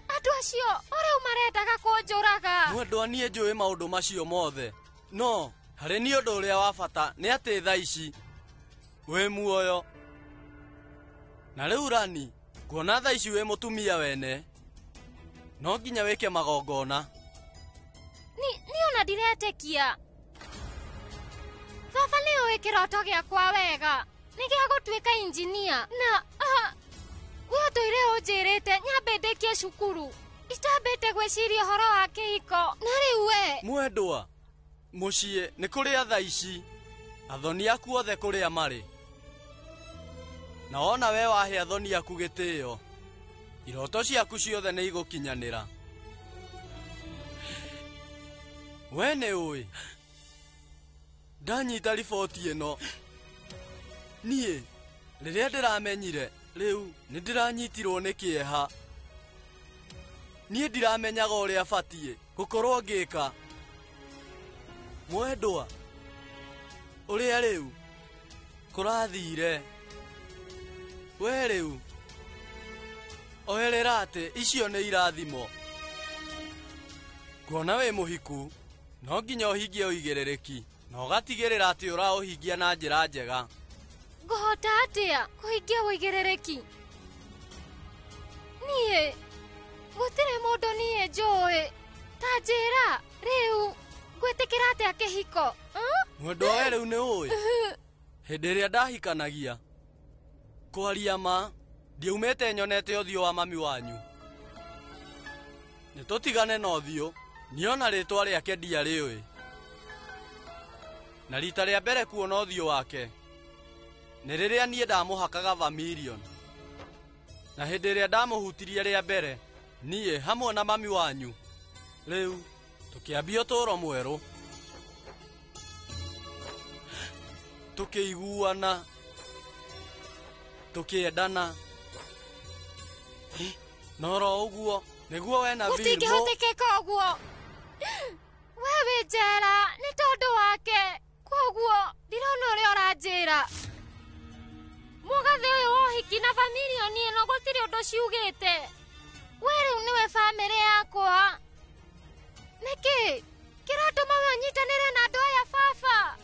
Andũ acio o rĩu marendaga kũnjũraga. Mwendwa niĩ njũĩ maũndũ macio mothe. No harĩ niĩ ũndũ ũrĩa wa bata nĩ atĩ thaa ici wĩ muoyo. Na rĩu Rani, kuona thaa ici wĩ mũtumia wene, no nginya wĩke magongona. Niĩ ona ndiretĩkia. Baba nĩ ũĩ kĩroto gĩakwa wega nĩ gĩa gũtuĩka injinia na we ũtũire ũnjĩrĩte nyambe ndĩkie cukuru itambĩte gwĩciria ũhoro wa kĩhiko. Na rĩu we Mwendwa, mũciĩ nĩ kũrĩa thaa ici athoni aku othe kũrĩa marĩ. Na wona we wahe athoni aku gĩtĩo, iroto ciaku ciothe nĩ igũkinyanĩra. We nĩ ũĩ ndanyita riboti ĩno niĩ rĩrĩa ndĩramenyire rĩu nĩ ndĩranyitirwo nĩ kĩeha. Niĩ ndiramenyaga ũrĩa batiĩ gũkorwo ngĩka. Mwendwa, ũrĩa rĩu kũrathire we rĩu oherera atĩ icio nĩ irathimo. Kuona wĩ mũhiku no nginya ũhingie ũigĩrĩrĩki na ũgatigĩrĩra atĩ ũraũhingia na njĩra njega. Gũtirĩ mũndũ niĩ njũĩ. Ta njĩra, rĩu ngwĩtĩkĩra atĩa kĩhiko? Mwendwa we rĩu nĩ ũĩ. Hĩndĩ ĩrĩa ndahikanagia, kwaria ma, ndiaumĩte nyonete ũthiũ wa mami wanyu. Nĩ tũtigane na ũthiũ, niĩ ona rĩtwa rĩake ndiarĩũĩ. Na rita rĩa mbere kuona ũthiũ wake, nĩ rĩrĩa niĩ ndamũhakaga Vermilion. Na hĩndĩ ĩrĩa ndamũhutirie rĩa mbere, niĩ hamwe na mami wanyu, rĩu tũkĩambia ũtũũro mwerũ. Tũkĩiguana, tũkĩendana. Na oro ũguo nĩguo we na Bill Gũtingĩhotekeka ũguo. We wĩ njera nĩ tondũ wake. Kwoguo ndirona ũrĩa ũranjĩra. Mũgathĩ ũyũ wa ũhiki na Vermilion ĩno gũtirĩ ũndũ ciugĩte. We rĩu nĩwe bamĩrĩ yakwa. Nĩkĩ kĩratũma we ũnyitanĩre na andũ aya baba?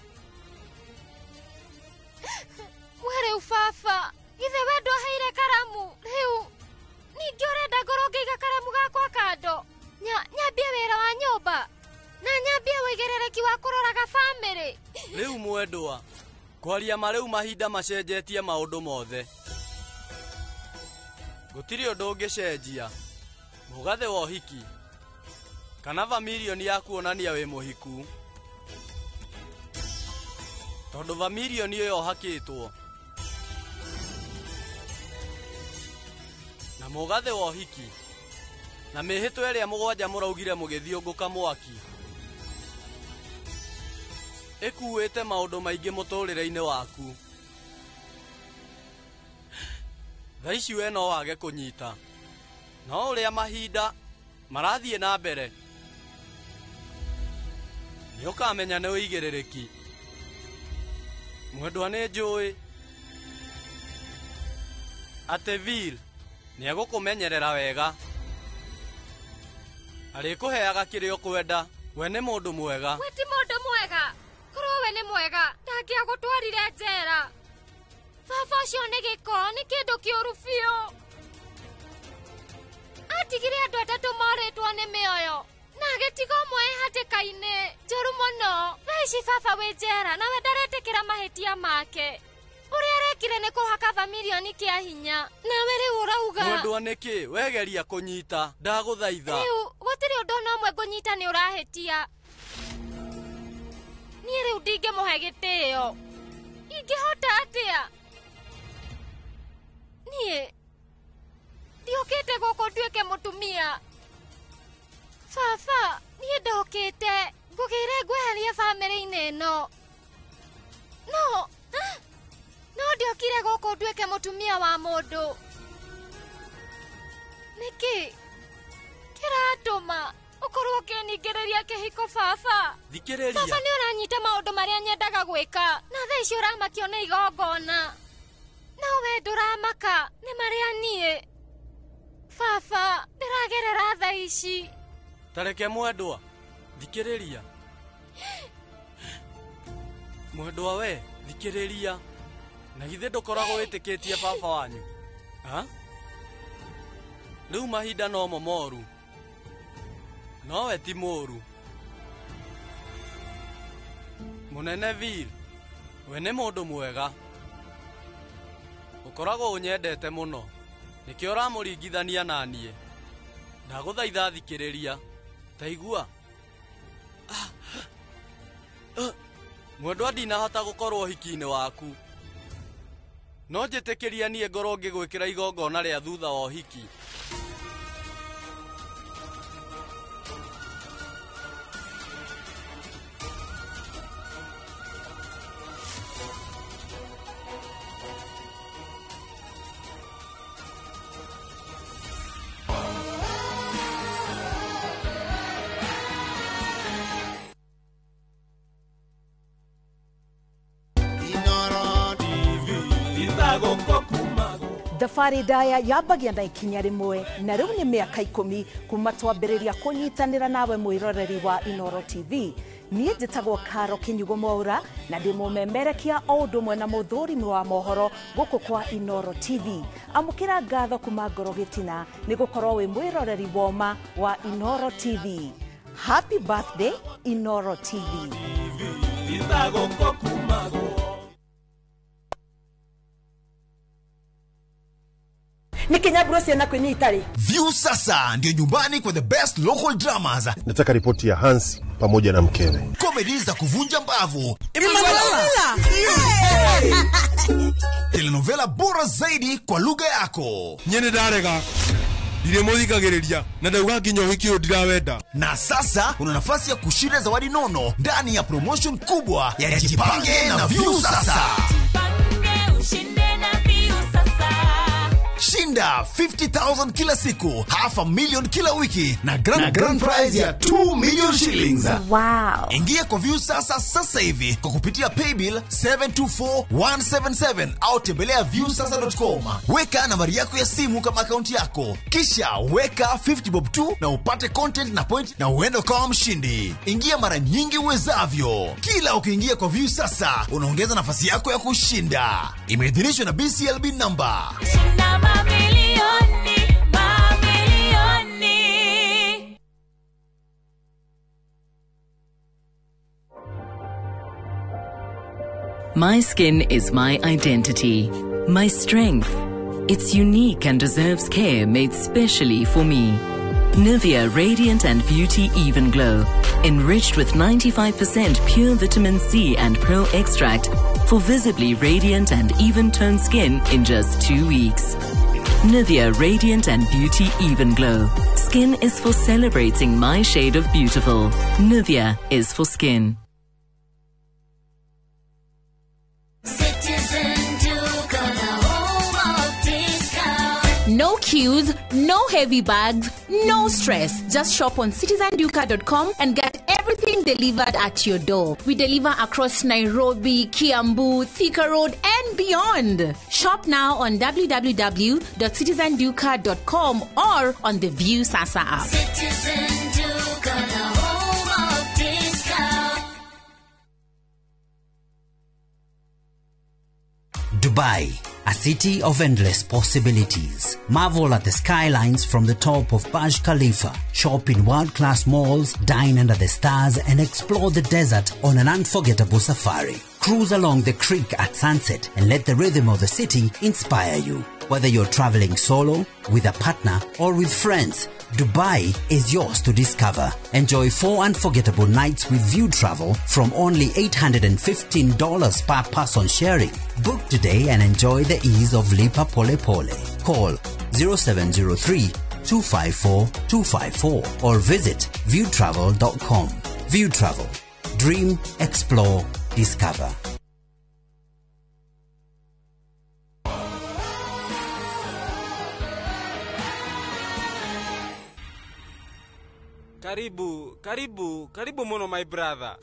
We rĩu baba, githĩ we ndwaheire karamu? Rĩu ningĩ ũrenda ngorwo ngĩiga karamu gakwa kando? Nyambie wĩra wa nyũmba na nyambie wĩigĩrĩrĩki wa kũroraga bamĩrĩ. Rĩu mwendwa, kwaria ma rĩu mahinda macenjetie maũndũ mothe. Gũtirĩ ũndũ ũngĩcenjia. Mũgathĩ wa ũhiki kana Vermilion ya kuonania wĩ mũhiku. Tondũ Vermilion ĩyo ũhakĩtwo na mũgathĩ wa ũhiki na mĩhĩtwa ĩrĩa mũgwanja mũraugire mũgĩthiũngũka mwaki ĩkuĩte maũndũ maingĩ mũtũrĩre-inĩ waku. Thaa ici we no wage kũnyita, no ũrĩa mahinda marathiĩ na mbere nĩ ũkamenya nĩ ũigĩrĩrĩki. Mwendwa nĩ njũĩ atĩ Bill nĩ egũkũmenyerera wega. Arĩkũheaga kĩrĩa ũkwenda. We nĩ mũndũ mwega. We ti mũndũ mwega. Korwo we nĩ mwega, ndangĩagũtwarire njera. Baba ũcio nĩ gĩko, nĩ kĩndũ kĩũru biũ. Atigire andũ atatũ morĩtwo nĩ mĩoyo na agĩtiga ũmwe e hatĩka-inĩ njũru mũno. Thaa ici baba wĩ njera nawe ndaretĩkĩra mahĩtia make. Ũrĩa arekire nĩ kũhaka Vermilion kĩa hinya. Nawe rĩu ũrauga. Mwendwa nĩkĩ wegeria kũnyita? Ndagũthaitha. Rĩu gũtirĩ ũndũ ona ũmwe ngũnyita nĩ ũrahĩtia. Niĩ rĩu ndingĩmũhe gĩtĩo. Ingĩhota atĩa? Niĩ ndiũkĩte gũkũ nduĩke mũtumia. Baba, niĩ ndokĩte ngũgĩre ngweherie bamĩrĩ-inĩ ĩno. No ndiokire gũkũ nduĩke mũtumia wa mũndũ. Nĩkĩ kĩratũma ũkorwo ũkĩningĩrĩria kĩhiko baba? Thikĩrĩria. Baba nĩ ũranyita maũndũ marĩa nyendaga gwĩka na thaa ici ũramakio nĩ igongona. No we ndũramaka nĩ marĩa niĩ baba ndĩragerera thaa ici. Tareke mwendwa, thikĩrĩria. Mwendwa we, thikĩrĩria. Na githĩ ndũkoragwo wĩtĩkĩtie baba wanyu? Ha? Rĩu mahinda nomo moru. Nowe ti mũru. Mũnene Bill, we nĩ mũndũ mwega. Ũkoragwo ũnyendete mũno. Nĩkĩo ũramũringithania na niĩ. Ndagũthaitha thikĩrĩria. Ta igua. Mwendwa ndinahota gũkorwo ũhiki-inĩ waku. No njĩtĩkĩria niĩ ngorwo ngĩgwĩkĩra igongona rĩa thutha wa ũhiki. Thabarĩ ndaya yambagia na ikinya rĩmwe na rĩu nĩ mĩaka 10 kuma twambĩrĩria kũnyitanĩra nawe mwĩroreri wa Inooro TV. Niĩ njĩtagwo Karo Kinyugo Mwaura na ndĩ mũmemerekia o ũndũ ũmwe na mũthũrimi wa mohoro gũkũ kwa Inooro TV. Amũkĩra ngatho kuma ngoro gĩtina nĩ gũkorwo wĩ mwĩroreri woma wa Inooro TV. Happy birthday Inooro TV. Nĩkĩ ciana kwĩni itarĩ? View sasa ndio nyumbani kwa the best local dramas. Nataka ripoti ya Hansi pamoja na mkewe. Comedy za kuvunja mbavu. Emanuela! Telenovela bora zaidi kwa lugha yako. Nyene ndarega. Ndiremuthikagĩrĩria na ndauga nginya ũhiki ũyũ ndirawenda. Na sasa una nafasi ya kushinda zawadi nono ndani ya promotion kubwa ya Jipange na View Sasa. Jipange ushinde na View Sasa. Shinda 50,000 kila siku, 500,000 kila wiki na grand prize ya 2 million shillings. Wow. Ingia kwa View Sasa sasa hivi kwa kupitia paybill 724177 au tembelea viewsasa.com. Weka nambari yako ya simu kama akaunti yako, kisha weka 50 bob 2 na upate content na point na uende kama mshindi. Ingia mara nyingi uwezavyo. Kila ukiingia kwa View Sasa unaongeza nafasi yako ya kushinda. Imeidhinishwa na BCLB number. Shinda mamilioni, mamilioni. My skin is my identity, my strength. It's unique and deserves care made specially for me. Nivea Radiant and Beauty Even Glow, enriched with 95% pure vitamin C and pearl extract for visibly radiant and even-toned skin in just 2 weeks. Nivea Radiant and Beauty Even Glow. Skin is for celebrating my shade of beautiful. Nivea is for skin. Citizen Duka, the home of discount. No queues, no heavy bags, no stress. Just shop on citizenduka.com and get everything delivered at your door. We deliver across Nairobi, Kiambu, Thika Road, and beyond. Shop now on www.citizenduka.com or on the View Sasa app. Citizen Duka, the home of discount. Dubai, a city of endless possibilities. Marvel at the skylines from the top of Burj Khalifa, shop in world-class malls, dine under the stars, and explore the desert on an unforgettable safari. Cruise along the creek at sunset and let the rhythm of the city inspire you. Whether you're traveling solo, with a partner, or with friends, Dubai is yours to discover. Enjoy 4 unforgettable nights with View Travel from only $815 per person sharing. Book today and enjoy the ease of Lipa Pole Pole. Call 0703 254 254 or visit viewtravel.com. View Travel. Dream, explore, discover. Karibu, karibu, karibu muno my brother.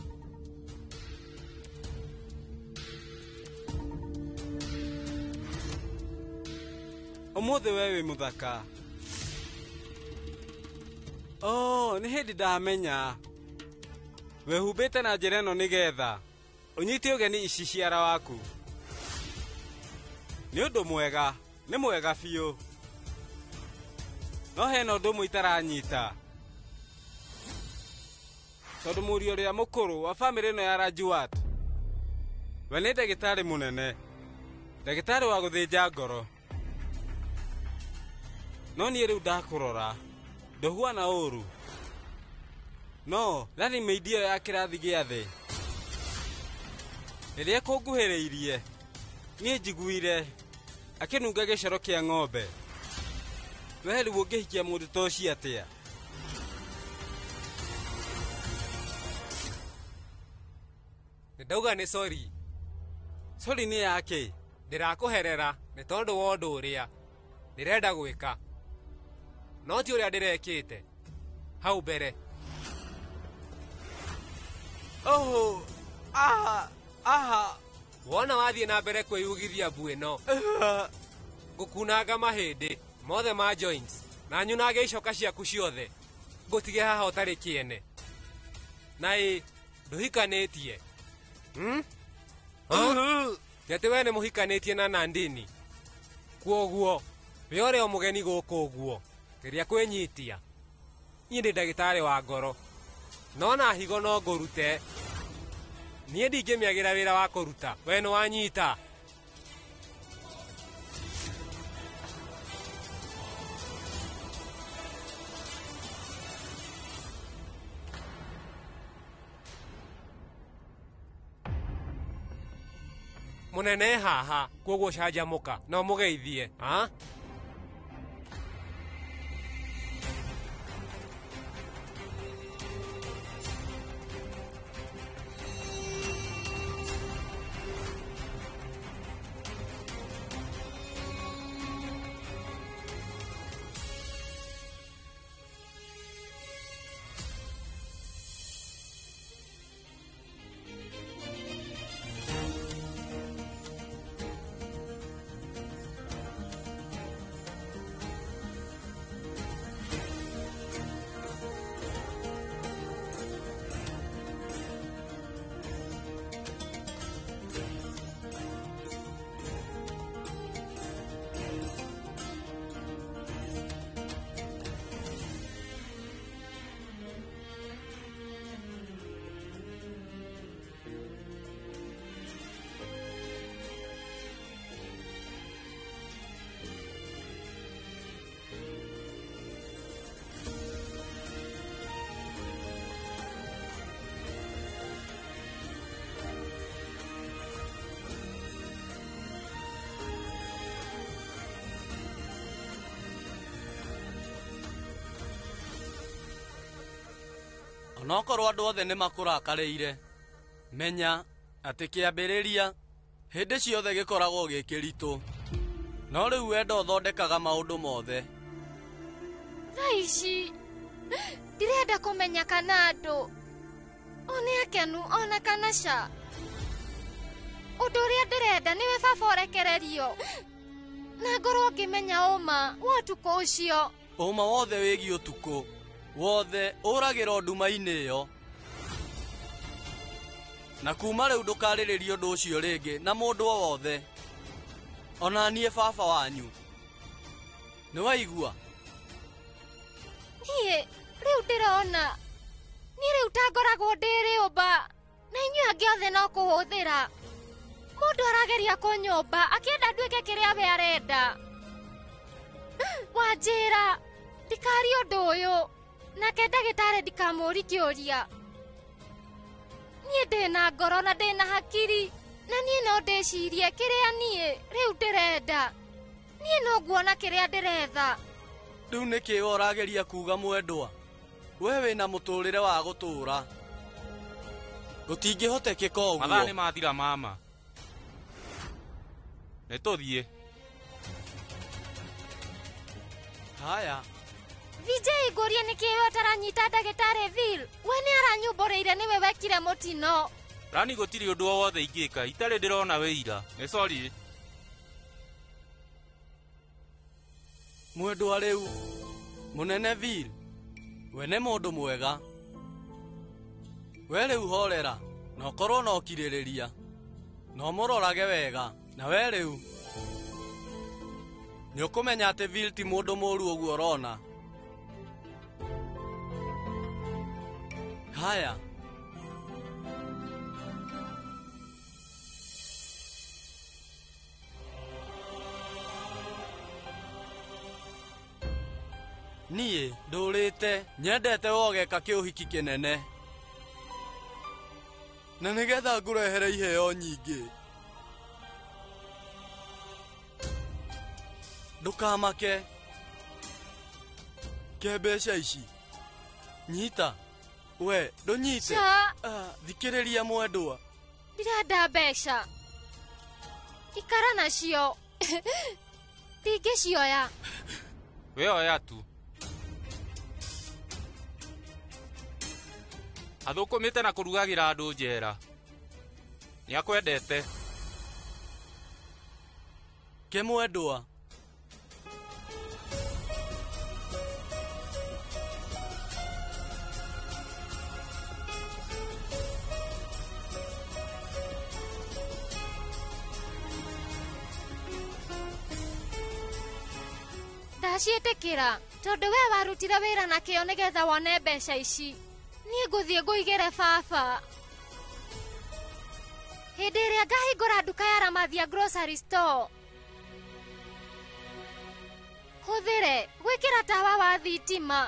Umuthi we wi muthaka. Oh, ni hindi ndamenya. Wehumbite na njira ĩno nigetha unyite ũgeni ici ciara waku. Nĩ ũndũ mwega, nĩ mwega biũ. No hena ũndũ ũmwe itaranyita. Tondũ mũriũ ũrĩa mũkũrũ wa bamĩrĩ ĩno ya Rajuat, we nĩ ndagĩtarĩ mũnene, ndagĩtarĩ wa gũthĩnja ngoro. No niĩ rĩu ndakũrora, ndũhuana ũru. No, rani maid ĩyo ya kĩrathi gĩa thĩ rĩrĩa ĩkũnguhĩrĩirie, niĩ njiguire akĩnunga gĩcoro kĩa ng'ombe. We rĩu ũngĩhikia mũndũ ta ũcio atĩa? Ndauga nĩ sorry. Sorry nĩ yake? Ndĩrakũherera nĩ tondũ wa ũndũ ũrĩa ndĩrenda gwĩka, no ti ũrĩa ndĩrekĩte hau mbere. Oh, aha, aha. Wona wathiĩ na mbere kwĩyugithia mbu ĩno, ngũkunanga mahĩndĩ mothe ma joints na nyunange icoka ciaku ciothe, ngũtige haha ũtarĩ kĩene. Na ĩ Ndũhikanĩtie. Ti atĩ we nĩ mũhikanĩtie na Nandini. Kwoguo we ũrĩ o mũgeni gũkũ ũguo. Geria kwĩnyitia. Niĩ ndĩ ndagĩtarĩ wa ngoro. No na higo no ngũrute. Niĩ ndingĩmĩagĩra wĩra wa kũruta. We nĩ wanyita. Munene haha kwoguo canjamũka no mũgeithie. Ha? Onokorwo andũ othe nĩ makũrakarĩire, menya atĩ kĩambĩrĩria hĩndĩ ciothe gĩkoragwo gĩ kĩritũ. No rĩu wendo ũthondekaga maũndũ mothe. Thaa ici ndirenda kũmenya kana andũ o nĩ akenu ona kana ca. Ũndũ ũrĩa ndĩrenda nĩwe baba ũrekererio na ngorwo ngĩmenya ũma wa ũtukũ ũcio. Ũma wothe wĩgiĩ ũtukũ wothe ũragĩra nduma-inĩ ĩyo. Na kuma rĩu ndũkarĩrĩrie ũndũ ũcio rĩngĩ na mũndũ o wothe, ona niĩ baba wanyu. Nĩ waigua? Niĩ rĩu ndĩrona niĩ rĩu ta ngoragwo ndĩ rĩũmba na inyuĩ angĩ othe no kũhũthĩra. Mũndũ arageria kũnyũmba akĩenda nduĩke kĩrĩa we arenda. Wanjĩra ndikarie ũndũ ũyũ nake ndagĩtarĩ ndikamũũri kĩũria. Niĩ ndĩna ngoro na ndĩna hakiri na niĩ no ndĩcirie kĩrĩa niĩ rĩu ndĩrenda. Niĩ no nguona kĩrĩa ndĩretha. Rĩu nĩkĩ we ũrageria kuga mwendwa? We wĩna mũtũrĩre wa gũtũra. Gũtingĩhotekeka ũguo. Mathaa nĩ mathira mama. Nĩ tũthiĩ. Haya. Vijay ngũrie nĩkĩ we ũtaranyita ndagĩtarĩ Vil? We nĩ aranyumbũrĩire nĩwe wekire mũtino. Rani gũtirĩ ũndũ o wothe ingĩka itarĩ ndĩrona wĩira. Nĩ sorry. Mwendwa rĩu mũnene Vil, we nĩ mũndũ mwega. We rĩu horera na ũkorwo na ũkirĩrĩria na ũmũrorage wega. Na we rĩu nĩ ũkũmenya atĩ Vil ti mũndũ mũũru ũguo ũrona. Haya. Niĩ ndũrĩte nyendete wogeka kĩũhiki kĩnene na nĩgetha ngũrehere iheo nyingĩ. Ndũkamake. Ke mbeca ici nyita. We ndũnyite. Thikĩrĩria mwendwa. Ndirenda mbeca. Ikara nacio. Ndingĩcioya. We oya tu. Athũkũmĩte na kũrugagĩra andũ njera. Nĩakwendete. Kĩmwendwa. Ndaciĩtĩkĩra tondũ we warutire wĩra na kĩo nĩgetha wone mbeca ici. Niĩ ngũthiĩ ngũigĩre baba. Hĩndĩ ĩrĩa ngahingũra nduka ya Ramathia grocery store. Hũthĩre gwĩkĩra tawa wa thitima.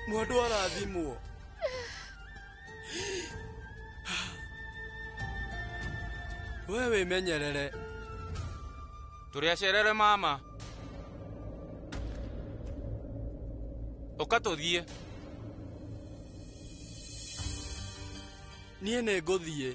Mwendwa arathimwo. We wĩmenyerere. Tũrĩ acerere mama. Ũka tũthiĩ. Niĩ nĩ ngũthiĩ.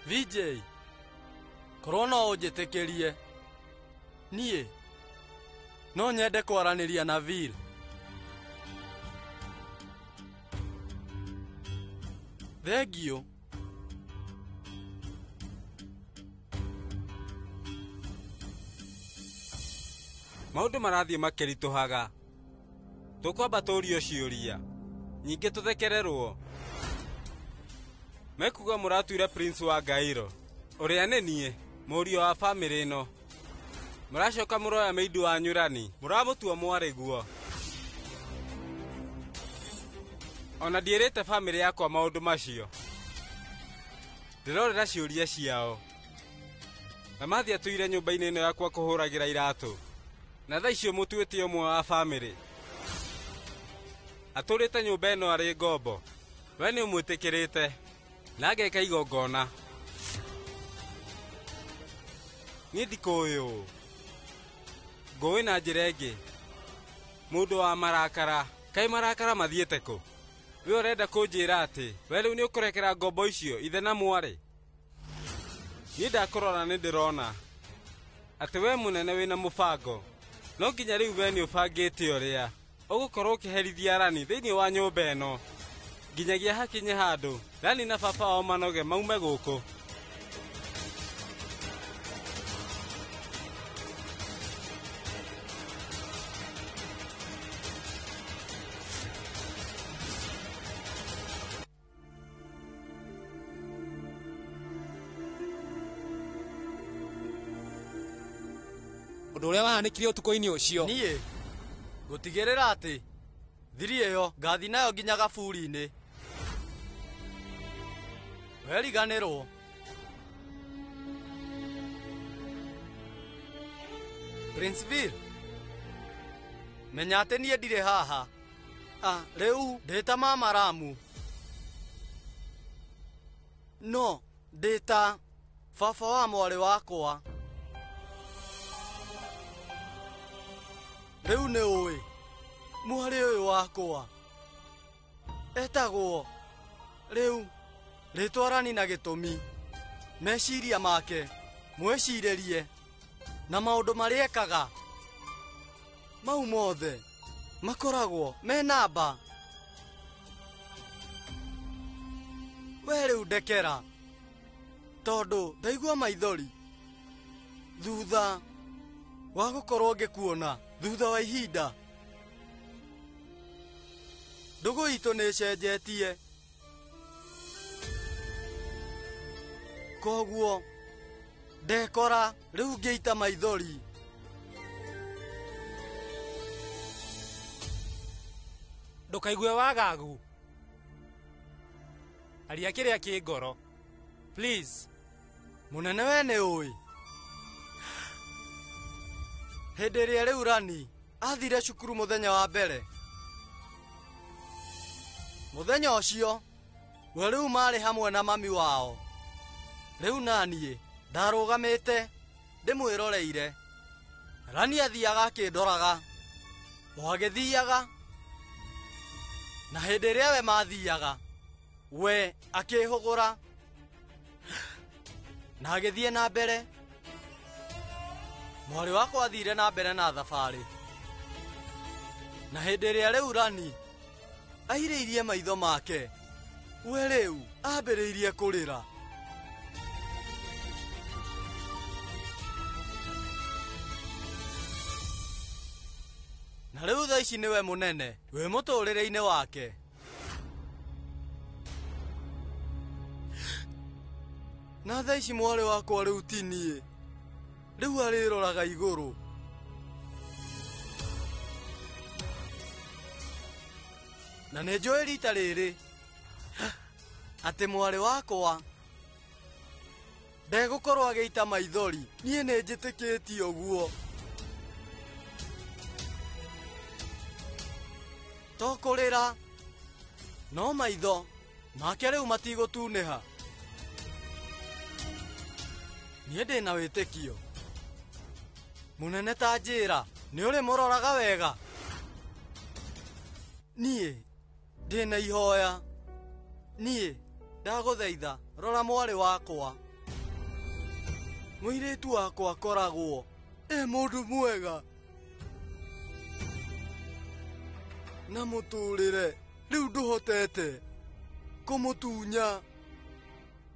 VJ, korwo no ũnjĩtĩkĩrie. Niĩ no nyende kwaranĩria na Vil. Thengiũ. Maũndũ marathiĩ makĩritũhaga. Tũkwamba tũrio ciũria nyingĩ tũthekererwo. Mekuga mũratuire Prince wa Gairo ũrĩa nĩ niĩ mũriũ wa bamĩrĩ ĩno. Mũracoka mũroya mĩindu wanyu Rani mũramũtua mwarĩguo. Ona ndiĩrĩte bamĩrĩ yakwa maũndũ macio. Ndĩrorera ciũria ciao. Na mathiĩ atũire nyũmba-inĩ ĩno yakwa kũhũragĩra iratũ. Na thaa icio mũtuĩte ũmwe wa bamĩrĩ. Atũrĩte nyũmba ĩno arĩ ngombo. We nĩ ũmwĩtĩkĩrĩte na ageka igongona. Niĩ ndikũĩ ũũ. Ngũĩ na njĩra ĩngĩ. Mũndũ wa marakara. Kaĩ marakara mathiĩte kũ? We ũrenda kũnjĩra atĩ we rĩu nĩ ũkũrekera ngombo icio ithe na mwarĩ? Niĩ ndakũrora nĩ ndĩrona atĩ we mũnene wĩna mũbango. No nginya rĩu we nĩ ũbangĩte ũrĩa ũgũkorwo ũkĩherithia Rani thĩinĩ wa nyũmba ĩno nginyagia hakinye handũ Rani na baba wao manoge maume gũkũ. Ũndũ ũrĩa wahanĩkire ũtukũ-inĩ ũcio. Niĩ gũtigĩrĩra atĩ thiri ĩyo ngathi nayo nginya gaburi-inĩ. Weriganĩrwo. Princeville, menya atĩ niĩ ndirĩ haha. Rĩu ndĩ ta mama Ramu. No ndĩ ta baba wa mwarĩ wakwa. Rĩu nĩ ũĩ mwarĩ ũyũ wakwa etagwo rĩu rĩtwa Rani na gĩtũmi meciria make mwĩcirĩrie na maũndũ marĩa ekaga mau mothe makoragwo me namba. We rĩu ndekera tondũ ndaigua maithori thutha wa gũkorwo ngĩkuona thutha wa ihinda. Ndũgũ itũ nĩ ĩcenjetie. Koguo ndekora rĩu ngĩita maithori. Ndũkaigue wagagu. Aria kĩrĩa kĩ ngoro. Please. Mũnene we nĩ ũĩ. Hĩndĩ ĩrĩa rĩu Rani athire cukuru mũthenya wa mbere. Mũthenya ũcio we rĩu marĩ hamwe na mami wao. Rĩu naniĩ ndarũgamĩte ndĩmwĩroreire. Rani athiaga akĩndoraga o agĩthiaga, na hĩndĩ ĩrĩa we mathiaga we akĩhũgũra na agĩthiĩ na mbere. Mwarĩ wakwa athire na mbere na thabarĩ, na hĩndĩ ĩrĩa rĩu Rani airĩirie maitho make we rĩu ambĩrĩirie kũrĩra. Na rĩu thaa ici nĩwe mũnene wĩ mũtũrĩre-inĩ wake. Na thaa ici mwarĩ wakwa rĩu ti niĩ, rĩu arĩroraga igũrũ. Na nĩ njũĩ rita rĩrĩ atĩ mwarĩ wakwa ndegũkorwo agĩita maithori. Niĩ nĩ njĩtĩkĩtie ũguo. To kũrĩra no maitho make rĩu matigũtunĩha. Niĩ ndĩna wĩtĩkio mũnene. Ta njĩra, nĩ ũrĩmũroraga wega? Niĩ ndĩna ihoya. Niĩ ndagũthaitha, rora mwarĩ wakwa. Mũirĩtu wakwa akoragwo e mũndũ mwega na mũtũrĩre rĩu ndũhotete kũmũtunya.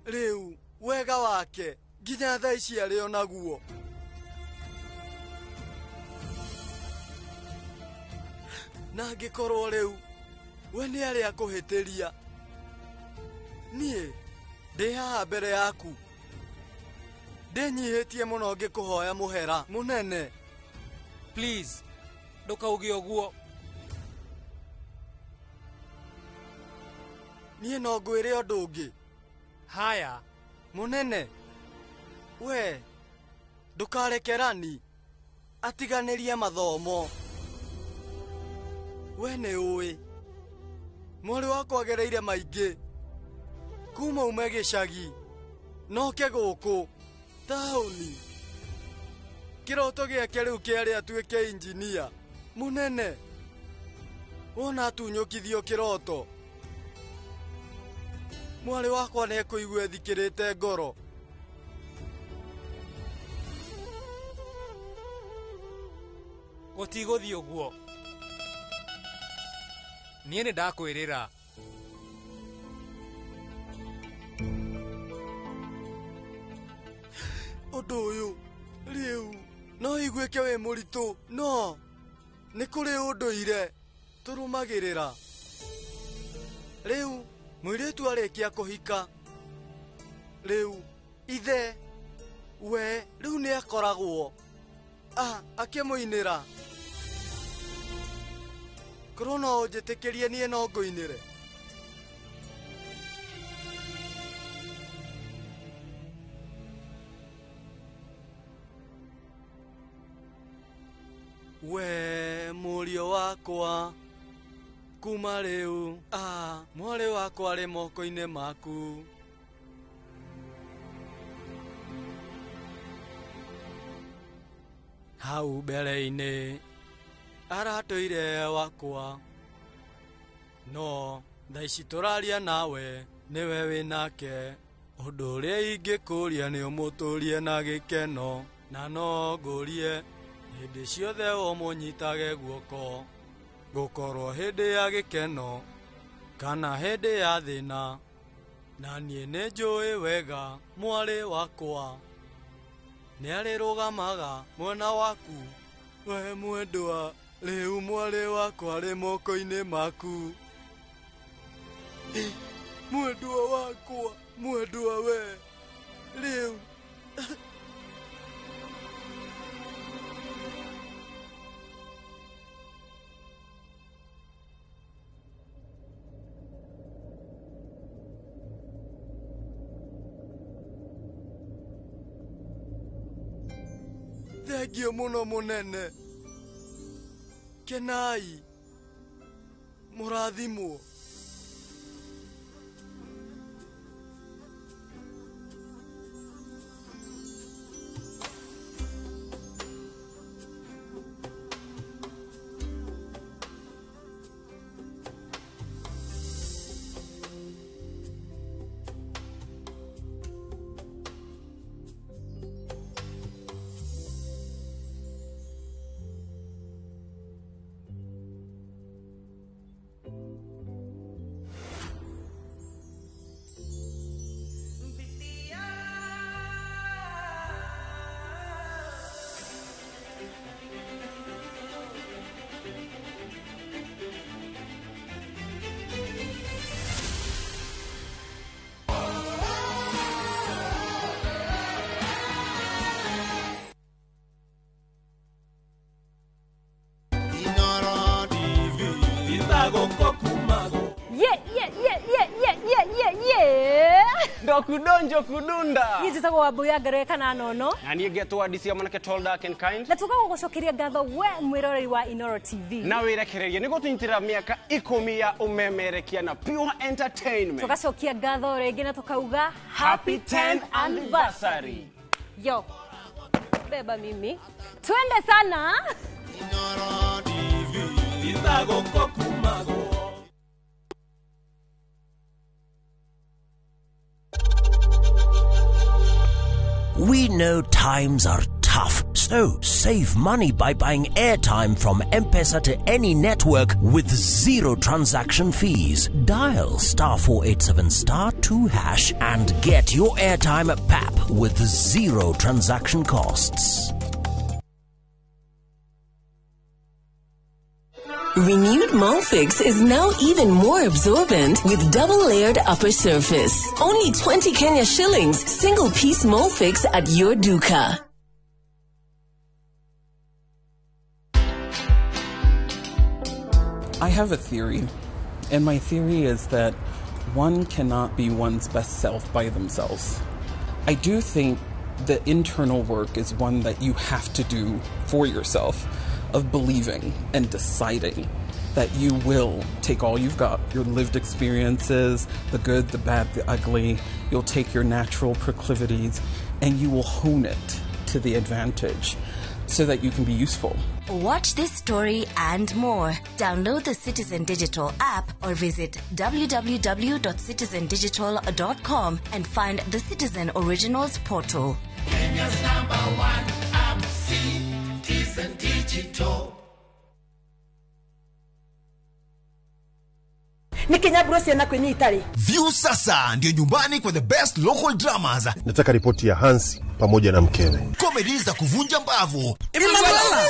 Rĩu wega wake nginya thaa ici arĩ o naguo. Na angĩkorwo rĩu we nĩ arĩ akũhĩtĩria, niĩ ndĩ haha mbere yaku ndĩnyihĩtie mũno ngĩkũhoya mũhera mũnene. Please, ndũkauge ũguo. Niĩ no ngwĩre ũndũ ũngĩ. Haya. Mũnene, we ndũkarekerani atiganĩrie mathomo. We nĩ ũĩ mwarĩ wakwa agereire maingĩ kuma ume gĩcagi noke gũkũ taũni. Kĩroto gĩake rĩu kĩarĩ atuĩke injinia mũnene. Wona atunyũkithio kĩroto, mwarĩ wakwa nĩ ekũigua ethikĩrĩte ngoro. Gũtigũthiĩ ũguo. Niĩ nĩ ndakwĩrĩra. Ũndũ ũyũ rĩu no iguĩke wĩ mũritũ, no nĩ kũrĩ ũndũire tũrũmagĩrĩra. Rĩu mũirĩtu arĩkia kũhika, rĩu ithe we rĩu nĩ akoragwo akĩmũinĩra. Korwo no ũnjĩtĩkĩrie niĩ no ngũinĩre. We mũriũ wakwa kuma rĩu, mwarĩ wakwa arĩ moko-inĩ maku. Hau mbere-inĩ aratũire wakwa, no thaa ici tũraria nawe nĩwe wĩnake. Ũndũ ũrĩa ingĩkũria nĩ ũmũtũrie na gĩkeno, na no ngũrie hĩndĩ ciothe ũmũnyitage guoko. Gũkorwo hĩndĩ ya gĩkeno kana hĩndĩ ya thĩna, na niĩ nĩ njũĩ wega mwarĩ wakwa nĩ arĩrũgamaga mwena waku. We mwendwa, rĩu mwarĩ wakwa arĩ moko-inĩ maku. Mwendwa wakwa, mwendwa we rĩu. Thengio mũno mũnene. Kenai, mũrathimwo. Ye ye ye ye ye ye ye ye. Ndokudonjo kudunda. Niĩ njĩtagwo Wambui ya Ngeroe kana Nono. Na niĩ ngetwo DC mwanake tall dark and kind. Na tuka gũgũcokeria ngatho we mwĩroreri wa Inoro TV. Na wĩrekererie nĩ gũtũnyitĩrĩra mĩaka 10 ya ũmemerekia na Pure Entertainment. Tũgacokia ngatho rĩngĩ na tũkauga happy 10th anniversary. Yo. Beba mimi. Twende sana. Inoro TV. We know times are tough, so save money by buying airtime from M-Pesa to any network with zero transaction fees. Dial *487*2# and get your airtime at PAP with zero transaction costs. Renewed Molfix is now even more absorbent with double-layered upper surface. Only 20 Kenya shillings, single-piece Molfix at your duka. I have a theory, and my theory is that one cannot be one's best self by themselves. I do think the internal work is one that you have to do for yourself, of believing and deciding that you will take all you've got, your lived experiences, the good, the bad, the ugly, you'll take your natural proclivities and you will hone it to the advantage so that you can be useful. Watch this story and more. Download the Citizen Digital app or visit www.citizendigital.com and find the Citizen Originals portal. Kenya's number one app, Citizen Digital. Nĩ ciana kwĩnyi itarĩ. View sasa ndio nyumbani kwa the best local dramas. Nataka ripoti ya Hansi pamoja na mkewe. Comedy za kuvunja mbavu. Emanuela.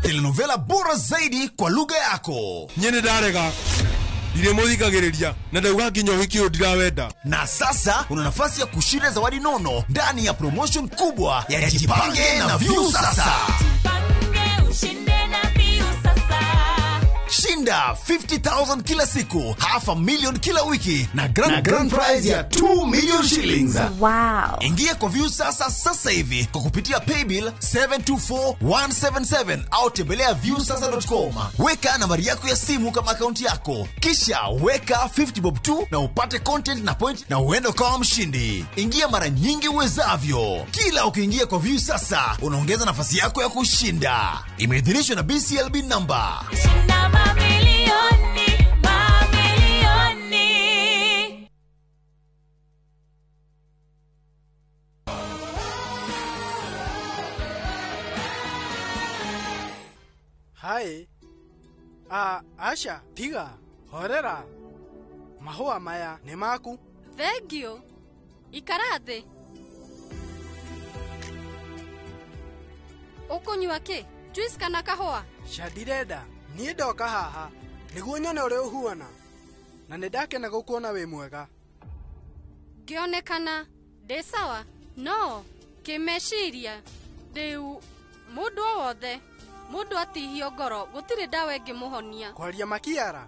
Telenovela bora zaidi kwa lugha yako. Nyene ndarega. Ndiremuthikagĩrĩria na ndauga nginya ũhiki ũyũ ndirawenda. Na sasa una nafasi ya kushinda zawadi nono ndani ya promotion kubwa ya Jipange na View Sasa. Jipange ushinde na View Sasa. Shinda 50,000 kila siku, 500,000 kila wiki na grand prize ya 2 million shillings. Wow. Ingia kwa View Sasa sasa hivi kwa kupitia paybill 724177 au tembelea viewsasa.com. Weka nambari yako ya simu kama akaunti yako, kisha weka 50 bob 2 na upate content na point na uende kama mshindi. Ingia mara nyingi uwezavyo. Kila ukiingia kwa View Sasa unaongeza nafasi yako ya kushinda. Imeidhinishwa na BCLB number. Shinda mamilioni, mamilioni. Hai. Asha, tiga, horera. Mahũa maya nĩ maku. Thengio. Ikara thĩ. Ũkũnyua kĩ? Juice kana kahũa? Ca ndirenda. Niĩ ndoka haha nĩguo nyone ũrĩa ũhuana, na nĩ ndakena gũkuona wĩ mwega. Ngĩonekana ndĩ sawa, no kĩmeciria rĩu mũndũ o wothe, mũndũ atihio ngoro gũtirĩ ndawa ĩngĩmũhonia. Kwaria makiara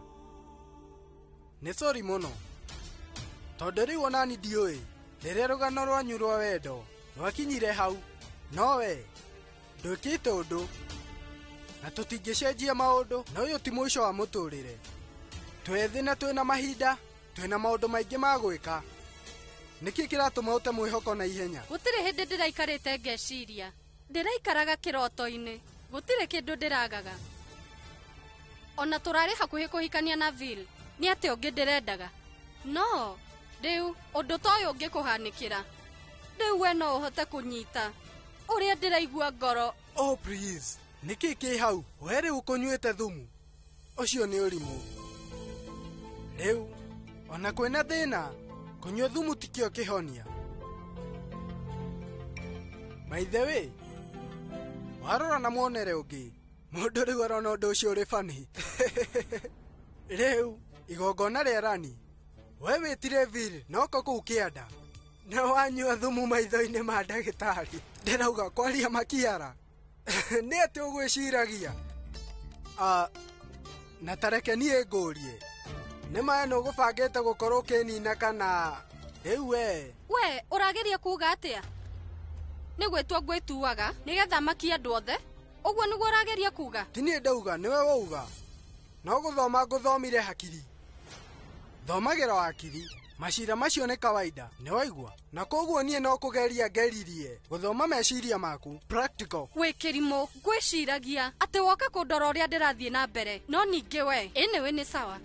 nĩ sori mũno, tondũ rĩu onani ndiũĩ rĩrĩa rũgano rwanyu rwa wendo rwakinyire hau, no we ndwĩkĩte ũndũ na tũtingĩcenjia maũndũ, na ũyũ ti mũico wa mũtũrĩre. Twĩ thĩ na twĩna mahinda, twĩna maũndũ maingĩ ma gwĩka. Nĩkĩ kĩratũma ũte mwĩhoko na ihenya? Gũtirĩ hĩndĩ ndĩraikarĩte ngeciria, ndĩraikaraga kĩroto-inĩ, gũtirĩ kĩndũ ndĩragaga. Ona tũrarĩ hakuhĩ kũhikania na Vil, nĩ atĩa ũngĩ ndĩrendaga? No rĩu ũndũ ta ũyũ ũngĩkũhanĩkĩra, rĩu we no ũhote kũnyita ũrĩa ndĩraigua ngoro. Oh please. Nĩkĩ kĩ hau? We rĩu ũkũnyuĩte thumu. Ũcio nĩ ũrimũ. Rĩu ona kwĩna thĩna, kũnyua thumu tikĩo kĩhonia. By the way, warora na muonere ũngĩ, mũndũ rĩu arona ũndũ ũcio ũrĩ funny. Rĩu igongona rĩa Rani, we wĩtire Vil noko kũu kĩanda, na wanyua thumu maitho-inĩ ma ndagĩtarĩ. Ndĩrauga kwaria makiara. Nĩ atĩ ũgwĩciragia? Na tareke niĩ ngũrie nĩ maĩ nĩ ũgũbangĩte gũkorwo ũkĩnina kana rĩu we We ũrageria kuga atĩa? Nĩ gwĩtua ngwĩtuaga nĩgetha makie andũ othe. Ũguo nĩguo ũrageria kuga? Ti niĩ ndauga nĩwe wauga. No gũthoma ngũthomire hakiri. Thomagĩra wakiri. Macira macio nĩ kawaida, nĩ waigua? Na koguo niĩ no kũgeria ngeririe gũthoma meciria maku practical. Wĩ kĩrimũ, ngwĩciragia atĩ woka kũndora ũrĩa ndĩrathiĩ na mbere, no ningĩ we anyway nĩ sawa.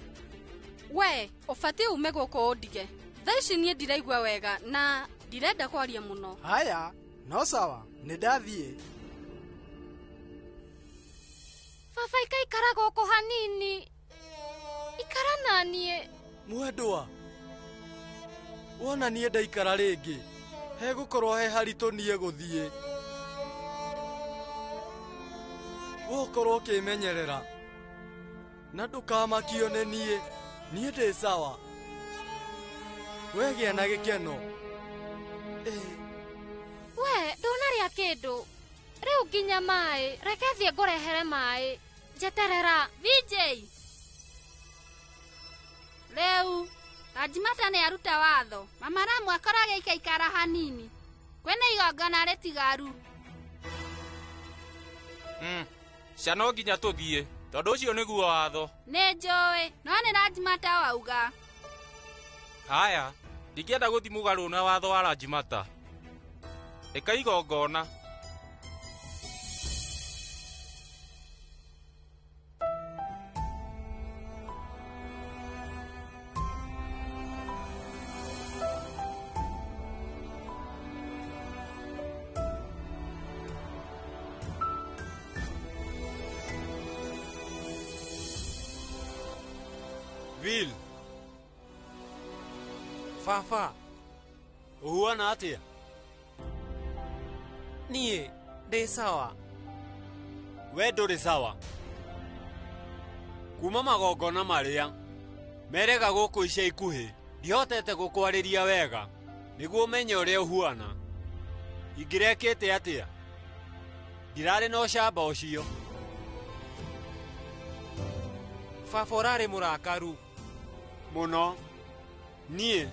We ũbatiĩ ume gũkũ ũndige. Thaa ici niĩ ndiraigua wega na ndirenda kwaria mũno. Haya, no sawa, nĩ ndathiĩ. Baba ikaikara gũkũ hanini. Ikara na niĩ. Mwendwa, wona niĩ ndaikara rĩngĩ hegũkorwo he haritũ niĩ gũthiĩ. Ũkorwo ũkĩmenyerera na ndũkamakio nĩ niĩ. Niĩ ndĩ sawa. Wegĩa na gĩkeno. We ndũnarĩa kĩndũ rĩu nginya maĩ. Reke thiĩ ngũrehere maĩ. Njeterera. VJ rĩu Rajmata nĩ aruta watho. Mama Ramu akorwo agĩikaikara hanini. Kwĩna igongona rĩtigaru. Cia no nginya tũthiĩ tondũ ũcio nĩguo watho. Nĩ njũĩ, no nĩ Rajmata wauga. Haya, ndingĩenda gũthiĩ mũgarũ na watho wa Rajmata. Ĩka igongona. Vil. Baba, ũhuana atĩa? Niĩ ndĩ sawa. We ndũrĩ sawa. Kuma magongona marĩa merega gũkũ ica ikuhĩ, ndihotete gũkwarĩria wega nĩguo ũmenye ũrĩa ũhuana. Ingĩrekĩte atĩa? Ndirarĩ na ũcamba ũcio. Baba ũrarĩ mũrakaru mũno. Niĩ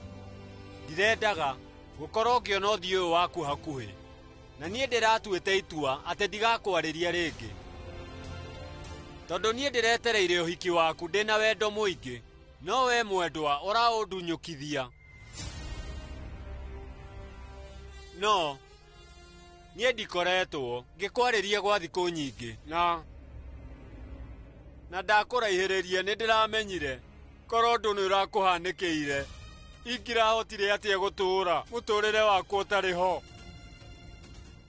ndirendaga gũkorwo ngĩona ũthiũ ũyũ waku hakuhĩ, na niĩ ndĩratuĩte itua atĩ ndigakwarĩria rĩngĩ, tondũ niĩ ndĩretereire ũhiki waku ndĩna wendo mũingĩ, no we mwendwa ũraũndunyũkithia. No niĩ ndikoretwo ngĩkwarĩria gwa thikũ nyingĩ, na ndakũraihĩrĩria nĩ ndĩramenyire korwo ũndũ nĩ ũrakũhanĩkĩire. Ingĩrahotire atĩa gũtũũra mũtũũrĩre wakwa ũtarĩ ho?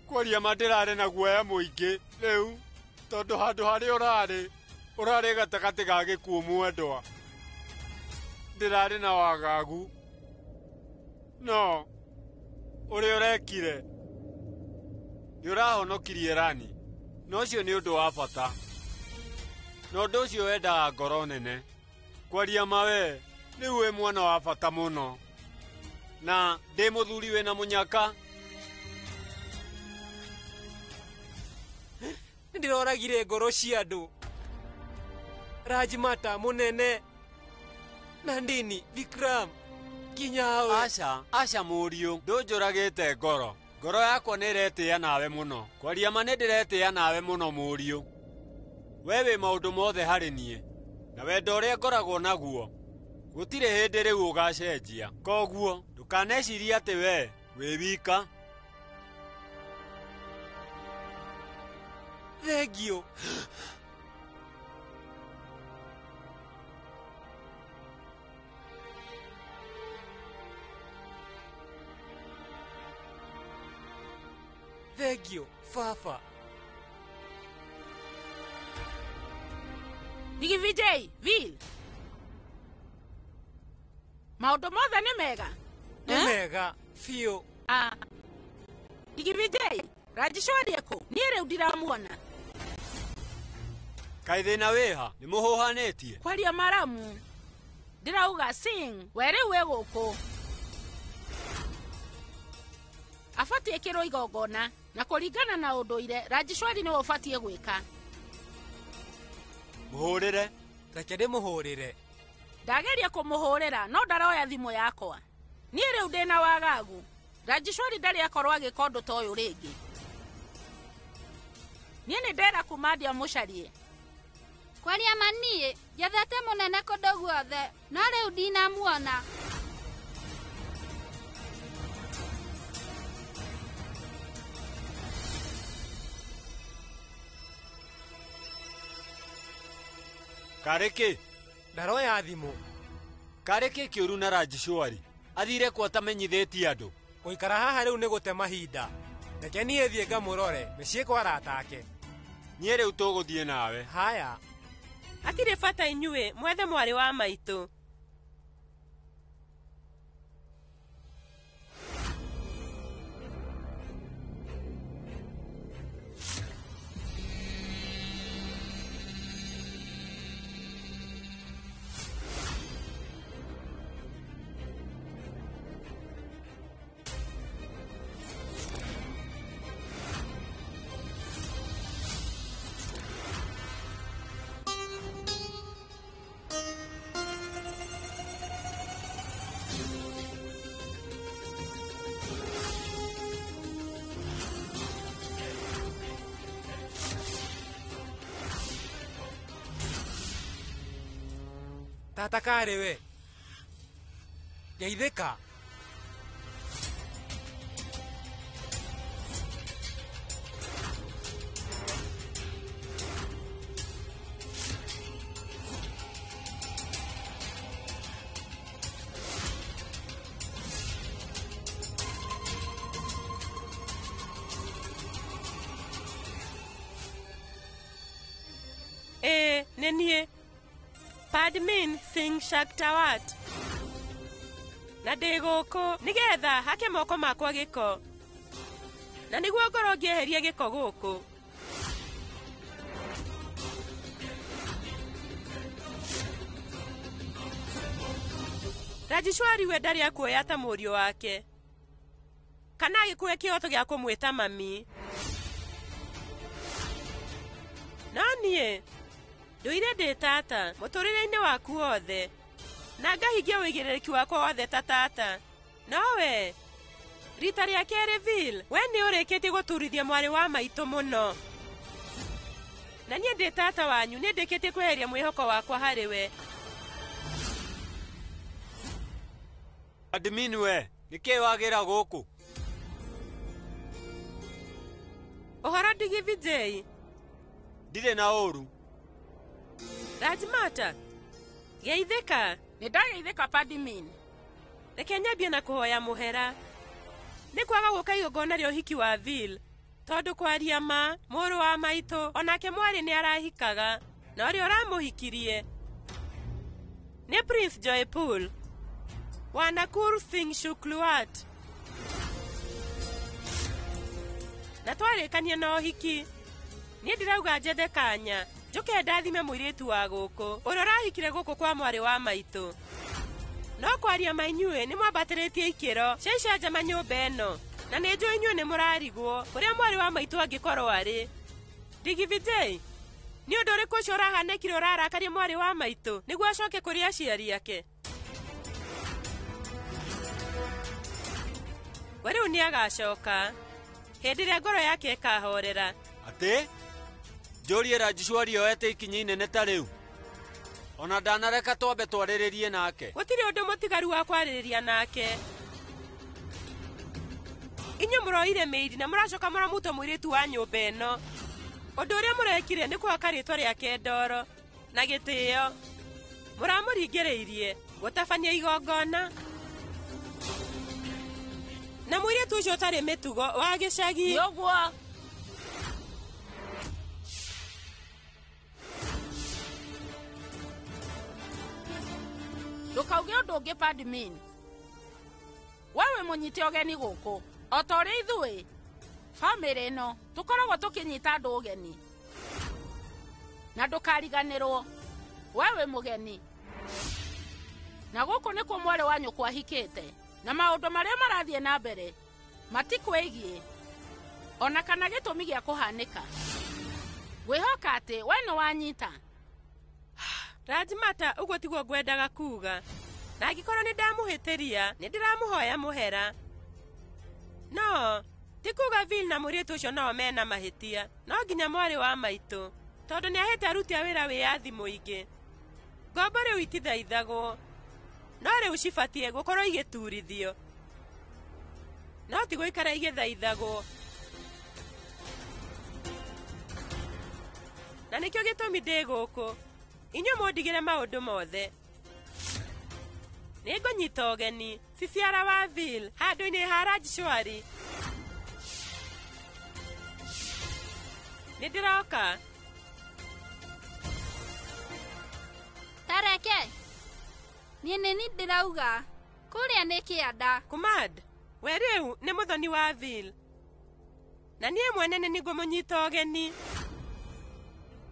Kwaria ma ndĩrarĩ na guoya mũingĩ rĩu, tondũ handũ harĩa ũrarĩ gatagatĩ ga gĩkuũ mwendwa. Ndĩrarĩ na wagagu, no ũrĩa ũrekire nĩ ũrahonokirie Rani, na ũcio nĩ ũndũ wa bata, na ũndũ ũcio wendaga ngoro nene. Kwaria ma we rĩu wĩ mwana wa bata mũno, na ndĩ mũthuri wĩna mũnyaka. Nĩ ndĩroragire ngoro cia andũ. Rajmata mũnene, Nandini, Vikram, nginya we. Aca, aca mũriũ, ndũnjũragĩte ngoro. Ngoro yakwa nĩ ĩretĩĩa nawe mũno. Kwaria ma nĩ ndĩretĩĩa nawe mũno mũriũ. We wĩ maũndũ mothe harĩ niĩ, na wendo ũrĩa ngoragwo naguo gũtirĩ hĩndĩ rĩu ũgacenjia. Koguo ndũkanecirie atĩ we wĩ wika. Thengiũ. Thengiũ, baba. Digi VJ, Vil. Maũndũ mothe nĩ mega. Nĩ mega biũ. Digi VJ, Rajishwari kũ? Niĩ rĩu ndiramuona. Kaĩ thĩna wĩha? Nĩ mũhũhanĩtie? Kwaria maramu. Ndĩrauga sing, we rĩu wĩ gũkũ. Abatiĩ kĩrwo igongona na kũringana na ũndũire Rajishwari nĩwe ũbatiĩ gwĩka. Mũhũrĩre. Reke ndĩmũhũrĩre. Ndageria kũmũhũrĩra no ndaroya thimũ yakwa. Niĩ rĩu ndĩna wagagu. Rajishwari ndarĩ akorwo agĩka ũndũ ta ũyũ rĩngĩ. Niĩ nĩ ndera kuma ndiamũcarie. Kwaria ma niĩ njethete mũnene kũndũ guothe no rĩu ndinamuona. Karĩ kĩ? Ndaroya thimũ. Karĩ kĩ kĩũru na Rajishwari? Athire kwa atamenyithĩtie andũ. Gũikara haha rĩu nĩ gũte mahinda. Reke niĩ thiĩ ngamũrore mĩciĩ kwa arata ake. Niĩ rĩu tũgũthiĩ nawe. Haya. Hatirĩ bata inyuĩ mwethe mwarĩ wa maitũ. Tata karĩ we. Geithĩka. Ĩĩ nĩ niĩ Padmin Singh Shaktawat. Na ndĩ gũkũ nĩgetha hake moko makwa gĩko. Na nĩguo ngorwo ngĩeheria gĩko gũkũ. Rajishwari we ndarĩ akuoya ta mũriũ wake. Kana agĩkũhe kĩhoto gĩa kũmwĩta mami. No niĩ ndũire ndĩ tata mũtũrĩre-inĩ waku wothe na ngahingia ũigĩrĩrĩki wakwa wothe ta tata. No we rita rĩa kerĩ Vil, we nĩ ũrĩkĩtie gũturithia mwarĩ wa maitũ mũno. Na niĩ ndĩ tata wanyu nĩ ndĩkĩtie kweheria mwĩhoko wakwa harĩ we. Admin we, nĩkĩ wagĩra gũkũ? Ũhoro ndigi Vijay? Ndirĩ na ũru. Rajmata, geithĩka. Nĩ ndageithĩka Padmin. Reke nyambie na kũhoya mũhera. Nĩ kwaga gũka igongona rĩa ũhiki wa Vil. Tondũ kwaria ma, mũrũ wa maitũ, onake mwarĩ nĩ arahikaga. Na ũrĩa ũramũhikirie nĩ Prince Joypul wa Nakur Singh Shukluat. Na twarĩkania na ũhiki, niĩ ndĩrauga njethe kanya njũke ndathime mũirĩtu wa gũkũ ũrĩa ũrahikire gũkũ kwa mwarĩ wa maitũ. No kwaria ma inyuĩ nĩ mwambatĩrĩtie ikĩro cia icanjama nyũmba ĩno, na nĩ njũĩ inyuĩ nĩ mũrarigwo kũrĩa mwarĩ wa maitũ angĩkorwo arĩ. Ndigi Vijay, nĩ ũndũ ũrĩkũ ũcio ũrahanĩkire ũrarakaria mwarĩ wa maitũ nĩguo acoke kũrĩ aciari ake? We rĩu nĩ agacoka hĩndĩ ĩrĩa ngoro yake ĩkahorera. Atĩ? Njũrie Rajishwari oete ikinya inene ta rĩu. Ona ndanareka twambe twarĩrĩrie nake. Gũtirĩ ũndũ mũtigaru wa kwarĩrĩria nake. Inyuĩ mũroire mĩiri na mũracoka mũramuta mũirĩtu wa nyũmba ĩno. Ũndũ ũrĩa mũrekire nĩ kũhaka rĩtwa rĩake ndoro na gĩtĩo. Mũramũringĩrĩirie gũtabania igongona. Na mũirĩtu ũcio ũtarĩ mĩtugo wa gĩcagi. Nĩ ũguo. Ndũkauge ũndũ ũngĩ Padmin. We wĩ mũnyite ũgeni gũkũ. O ta ũrĩa ithuĩ bamĩrĩ ĩno tũkoragwo tũkĩnyita andũ ũgeni. Na ndũkariganĩrwo, we wĩ mũgeni. Na gũkũ nĩkuo mwarĩ wa nyũkwa ahikĩte. Na maũndũ marĩa marathiĩ na mbere matikwĩgiĩ ona kana gĩtũmi gĩa kũhanĩka. Ngwĩhoka atĩ we nĩ wanyita. Rajmata ũguo tiguo ngwendaga kuga. Na angĩkorwo nĩ ndamũhĩtĩria, nĩ ndĩramũhoya mũhera. No, ti kuga Vil na mũirĩtu ũcio nao mena mahĩtia. No nginya mwarĩ wa maitũ, tondũ nĩ ahete aruti a wĩra wĩyathi mũingĩ. Ngombo rĩu itithaithagwo, no rĩu cibatiĩ gũkorwo igĩturithio. No ti gũikara igĩthaithagwo. Na nĩkĩo gĩtũmi ndĩ gũkũ. Inyuĩ mũndigĩre maũndũ mothe. Nĩngũnyita ũgeni Bibiara wa Vil handũ-inĩ ha Rajshwari. Nĩndĩroka. Tareke. Niĩ nĩ niĩ ndĩrauga. Kũrĩa nĩ kĩanda. Kumad, we rĩu nĩ mũthoni wa Vil. Na niĩ mwene nĩ ngũmũnyita ũgeni.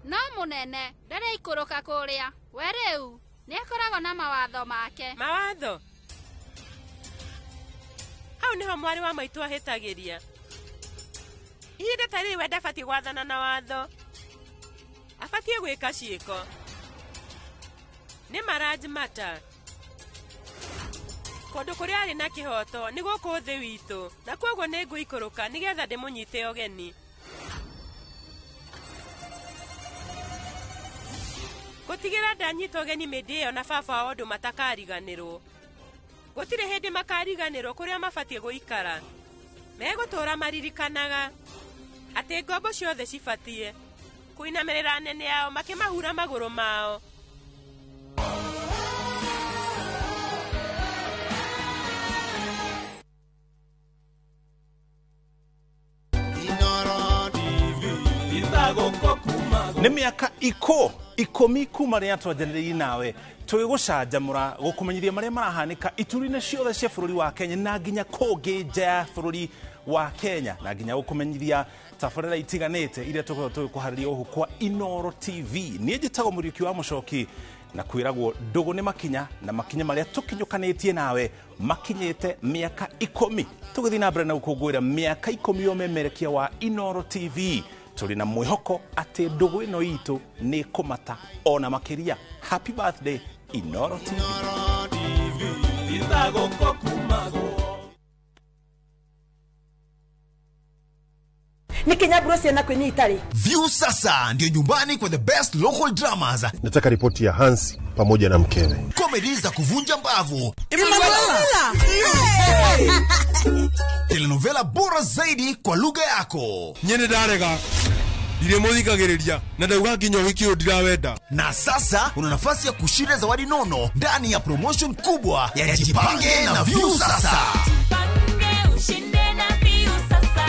No mũnene, ndareikũrũka kũrĩa. We rĩu nĩakoragwo na mawatho make. Mawatho? Hau nĩho mwarĩ wa maitũ ahĩtagĩria. Ihinda ta rĩrĩ we ndabatiĩ gwathana na watho. Abatiĩ gwĩka ciĩko. Nĩ Marajmata. Kũndũ kũrĩa arĩ na kĩhoto nĩ gũkũ thĩ witũ, na kwoguo nĩ ngũikũrũka nĩgetha ndĩmũnyite ũgeni. Gũtigĩra ndanyita ũgeni mĩndĩ ĩyo na baba wao ũndũ matakariganĩrwo. Gũtirĩ hĩndĩ makariganĩrwo kũrĩa mabatiĩ gũikara. Megũtũũra maririkanaga atĩ ngombo ciothe cibatiĩ kũinamĩrĩra anene ao makĩmahura magũrũ mao. Nĩ mĩaka ikũmi kuma rĩrĩa twanjanĩrĩire nawe tũgĩgũcanjamũra gũkũmenyithia marĩa marahanĩka ituri-inĩ ciothe cia bũrũri wa Kenya na nginya kũngĩ nja ya bũrũri wa Kenya na nginya gũkũmenyithia tabarĩra itiganĩte iria tũkoragwo tũgĩkũharĩria gũkũ kwa Inooro TV. Niĩ njĩtagwo Mũriũki wa Mũcoki na kwĩragwo ndũgũ nĩ makinya na makinya marĩa tũkinyũkanĩtie nawe makinyĩte mĩaka 10 tũgĩthiĩ na mbere na gũkũngũĩra mĩaka 10 ya ũmemerekia wa Inooro TV. Tũrĩ na mwĩhoko atĩ ndũgũ ĩno itũ nĩ kũmata ona makĩria. Happy birthday Inooro TV. Nĩ Nyambura ciana kwĩ itarĩ. View sasa ndio nyumbani kwa the best local dramas. Nataka ripoti ya Hansi pamoja na mkewe. Comedy za kuvunja mbavu. Emanuela. Telenovela bora zaidi kwa lugha yako. Niĩ nĩ ndarega. Ndirĩmũthikagĩrĩria na ndauga nginya ũhiki ũyũ ndirawenda. Na sasa una nafasi ya kushinda zawadi nono ndani ya promotion kubwa ya Jipange na View Sasa. Jipange ushinde na View Sasa.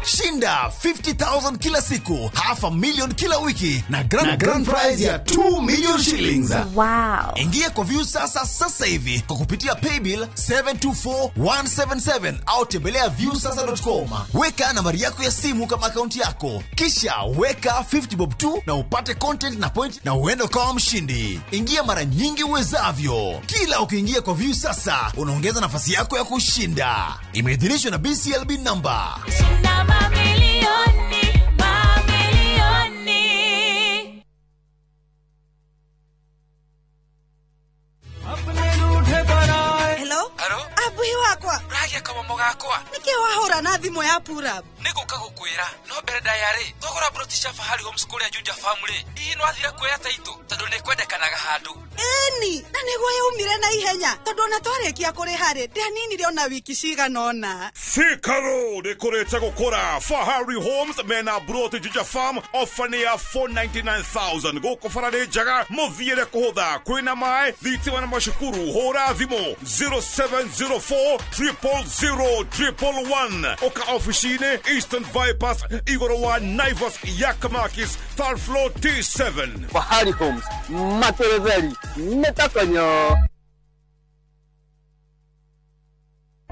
Shinda 50,000 kila siku, 500,000 kila wiki na grand prize ya 2 million shillings. Wow. Ingia kwa View Sasa sasa hivi kwa kupitia paybill 724177 au tembelea viewsasa.com. Weka nambari yako ya simu kama akaunti yako, kisha weka 50 bob tu na upate content na point na uende kama mshindi. Ingia mara nyingi uwezavyo. Kila ukiingia kwa View Sasa unaongeza nafasi yako ya kushinda. Imeidhinishwa na BCLB number. Shinda mamilioni, mamilioni. Hello? Abuhi wakwa. Uragia kamomo gakwa. Nĩkĩ wahũra na thimũ ya Purab? Nĩngũka gũkwĩra, no mbere ndaya rĩ, twagũra broti cia Fahari Homes kũrĩa Juja Farm rĩ, hihi nĩwathire kuoya taitũ tondũ nĩkwendekanaga handũ. Ĩni, na nĩguo yaumire na ihenya tondũ ona twarĩkia kũrĩha rĩ, ndianinire ona wiki cigana ũna. Thika Road ĩkũrĩte gũkũra. Fahari Homes mena broti Juja Farm ofa nĩ ya 499,000 gũkũ bara nĩ njega mũthiĩre kũhũtha kwĩna maĩ thitima na macukuru. Hũra thimũ 0704 000 111 oka ofici-inĩ Eastern Bypass igũrũ wa Naivas Yakamakis third floor T7. Fahari Homes materezeri netakonyo.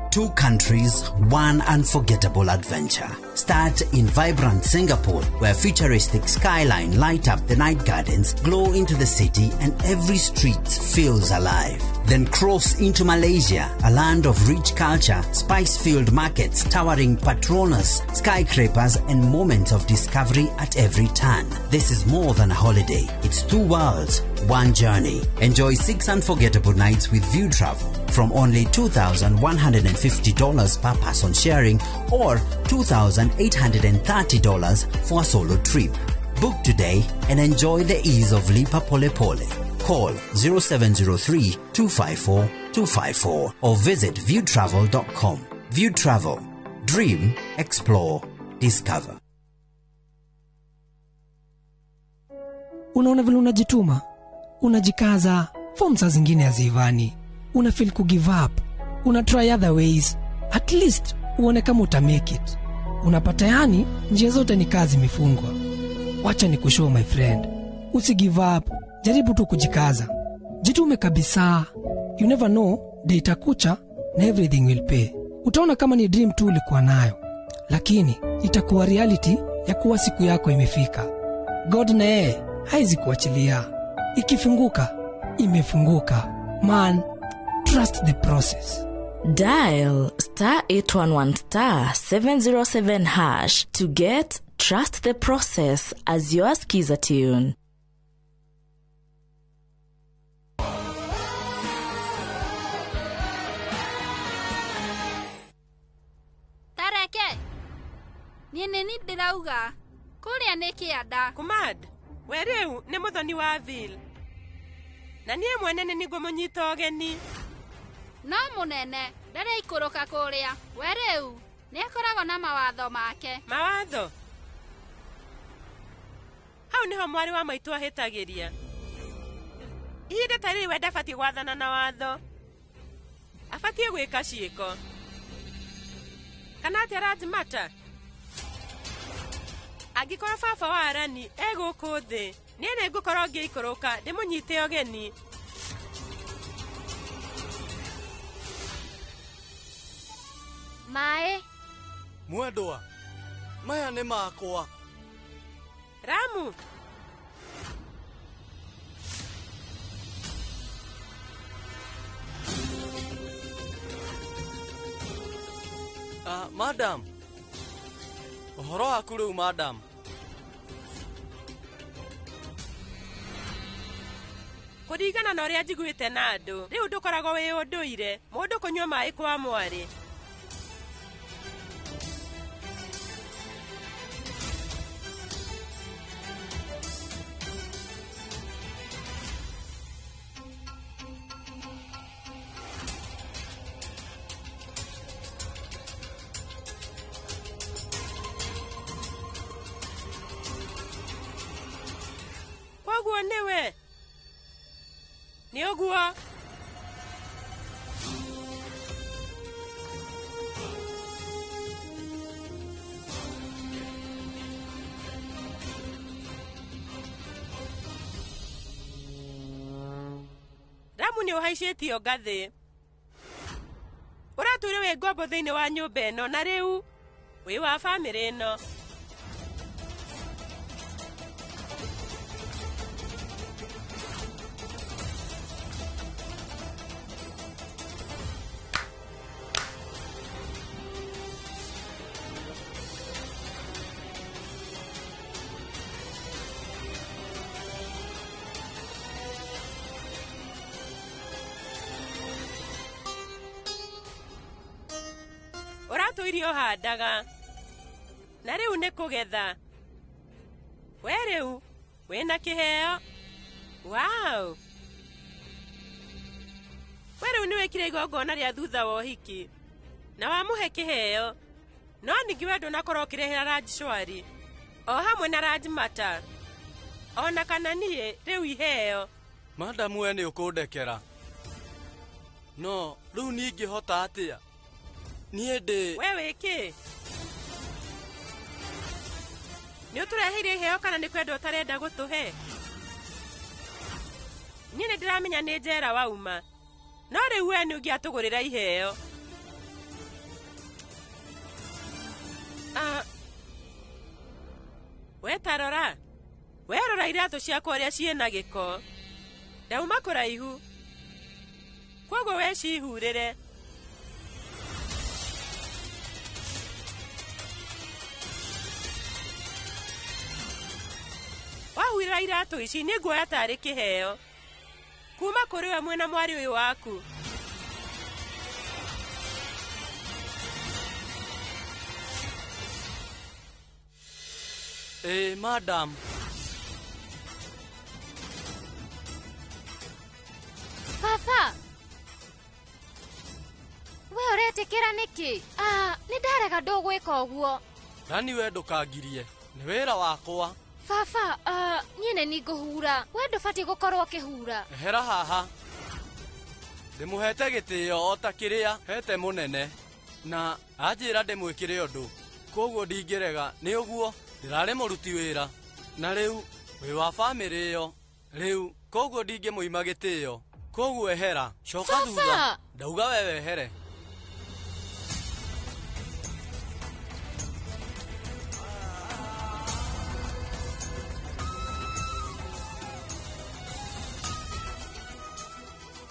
Two countries, one unforgettable adventure. Start in vibrant Singapore, where futuristic skyline light up the night gardens, glow into the city, and every street feels alive. Then cross into Malaysia, a land of rich culture, spice-filled markets, towering Petronas, skyscrapers, and moments of discovery at every turn. This is more than a holiday. It's two worlds, one journey. Enjoy 6 unforgettable nights with View Travel from only $2,150 per person sharing or $2,830 for a solo trip. Book today and enjoy the ease of Lipa Pole Pole. Call 0703 254 254 or visit viewtravel.com. View Travel. Dream, explore, discover. Unaona vile unajituma, unajikaza, form saa zingine haziivani, una feel ku give up, una try other ways, at least uone kama uta make it. Unapata yani njia zote ni kazi imefungwa. Wacha ni kushow my friend, usi give up, jaribu tu kujikaza, jitume kabisa. You never know, day itakucha na everything will pay. Utaona kama ni dream tu ulikuwa nayo, lakini itakuwa reality ya kuwa siku yako imefika. God na yeye haizi kuachilia. Ikifunguka, imefunguka. Man, trust the process. Dial star 811 star 707 hash to get Trust the Process as your skiza tune. Tareke, niĩ nĩ ni ndĩrauga kũrĩa nĩ kĩanda. Kumad, we rĩu nĩ mũthoni wa Vil, na niĩ mwene nĩ nĩngũmũnyita ũgeni. No mũnene ndarĩ aikũrũka kũrĩa. We rĩu nĩ akoragwo na mawatho make. Mawatho? Hau nĩho mwarĩ wa maitũ ahĩtagĩria. Ihinda ta rĩrĩ we ndabatiĩ gwathana na watho, abatiĩ gwĩka ciĩko. Kana atĩa Rajmata? Angĩkorwo baba wa Arani e gũkũ thĩ, niĩ nĩngũkorwo ngĩikũrũka ndĩmũnyite ũgeni. Maĩ. Mwendwa, maya nĩ makwa. Ramu. Madam. Ũhoro waku rĩu madam? Kũringana na ũrĩa njiguĩte na andũ, rĩu ndũkoragwo wĩ ũndũire mũndũ kũnyua maĩ kwa mwarĩ. Koguo nĩwe. Nĩ ũguo. Ramu nĩ ũhaicĩtio ngathĩ. Ũratũire wĩ ngombo thĩinĩ wa nyũmba ĩno na rĩu wĩ wa bamĩrĩ ĩno. Ũratũire ũhandaga na rĩu nĩ kũgetha. We rĩu wĩna kĩheo. Wow! We rĩu nĩwĩkire igongona rĩa thutha wa ũhiki na wamũhe kĩheo, no ningĩ we ndũnakorwo ũkĩrehera Rajshwari o hamwe na Rajmata ona kana niĩ rĩu iheo. Madam, we nĩ ũkũndekera, no rĩu niĩ ingĩhota atĩa? Niĩ ndĩ. We wĩ kĩ? Nĩ ũtũreheire iheo kana nĩ kwenda ũtarenda gũtũhe? Niĩ nĩ ndĩramenya nĩ njera wauma, no rĩu we nĩ ũngĩatũgũrĩra iheo. We ta rora, we rora iratũ ciakwa ũrĩa ciĩna gĩko. Ndauma kũraihu. Koguo we cihurĩre. Wahurĩra iratũ ici nĩ nguoya tarĩ kĩheo kuma kũrĩ we mwĩna mwarĩ ũyũ waku. Ĩĩ madam. Baba, we ũretĩkĩra nĩkĩ? Nĩ ndarega ndũgwĩka ũguo. Rani we ndũkangirie, nĩ wĩra wakwa. Baba, niĩ nĩ niĩ ngũhura. We ndũbatiĩ gũkorwo ũkĩhura. Ehera haha. Ndĩmũhete gĩtĩo o ta kĩrĩa hete mũnene, na anjĩra ndĩmwĩkĩre ũndũ, koguo ndingĩrega. Nĩ ũguo ndĩrarĩ mũruti wĩra, na rĩu wĩ wa bamĩrĩ ĩyo rĩu, koguo ndingĩmũima gĩtĩo. Koguo ehera, coka thutha. Ndauga we wehere.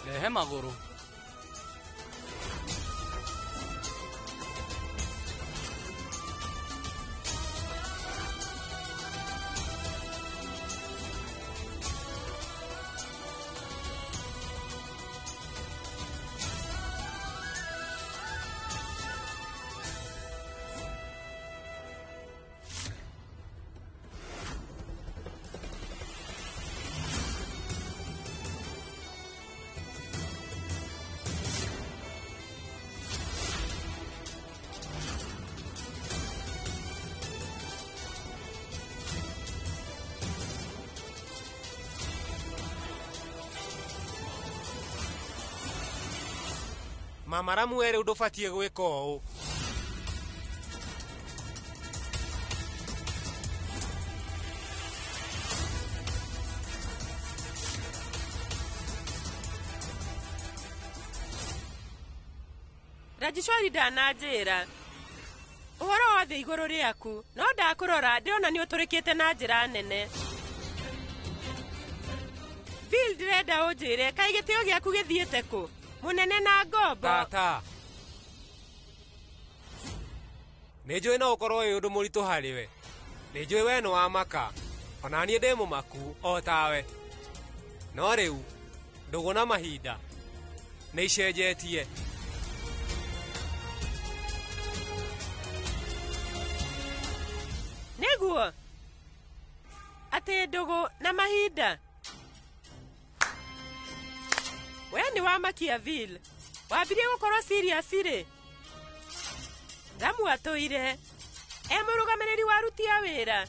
Rehe magũrũ. Mama Ramu we rĩu ndũbatiĩ gwĩka ũũ. Rajishwari ndananjĩra ũhoro wothe igũrũ rĩaku, no ndakũrora ndĩrona nĩ ũtũrĩkĩte na njĩra nene. Phil, ndĩrenda ũnjĩre kaĩ gĩtĩo gĩaku gĩthiĩte kũ? Mũnene na ngombo. Tata, nĩ njũĩ no ũkorwo wĩ ũndũ mũritũ harĩ we. Nĩ njũĩ we nĩ wamaka, ona niĩ ndĩ mũmaku o tawe. No rĩu ndũgũ na mahinda nĩ icenjetie. Nĩguo atĩ ndũgũ na mahinda. We nĩ wamakia Vil. Wambirie gũkorwo serious rĩ? Ramu atũire e mũrũgamĩrĩri wa aruti a wĩra.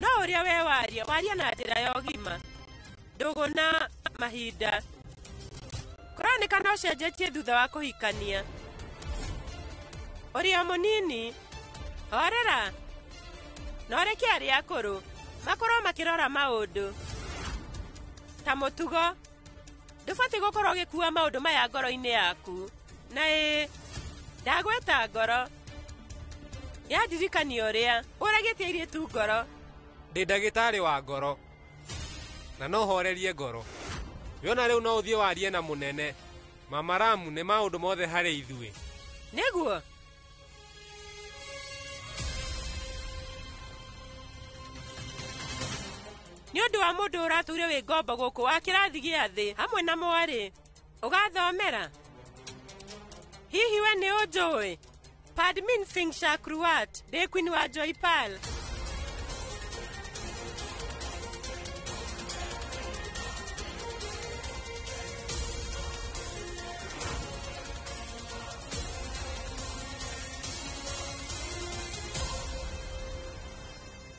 No ũrĩa we waria, waria na njĩra ya ũgima. Ndũgũ na mahinda kũroneka no ũcenjetie thutha wa kũhikania. Ũrĩ o mũnini, horera na ũreke arĩa akũrũ makorwo makĩrora maũndũ ta mũtugo. Ndũbatiĩ gũkorwo ũgĩkua maũndũ maya ngoro-inĩ yaku. Na ĩĩ, ndagweta ngoro yandirikania ũrĩa ũragĩtie airĩtu ngoro. Ndĩ ndagĩtarĩ wa ngoro na no horerie ngoro. Wĩona rĩu no ũthiĩ warie na mũnene. Mama Ramu nĩ maũndũ mothe harĩ ithuĩ. Nĩguo. Nĩ ũndũ wa mũndũ ũratũire wĩ ngombo gũkũ wa kĩrathi gĩa thĩ hamwe na mwarĩ ũgathomera. Hihi we nĩ ũnjũĩ? Padmin Singh Shakruat, ndĩ queen wa Joypal.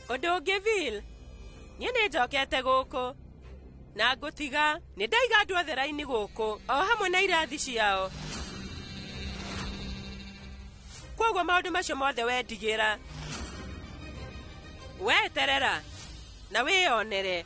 Ũndũ ũngĩ Vil, niĩ nĩ njokete gũkũ na ngũtiga nĩ ndaiga andũ othe raini gũkũ o hamwe na irathi ciao. Koguo maũndũ macio mothe wendigĩra, weterera na wĩyonere.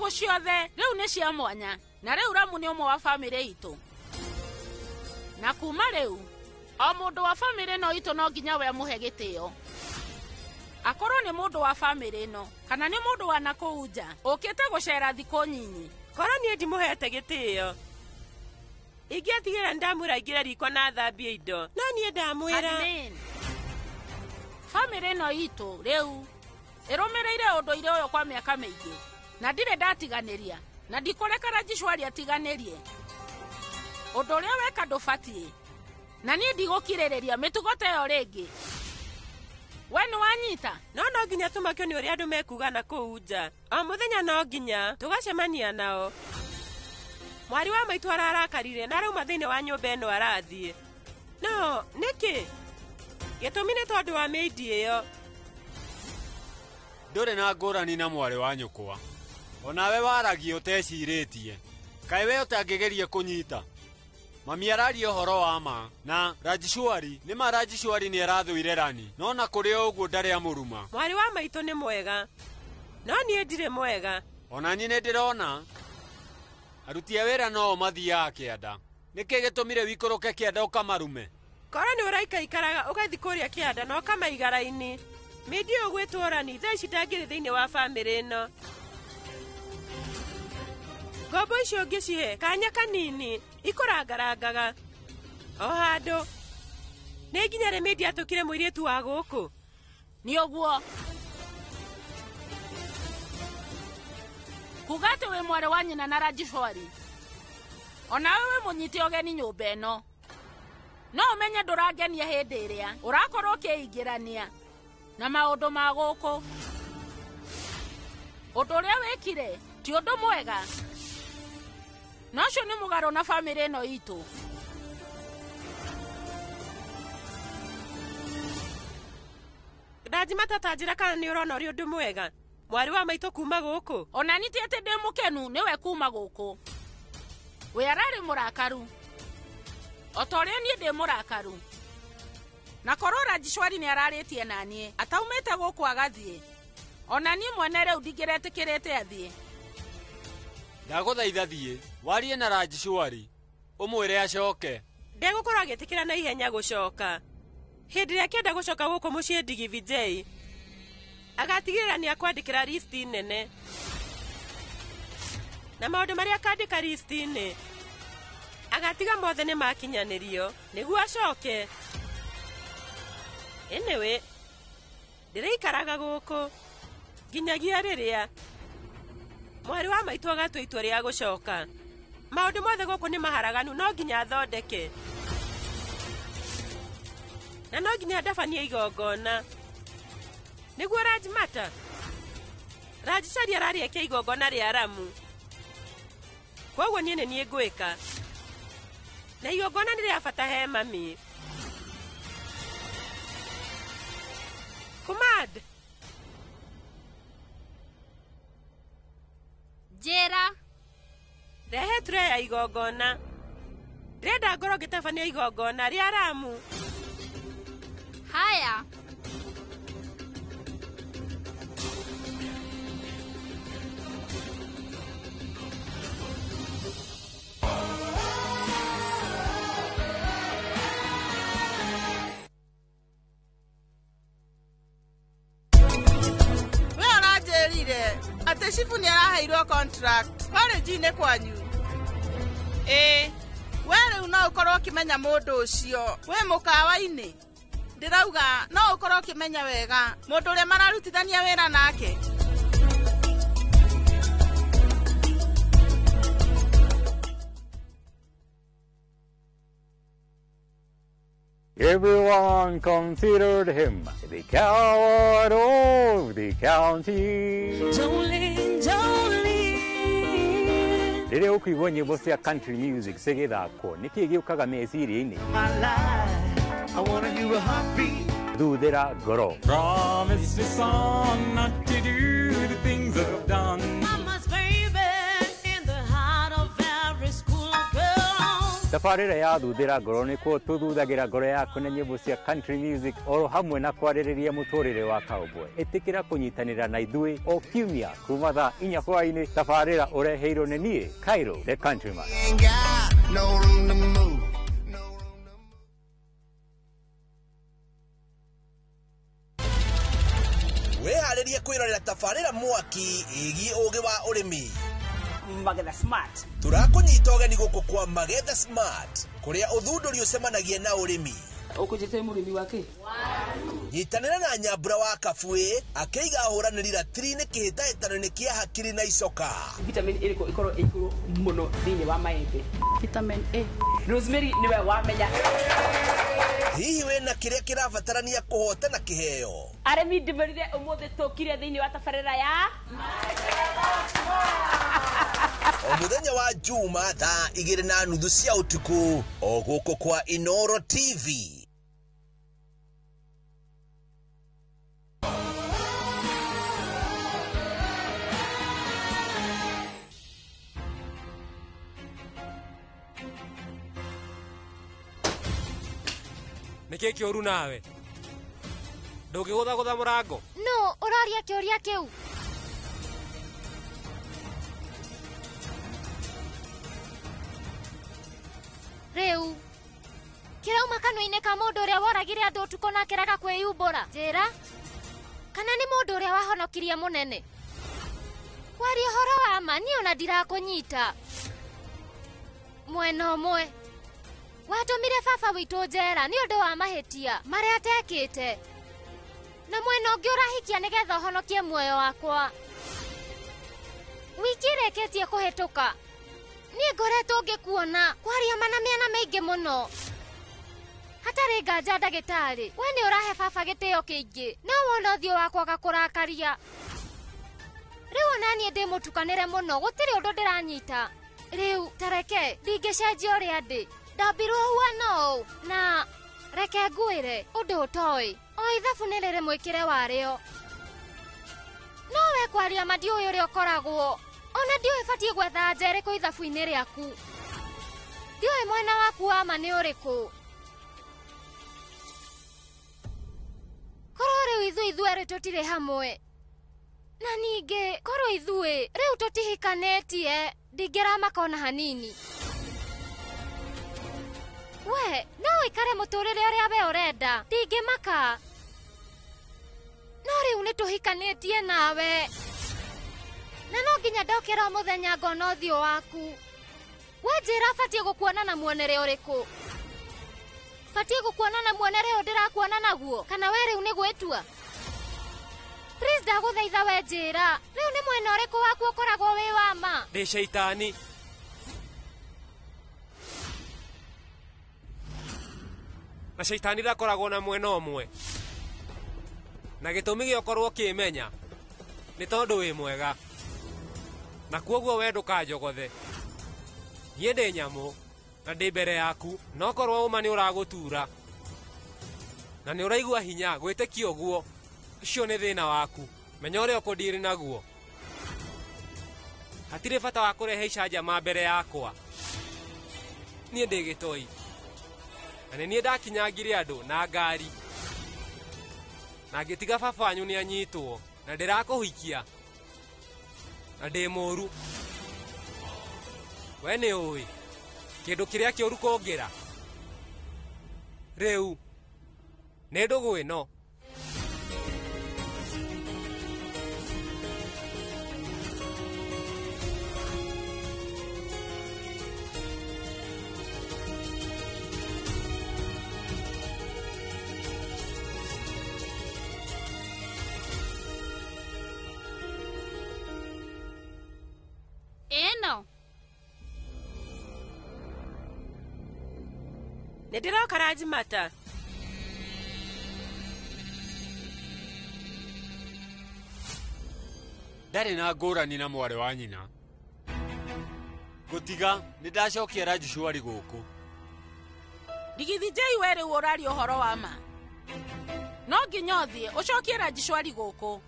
Ndũgũ ciothe rĩu nĩ cia mwanya na rĩu Ramu nĩ ũmwe wa bamĩrĩ itũ. Na kuma rĩu o mũndũ wa bamĩrĩ ĩno itũ no nginya we amũhe gĩtĩo. Akorwo nĩ mũndũ wa bamĩrĩ ĩno kana nĩ mũndũ wa nakũu nja ũkĩte gũcera thikũ nyinyi. Korwo niĩ ndimũhete gĩtĩo ingĩatigĩra ndamwĩra aingĩre riko na athambie indo, no niĩ ndamwĩra. Bamĩrĩ ĩno itũ rĩu ĩrũmĩrĩire ũndũire ũyũ kwa mĩaka mĩingĩ na ndirĩ ndatiganĩria na ndikũreka Rajishwari atiganĩrie. Ũndũ ũrĩa weka ndũbatiĩ na niĩ ndigũkirĩrĩria mĩtugo ta ĩyo rĩngĩ. We nĩ wanyita? No no nginya tũmakio nĩ ũrĩa andũ mekuga na kũu nja. O mũthenya no nginya tũgacemania nao. Mwarĩ wa maitũ ararakarire na arauma thĩinĩ wa nyũmba ĩno arathiĩ. No nĩkĩ? Gĩtũmi nĩ tondũ wa mĩindi ĩyo. Ndũrĩ na ngũrani na mwarĩ wa nyũkwa. Onawe waragia ũtecirĩtie. Kaĩ we ũtangĩgeria kũnyita? Mami araria ũhoro wa ma na Rajishwari nĩ ma Rajishwari nĩ arathũire Rani no na kũrĩ o ũguo ndarĩ amũruma. Mwarĩ wa maitũ nĩ mwega no niĩ ndirĩ mwega. Ona niĩ nĩ ndĩrona aruti a wĩra no o mathiaga kĩanda. Nĩkĩ gĩtũmire wikũrũke kĩanda ũkamarume? Korwo nĩ ũraikaikaraga ũgathiĩ kũrĩa kĩanda na ũkamaiga raini. Mĩindi ĩyo ũgwĩtwo Rani thaa ici ndangĩrĩ thĩinĩ wa bamĩrĩ ĩno. Ngombo icio ũngĩcihe kanya kanini ikũrangarangaga o handũ. Nĩ nginya rĩ mĩindi atũkire mũirĩtu wa gũkũ? Nĩ ũguo kuga atĩ wĩ mwarĩ wa nyina na Rajishwari onawe wĩ mũnyite ũgeni nyũmba ĩno no ũmenye ndũrangenia hĩndĩ ĩrĩa ũrakorwo ũkĩingĩrania na maũndũ ma gũkũ. Ũndũ ũrĩa wĩkire ti ũndũ mwega na ũcio nĩ mũgarũ na bamĩrĩ ĩno itũ. Rajimata ta njĩra kana nĩ ũrona ũrĩ ũndũ mwega mwarĩ wa maitũ kuma gũkũ. Ona niĩ ti atĩ ndĩ mũkenu nĩwe kuma gũkũ. We ararĩ mũrakaru o ta ũrĩa niĩ ndĩ mũrakaru. Na korwo Rajishwari nĩ ararĩtie na niĩ ataumĩte gũkũ agathiĩ, ona niĩ mwene rĩu ndingĩretĩkĩrĩte athiĩ. Ndagũthaitha thiĩ warie na Rajishwari ũmwĩre acoke. Ndegũkorwo agĩtĩkĩra na ihenya gũcoka. Hĩndĩ ĩrĩa akĩenda gũcoka gũkũ mũciĩ Ndigi Vijay agatigĩrĩra nĩ akwandĩkĩra listi nene na maũndũ marĩa akandĩka listi-inĩ agatiga mothe nĩ makinyanĩrio nĩguo acoke. Anyway, ndĩrĩikaraga gũkũ nginyagia rĩrĩa mwarĩ wa maitũ agatua itua rĩa gũcoka. Maũndũ mothe gũkũ nĩ maharaganu no nginya athondeke na no nginya ndabanie igongona nĩguo Rajmata. Rajishwari ararĩekia igongona rĩa Ramu koguo niĩ nĩ niĩ ngwĩka na igongona nĩ rĩa bata he mami. Kumad, njĩra rehe tray ya igongona. Ndĩrenda ngorwo ngĩtabania igongona rĩa Ramu. Haya. We ũranjĩrire atĩ cibu nĩ araheirwo contract college-inĩ kwanyu. Ĩĩ, we rĩu no ũkorwo ũkĩmenya mũndũ ũcio wĩ mũkawa-inĩ. Ndĩrauga no ũkorwo ũkĩmenya wega mũndũ ũrĩa mararutithania wĩra nake. Everyone considered him the coward of the county. Jolene, Jolene. Rĩrĩa ũkũigua nyĩmbo cia country music cigĩthakwo nĩkĩĩ gĩũkaga meciria-inĩ? Thuthĩra ngoro. Promise me son not to do the things I've done. Mama's baby in the heart of every school girl. Thabarĩra Tabarĩra ya thuthĩra ngoro nĩkuo tũthuthagira ngoro yaku na nyĩmbo cia country music oro hamwe na kwarĩrĩria mũtũrĩre wa cowboy. Ĩtĩkĩra kũnyitanĩra na ithuĩ o kiumia kuma thaa 4 hwaĩ-inĩ. Tabarĩra ũreheirwo nĩ niĩ Cairo the Countryman. No room to move. Wĩharĩrie kwĩrorera tabarĩra mwaki ĩgiĩ ũgĩ wa ũrĩmi. Magetha Smart. Tũrakũnyita ũgeni gũkũ kwa Magetha Smart kũrĩa ũthundũri ũcemanagia na ũrĩmi. Ũkũnjĩte mũrĩmi wake? Nyitanĩra na Nyambura wa Kabuĩ akĩiga ahũranĩri ratiri-inĩ kĩhĩtahĩtano-inĩ kĩa hakiri na icoka. Vitamin ĩrĩkũ ĩkorwo ĩ igũrũ mũno thĩinĩ wa maembe? Vitamin A. Rosemary nĩwe wamenya. Hihi wĩna kĩrĩa kĩrabatarania kũhotana kĩheo? Arĩmi ndĩmerire ũmũthĩ tũkire thĩinĩ wa tabarĩra ya O mũthenya wa Juma thaa 2:30 cia ũtukũ o gũkũ kwa Inoro TV. Nĩkĩ kĩũru nawe? Ndũngĩgũthagũtha mũrango? No, ũroria kĩũria kĩu. Rĩu kĩrauma kanua-inĩ ka mũndũ ũrĩa woragire andũ ũtukũ na akĩrega kwĩyumbũra. Njĩra, kana nĩ mũndũ ũrĩa wahonokirie mũnene? Kwaria ũhoro wa ma, niĩ ona ndirakũnyita. Mwena ũmwe watũmire baba witũ njera nĩ ũndũ wa mahĩtia marĩa atekĩte, na mwena ũngĩ ũrahikia nĩgetha ũhonokie muoyo wakwa. Wiki ĩrĩkĩtie kũhĩtũka, niĩ ngoretwo ngĩkuona kwaria mana mĩena mĩingĩ mũno. Hatarĩ nganja ndagĩtarĩ, we nĩ ũrahe baba gĩtĩo kĩingĩ, no wona ũthiũ wakwa ũgakũrakaria. Rĩu ona niĩ ndĩ mũtukanĩre mũno, gũtirĩ ũndũ ndĩranyita. Rĩu tareke ndingĩcenjia ũrĩa ndĩ. Ndambirwo huana ũũ, na reke ngwĩre ũndũ ũtoĩ. O ithabu nĩ rĩrĩ mwĩkĩre warĩo. No we kwaria ma ndiũĩ ũrĩa ũkoragwo. Ona ndiũĩ batiĩ gwetha nja ĩrĩkũ ithabu-inĩ rĩaku. Ndiũĩ mwena waku wa ma nĩ ũrĩkũ. Korwo rĩu ithuĩ ithuerĩ tũtirĩ hamwe. Na ningĩ korwo ithuĩ rĩu tũtihikanĩtie, ndingĩramaka ona hanini. We, no ũikare mũtũrĩre ũrĩa we ũrenda, ndingĩmaka. No rĩu nĩ tũhikanĩtie nawe. Na no nginya ndokĩra o mũthenya ngona ũthiũ waku. We njĩra batiĩ gũkuona na muonere ũrĩkũ? Batiĩ gũkuona na muonere ũyũ ndĩrakuona naguo, kana we rĩu nĩ gwĩtua? Please ndagũthaitha we njĩra, rĩu nĩ mwena ũrĩkũ waku ũkoragwo wĩ wa ma? Ndĩ caitani. Na caitani ndakoragwo na mwena ũmwe. Na gĩtũmi gĩa ũkorwo ũkĩmenya nĩ tondũ wĩ mwega. Na kuoguo we ndũkanjogothe. Niĩ ndĩ nyamũ na ndĩ mbere yaku, no korwo ũma nĩ ũragũtura na nĩ ũraigua hinya gwĩtĩkia ũguo, ũcio nĩ thĩna waku. Menya ũrĩa ũkũndiri naguo. Hatirĩ bata wa kũrehe icanjama mbere yakwa. Niĩ ndĩ gĩtoi na nĩ niĩ ndakinyangire andũ na ngari na ngĩtiga baba wanyu nĩ anyitwo na ndĩrakũhikia na ndĩ mũru. We nĩ ũĩ kĩndũ kĩrĩa kĩũru kũngĩra rĩu nĩ ndũgũ ĩno. Ĩno Nĩ ndĩroka Rajimata. Ndarĩ na ngũrani na mwarĩ wa nyina. Gũtiga nĩ ndacokia Rajishwari gũkũ. Ndigithijei we rĩu ũraria ũhoro wa ma. No nginya ũthiĩ ũcokie Rajishwari gũkũ.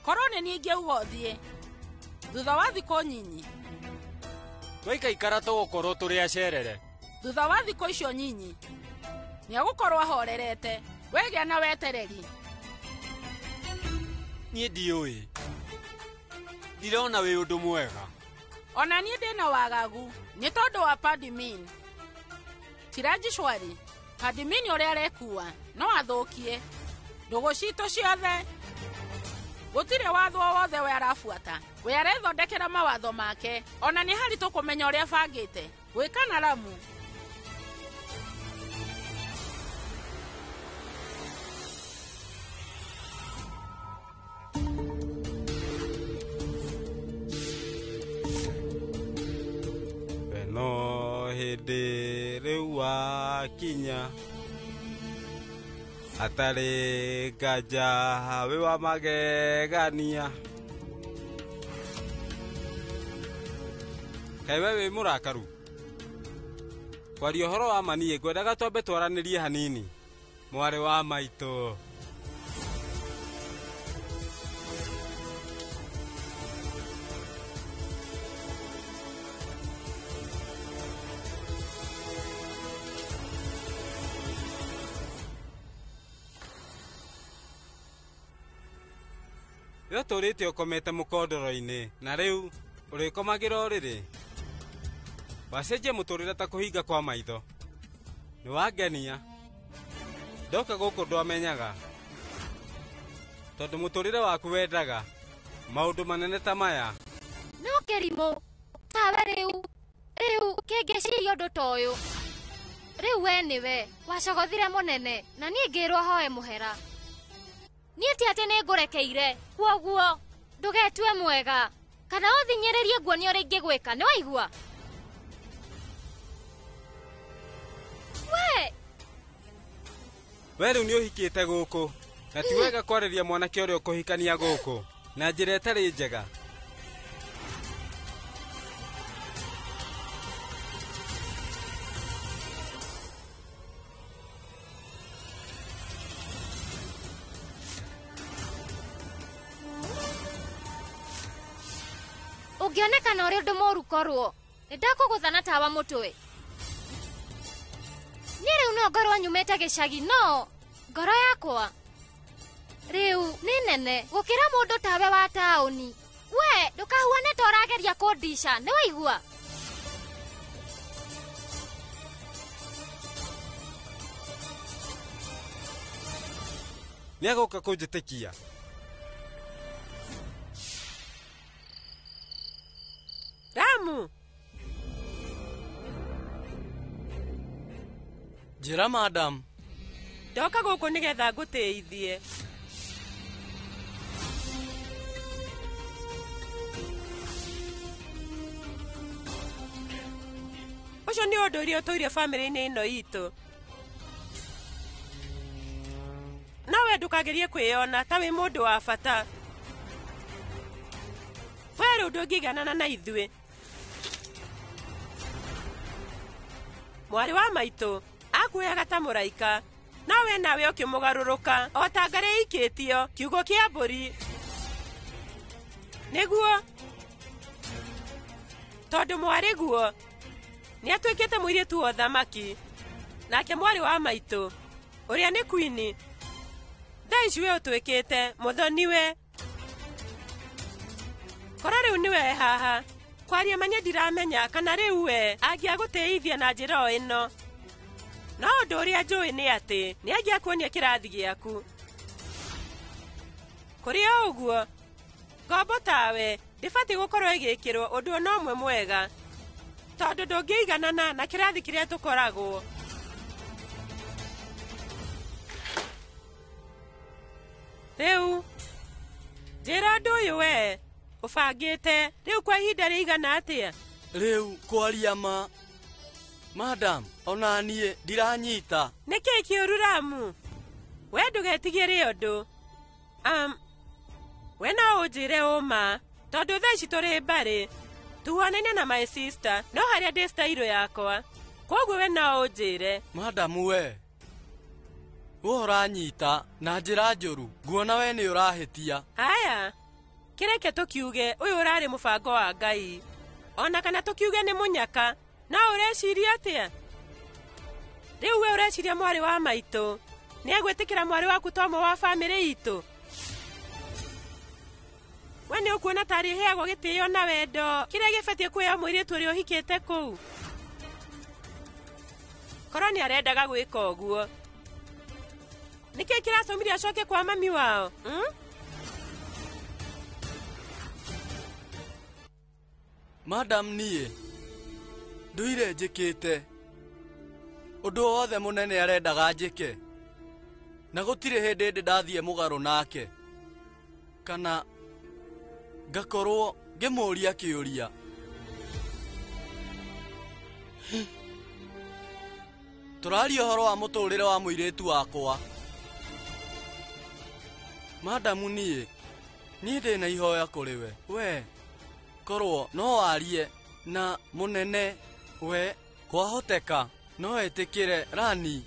Korwo nĩ niĩ ingĩauga ũthiĩ thutha wa thikũ nyinyi. Twaikaikara tũgũkorwo tũrĩ acerere. Thutha wa thikũ icio nyinyi nĩegũkorwo ahorerete. Wegĩa na wetereri. Niĩ ndiũĩ. Ndirona wĩ ũndũ mwega. Ona niĩ ndĩna wagagu nĩ tondũ wa Padmin. Tiraji shwari. Padmin ũrĩa arekua no athũkie ndũgũ citũ ciothe. Gũtirĩ watho o wothe we arabuata. We arethondekera mawatho make. Ona nĩ haritũ kũmenya ũrĩa abangĩte gwĩka na Ramu. No hĩndĩ rĩu wakinya atarĩ nganja wĩ wa magegania. Kaĩ we wĩ mũrakaru? Kwaria ũhoro wa ma niĩ ngwendaga twambe twaranĩrie hanini mwarĩ wa maitũ. We ũtũrĩte ũkomete mũkondoro-inĩ na rĩu ũrĩkomagĩra ũrĩrĩ. Wacenjia mũtũrĩre ta kũhinga kwa maitho. Nĩ wangenia. Ndoka gũkũ ndwamenyaga tondũ mũtũrĩre waku wendaga maũndũ manene ta maya. No kĩrimũ tawe rĩu kĩngĩciria ũndũ ta ũyũ. Rĩu we nĩwe wacogothire mũnene na niĩ ngĩrwo hoe mũhera. Niĩ ti atĩ nĩ ngũrekeire kwoguo ndũgetue mwega kana ũthinyĩrĩrie nguonie ũrĩa ingĩgwĩka. Nĩ waigua? We We rĩu nĩ ũhikĩte gũkũ na ti wega kwarĩria mwanake ũrĩa ũkũhikania gũkũ na njĩra ĩtarĩ njega. Ũngĩonekana ũrĩ ũndũ mũũru korwo nĩ ndakũgũtha na tawa mũtwe. Niĩ rĩu no ngorwo nyumĩte gĩcagi no ngoro yakwa rĩu nĩ nene gũkĩra mũndũ tawe wa taũni. We ndũkahuane ta ũrageria kũndica. Nĩ waigua? Nĩ agũka kũnjĩtĩkia. Ramu. Njĩra madam. Ndoka gũkũ nĩgetha ngũtĩithie. Ũcio nĩ ũndũ ũrĩa ũtũire bamĩrĩ-inĩ ĩno itũ. No we ndũkagerie kwĩyona ta wĩ mũndũ wa bata. We rĩu ndũngĩiganana na ithuĩ. Mwarĩ wa maitũ akuoyaga ta mũraika no we nawe ũkĩmũgarũrũka o ta ngarĩ ĩikĩtio kiugo kĩa mbũri. Nĩguo tondũ mwarĩ guo nĩatuĩkĩte mũirĩtu wa ũthamaki nake mwarĩ wa maitũ ũrĩa nĩ kwini thaa ici we ũtuĩkĩte mũthoniwe. Korwo rĩu nĩwe haha kwaria ma niĩ ndiramenya kana rĩu we angĩagũtĩithia na njĩra o ĩno. No ũndũ ũrĩa njũĩ nĩ atĩ nĩ angĩakuonia kĩrathi gĩaku. Kũrĩ o ũguo ngombo tawe ndĩbatiĩ gũkorwo ĩgĩkĩrwo ũndũ ona ũmwe mwega tondũ ndũngĩiganana na kĩrathi kĩrĩa tũkoragwo. Rĩu njĩra ũndũ ũyũ we ũbangĩte rĩu kwa ihinda rĩigana atĩa? Rĩu kwaria ma madam ona niĩ ndiranyita. Nĩ kĩĩ kĩũru Ramu? We ndũgetigĩre ũndũ. We no ũnjĩre ũma tondũ thaa ici tũrĩ mbarĩ tuhuanaine na my sister no harĩa ndĩ style yakwa kwoguo we no ũnjĩre. Madam we ũranyita na njĩra njũru nguona we nĩ ũrahĩtia. Haya kĩreke tũkiuge ũyũ ũrarĩ mũbango wa Ngai ona kana tũkiuge nĩ mũnyaka no ũreciria atĩa? Rĩu we ũreciria mwarĩ wa maitũ nĩ egwĩtĩkĩra mwarĩ waku ta ũmwe wa bamĩrĩ itũ? We nĩ ũkuona ta arĩheagwo gĩtĩo na wendo kĩrĩa gĩbatiĩ kũheo mũirĩtu ũrĩa ũhikĩte kũu? Korwo nĩ arendaga gwĩka ũguo, nĩkĩ kĩratũmire acoke kwa mami wao? Madam niĩ nduire njĩkĩte ũndũ wothe mũnene arendaga njĩke, na gũtirĩ hĩndĩ ndĩ ndathiĩ mũgarũ nake kana ngakorwo ngĩmũũria kĩũria. Tũraria ũhoro wa mũtũrĩre wa mũirĩtu wakwa. Madamu niĩ ndĩna ihoya kũrĩ we. We korwo no warie na mũnene we, kwahoteka no etĩkĩre Rani.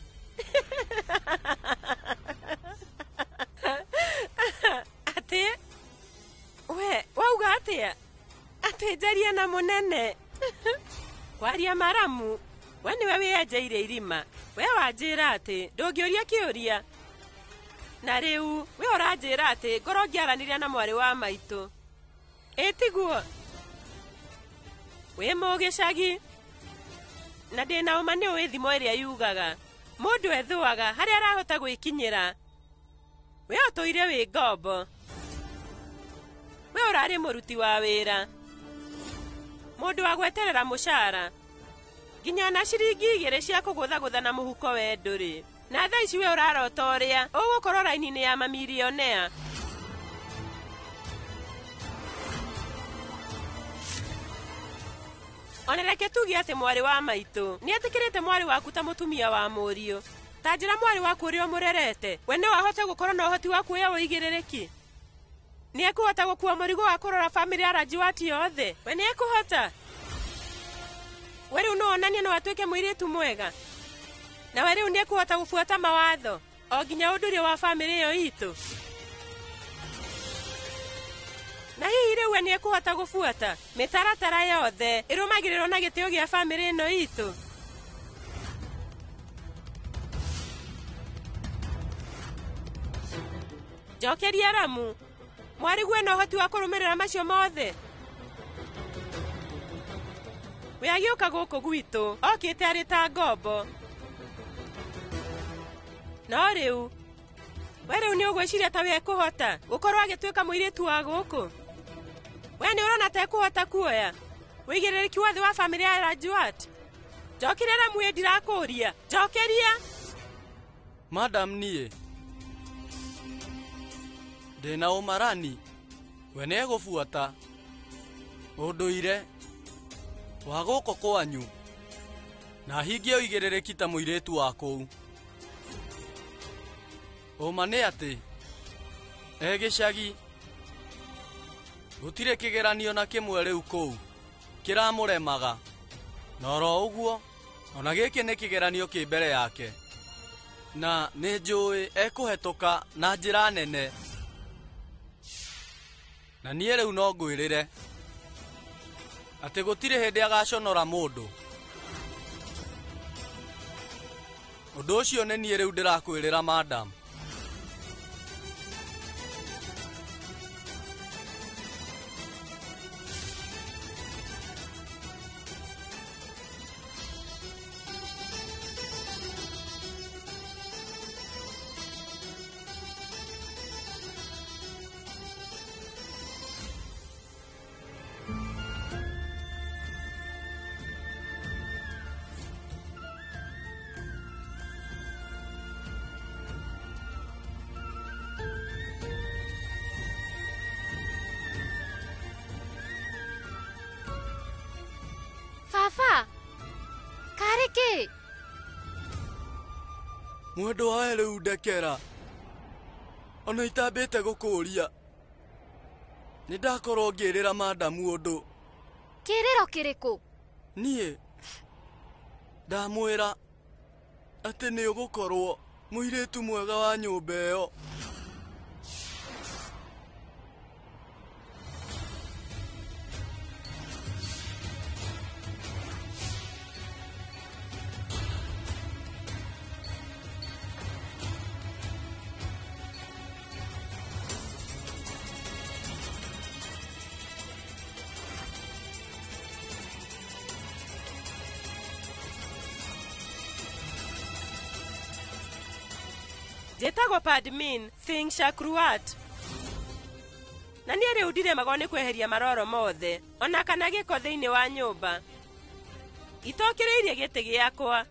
Atĩ we wauga atĩa? Atĩ njarie na mũnene? Kwaria maramu, we nĩwe wĩenjeire irima. We wanjĩra atĩ ndũngĩũria kĩũria, na rĩu we ũranjĩra atĩ ngorwo ngĩaranĩria na mwarĩ wa maitũ. Ĩ tiguo? Wĩ mũgĩcagi na ndĩna ũma nĩ ũĩ thimo ĩrĩa yugaga mũndũ ethũaga harĩa arahota gwĩkinyĩra. We ũtũire wĩ ngombo. We ũrarĩ mũruti wa wĩra, mũndũ wa gweterera mũcara nginya ona ciringi 2 cia kũgũthagũtha na mũhuko we ndũrĩ. Na thaa ici we ũrarota ũrĩa ũgũkorwo raini-inĩ ya mamilionea. Ona reke tuge atĩ mwarĩ wa maitũ nĩetĩkĩrĩte mwarĩ waku ta mũtumia wa mũriũ. Ta njĩra mwarĩ waku ũrĩa ũmũrerete, we no ahote gũkorwo na ũhoti wa kuoya ũigĩrĩrĩki? Nĩ ekũhota gũkua mũrigo wa kũrora bamĩrĩ ya Rajuati yothe? We nĩ ekũhota? We rĩu no onanie no atuĩke mũirĩtu mwega? Na we rĩu nĩ ekũhota gũbuata mawatho o nginya ũndũire wa bamĩrĩ ĩyo itũ? Na hihi rĩu we nĩ ekũhota gũbuata mĩtaratara yothe ĩrũmagĩrĩrwo na gĩtĩo gĩa bamĩrĩ ĩno itũ? Njokeria Ramu, mwarĩguo ena ũhoti wa kũrũmĩrĩra macio mothe? We agĩũka gũkũ gwitũ okĩte arĩ ta ngombo. No rĩu we rĩu nĩ ũgwĩciria ta we ekũhota gũkorwo agĩtuĩka mũirĩtu wa gũkũ? We nĩ ũrona ta ekũhota kuoya ũigĩrĩrĩki wothe wa bamĩrĩ ya Rajuat? Njokeria Ramu, ĩ ndirakũũria, njokeria. Madam niĩ ndĩna ũmarani we nĩ egũbuata ũndũire wa gũkũ kwanyu na hingie ũigĩrĩrĩki ta mũirĩtu wa kũu. Ũma nĩ atĩ e gĩcagi gũtirĩ kĩgeranio na kĩmwe rĩu kũu kĩramũremaga, na oro ũguo ona gĩkĩ nĩ kĩgeranio kĩ mbere yake, na nĩ njũĩ ekũhetũka na njĩra nene. Na niĩ rĩu no ngwĩrĩre atĩ gũtirĩ hĩndĩ agaconora mũndũ. Ũndũ ũcio nĩ niĩ rĩu ndĩrakwĩrĩra madam. Baba, karĩ kĩ? Mwendwa wae rĩu ndekera, ona itambĩte gũkũũria. Nĩ ndakorwo ngĩrĩra madamu ũndũ. Kĩrĩro kĩrĩkũ? Niĩ ndamwĩra atĩ nĩ ũgũkorwo mũirĩtu mwega wa nyũmba ĩyo. Njĩtagwo Padmin Singh Shakruat. Na niĩ rĩu ndiremagwo nĩ kweheria maroro mothe ona kana gĩko thĩinĩ wa nyũmba. Itokĩrĩirie gĩtĩ gĩakwa.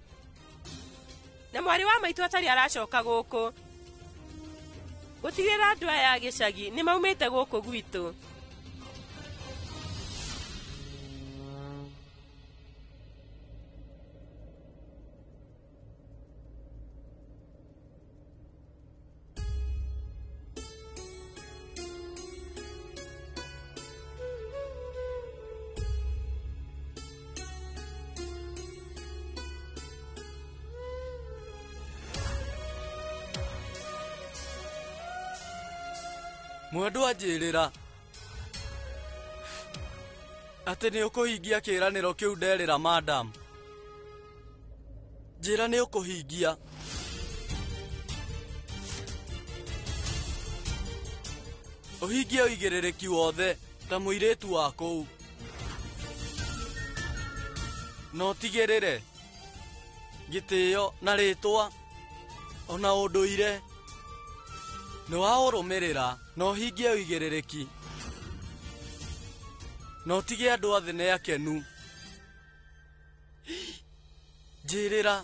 Na mwarĩ wa maitũ atarĩ aracoka gũkũ. Gũtigĩrĩra andũ aya a gĩcagi nĩ maumĩte gũkũ gwitũ. Mwendwa anjĩrĩra atĩ nĩ ũkũhingia kĩĩranĩro kĩu nderĩra madam. Njĩra nĩ ũkũhingia. Ũhingie ũigĩrĩrĩki wothe ta mũirĩtu wa kũu. Na ũtigĩrĩre gĩtĩo na rĩtwa ona ũndũire nĩ waũrũmĩrĩra na ũhingie ũigĩrĩrĩki na ũtige andũ a thĩ nĩ akenu. Njĩrĩra.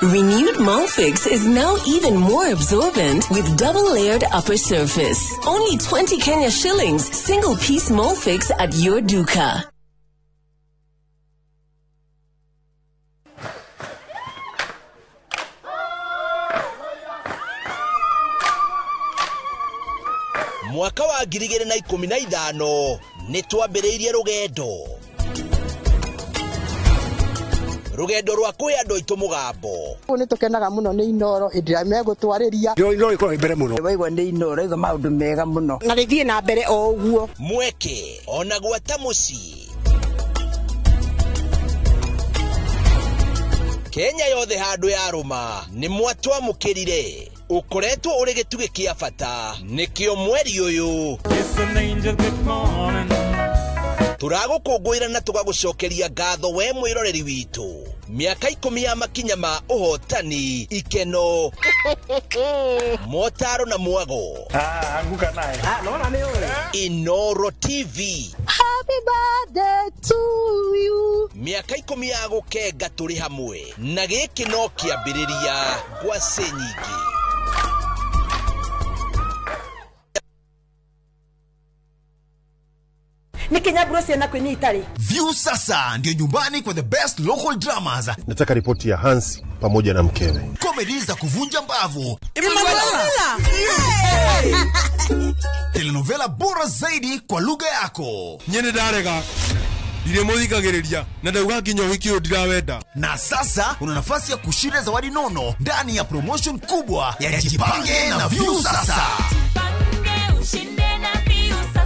Renewed Molfix is now even more absorbent with double-layered upper surface. Only 20 Kenya shillings, single-piece Molfix at your duka. Mwaka wa 2015 nĩ twambĩrĩirie rũgendo. Rũgendo rwa kũhe andũ aitũ mũgambo. Nĩ tũkenaga mũno nĩ Inooro hĩndĩ ĩrĩa megũtwarĩria. Inooro ĩkoragwo mbere mũno. Waigua nĩ Inooro ĩrauga maũndũ mega mũno. Na rĩthiĩ na mbere o ũguo. Mweke ona gwata mũciĩ. Kenya yothe handũ yarũma nĩ mwatwamũkĩrire. Ũkoretwo ũrĩ gĩtugĩ kĩa bata nĩkĩo mweri ũyũ. Tũragũkũngũĩra na tũgagũcokeria ngatho we mwĩroreri witũ. Mĩaka 10 ya makinya ma ũhotani, ikeno, motaro na mwago. Anguka naye. Inooro TV. Happy birthday to you. Mĩaka 10 ya gũkenga tũrĩ hamwe na gĩkĩ no kĩambĩrĩria ngwacĩ nyingĩ. View sasa ndio nyumbani kwa the best local dramas. Nataka ripoti ya Hans pamoja na mkewe. Comedy za kuvunja mbavu. Emanuela. Telenovela bora zaidi kwa lugha yako. Nyene ndarega. Ndiremuthikagiriria na ndauga nginya ũhiki ũyũ ndirawenda. Na sasa una nafasi ya kushinda zawadi nono ndani ya promotion kubwa ya Jipange na View sasa. Jipange ushinde na View sasa.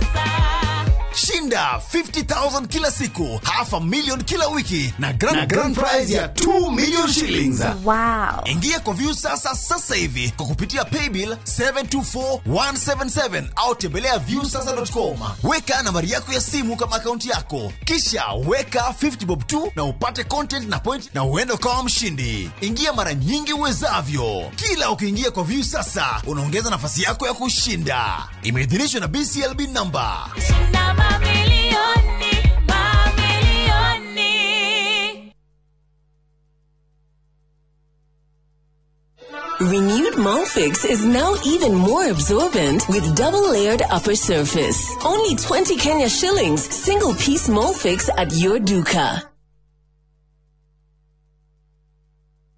Shinda 50,000 kila siku, 500,000 kila wiki na grand prize ya 2 million shillings. Wow. Ingia kwa View sasa sasa hivi kwa kupitia paybill 724177 au tembelea viewsasa.com. Weka nambari yako ya simu kama akaunti yako. Kisha weka 50 bob 2 na upate content na point na uende kama mshindi. Ingia mara nyingi uwezavyo. Kila ukiingia kwa View sasa unaongeza nafasi yako ya kushinda. Imeidhinishwa na BCLB number. Shinda mamilioni, mamilioni. Renewed Molfix is now even more absorbent with double-layered upper surface. Only 20 Kenya shillings, single-piece Molfix at your duka.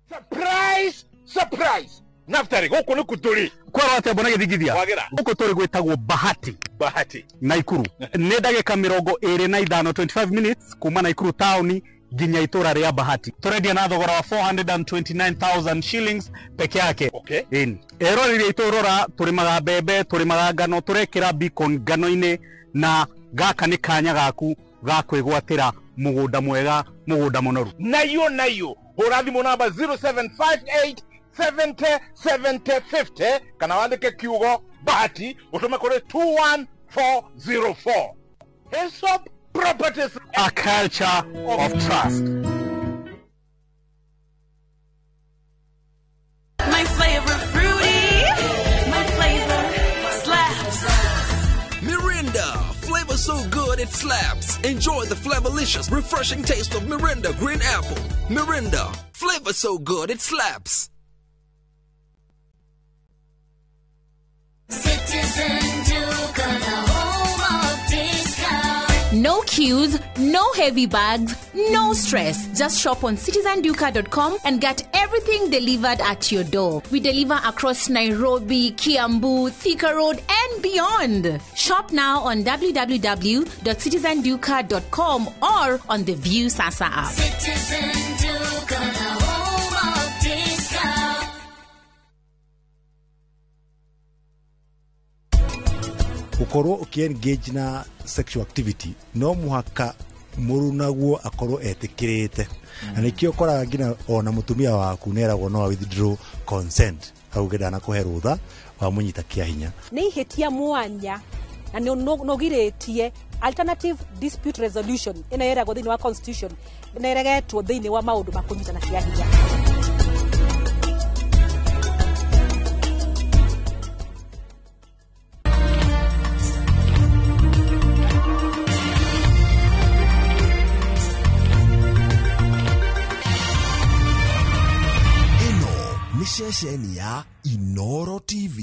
Surprise! Surprise! Naftari, gũkũ nĩ kũtũrĩ. Kwĩrwo atĩa mbona gĩthingithia? Wagĩra. Gũkũ tũrĩ gwĩtagwo Bahati. Bahati. Naikuru. Nĩ ndagĩka 25 25 minutes kuma Naikuru taũni Nginya itũra rĩa Bahati. Tũrendia na thogora wa 429,000 shillings peke yake. Okay. Ĩni. Eroreri aitũ, rora, tũrĩmaga mbembe, tũrĩmaga ngano, tũrekĩra beacon ngano-inĩ, na gaka nĩ kanya gaku ga kwĩgwatĩra mũgũnda mwega, mũgũnda mũnoru. Nayo nayo hũra thimũ namba 0758 70 70 50 kana wandĩke kiugo Bahati ũtũme kũrĩ 21404. Hillsop Properties, a culture of trust. My flavor fruity, my flavor slaps. Mirinda, flavor so good it slaps. Enjoy the flavorlicious, refreshing taste of Mirinda Green Apple. Mirinda, flavor so good it slaps. Citizen Duka, the home of discount. No queues, no heavy bags, no stress. Just shop on citizenduka.com and get everything delivered at your door. We deliver across Nairobi, Kiambu, Thika Road, and beyond. Shop now on www.citizenduka.com or on the View Sasa app. Citizen Duka, the home of discount. Gukorwo ũkĩ-engage na sexual activity no mũhaka mũrunaguo akorwo etĩkĩrĩte, na nĩkĩo ũkoraga nginya ona mũtumia waku nĩeragwo no withdraw consent, auge ndanakũhe rũtha wamũnyita kĩa hinya. Nĩ ihĩtia mwanya na nĩ ũgirĩtie alternative dispute resolution ĩno ĩragwo thĩinĩ wa constitution na ĩregetwo thĩinĩ wa maũndũ ma kũnyitana kĩa hinya. Ĩno nĩ ceceni ya Inoro TV.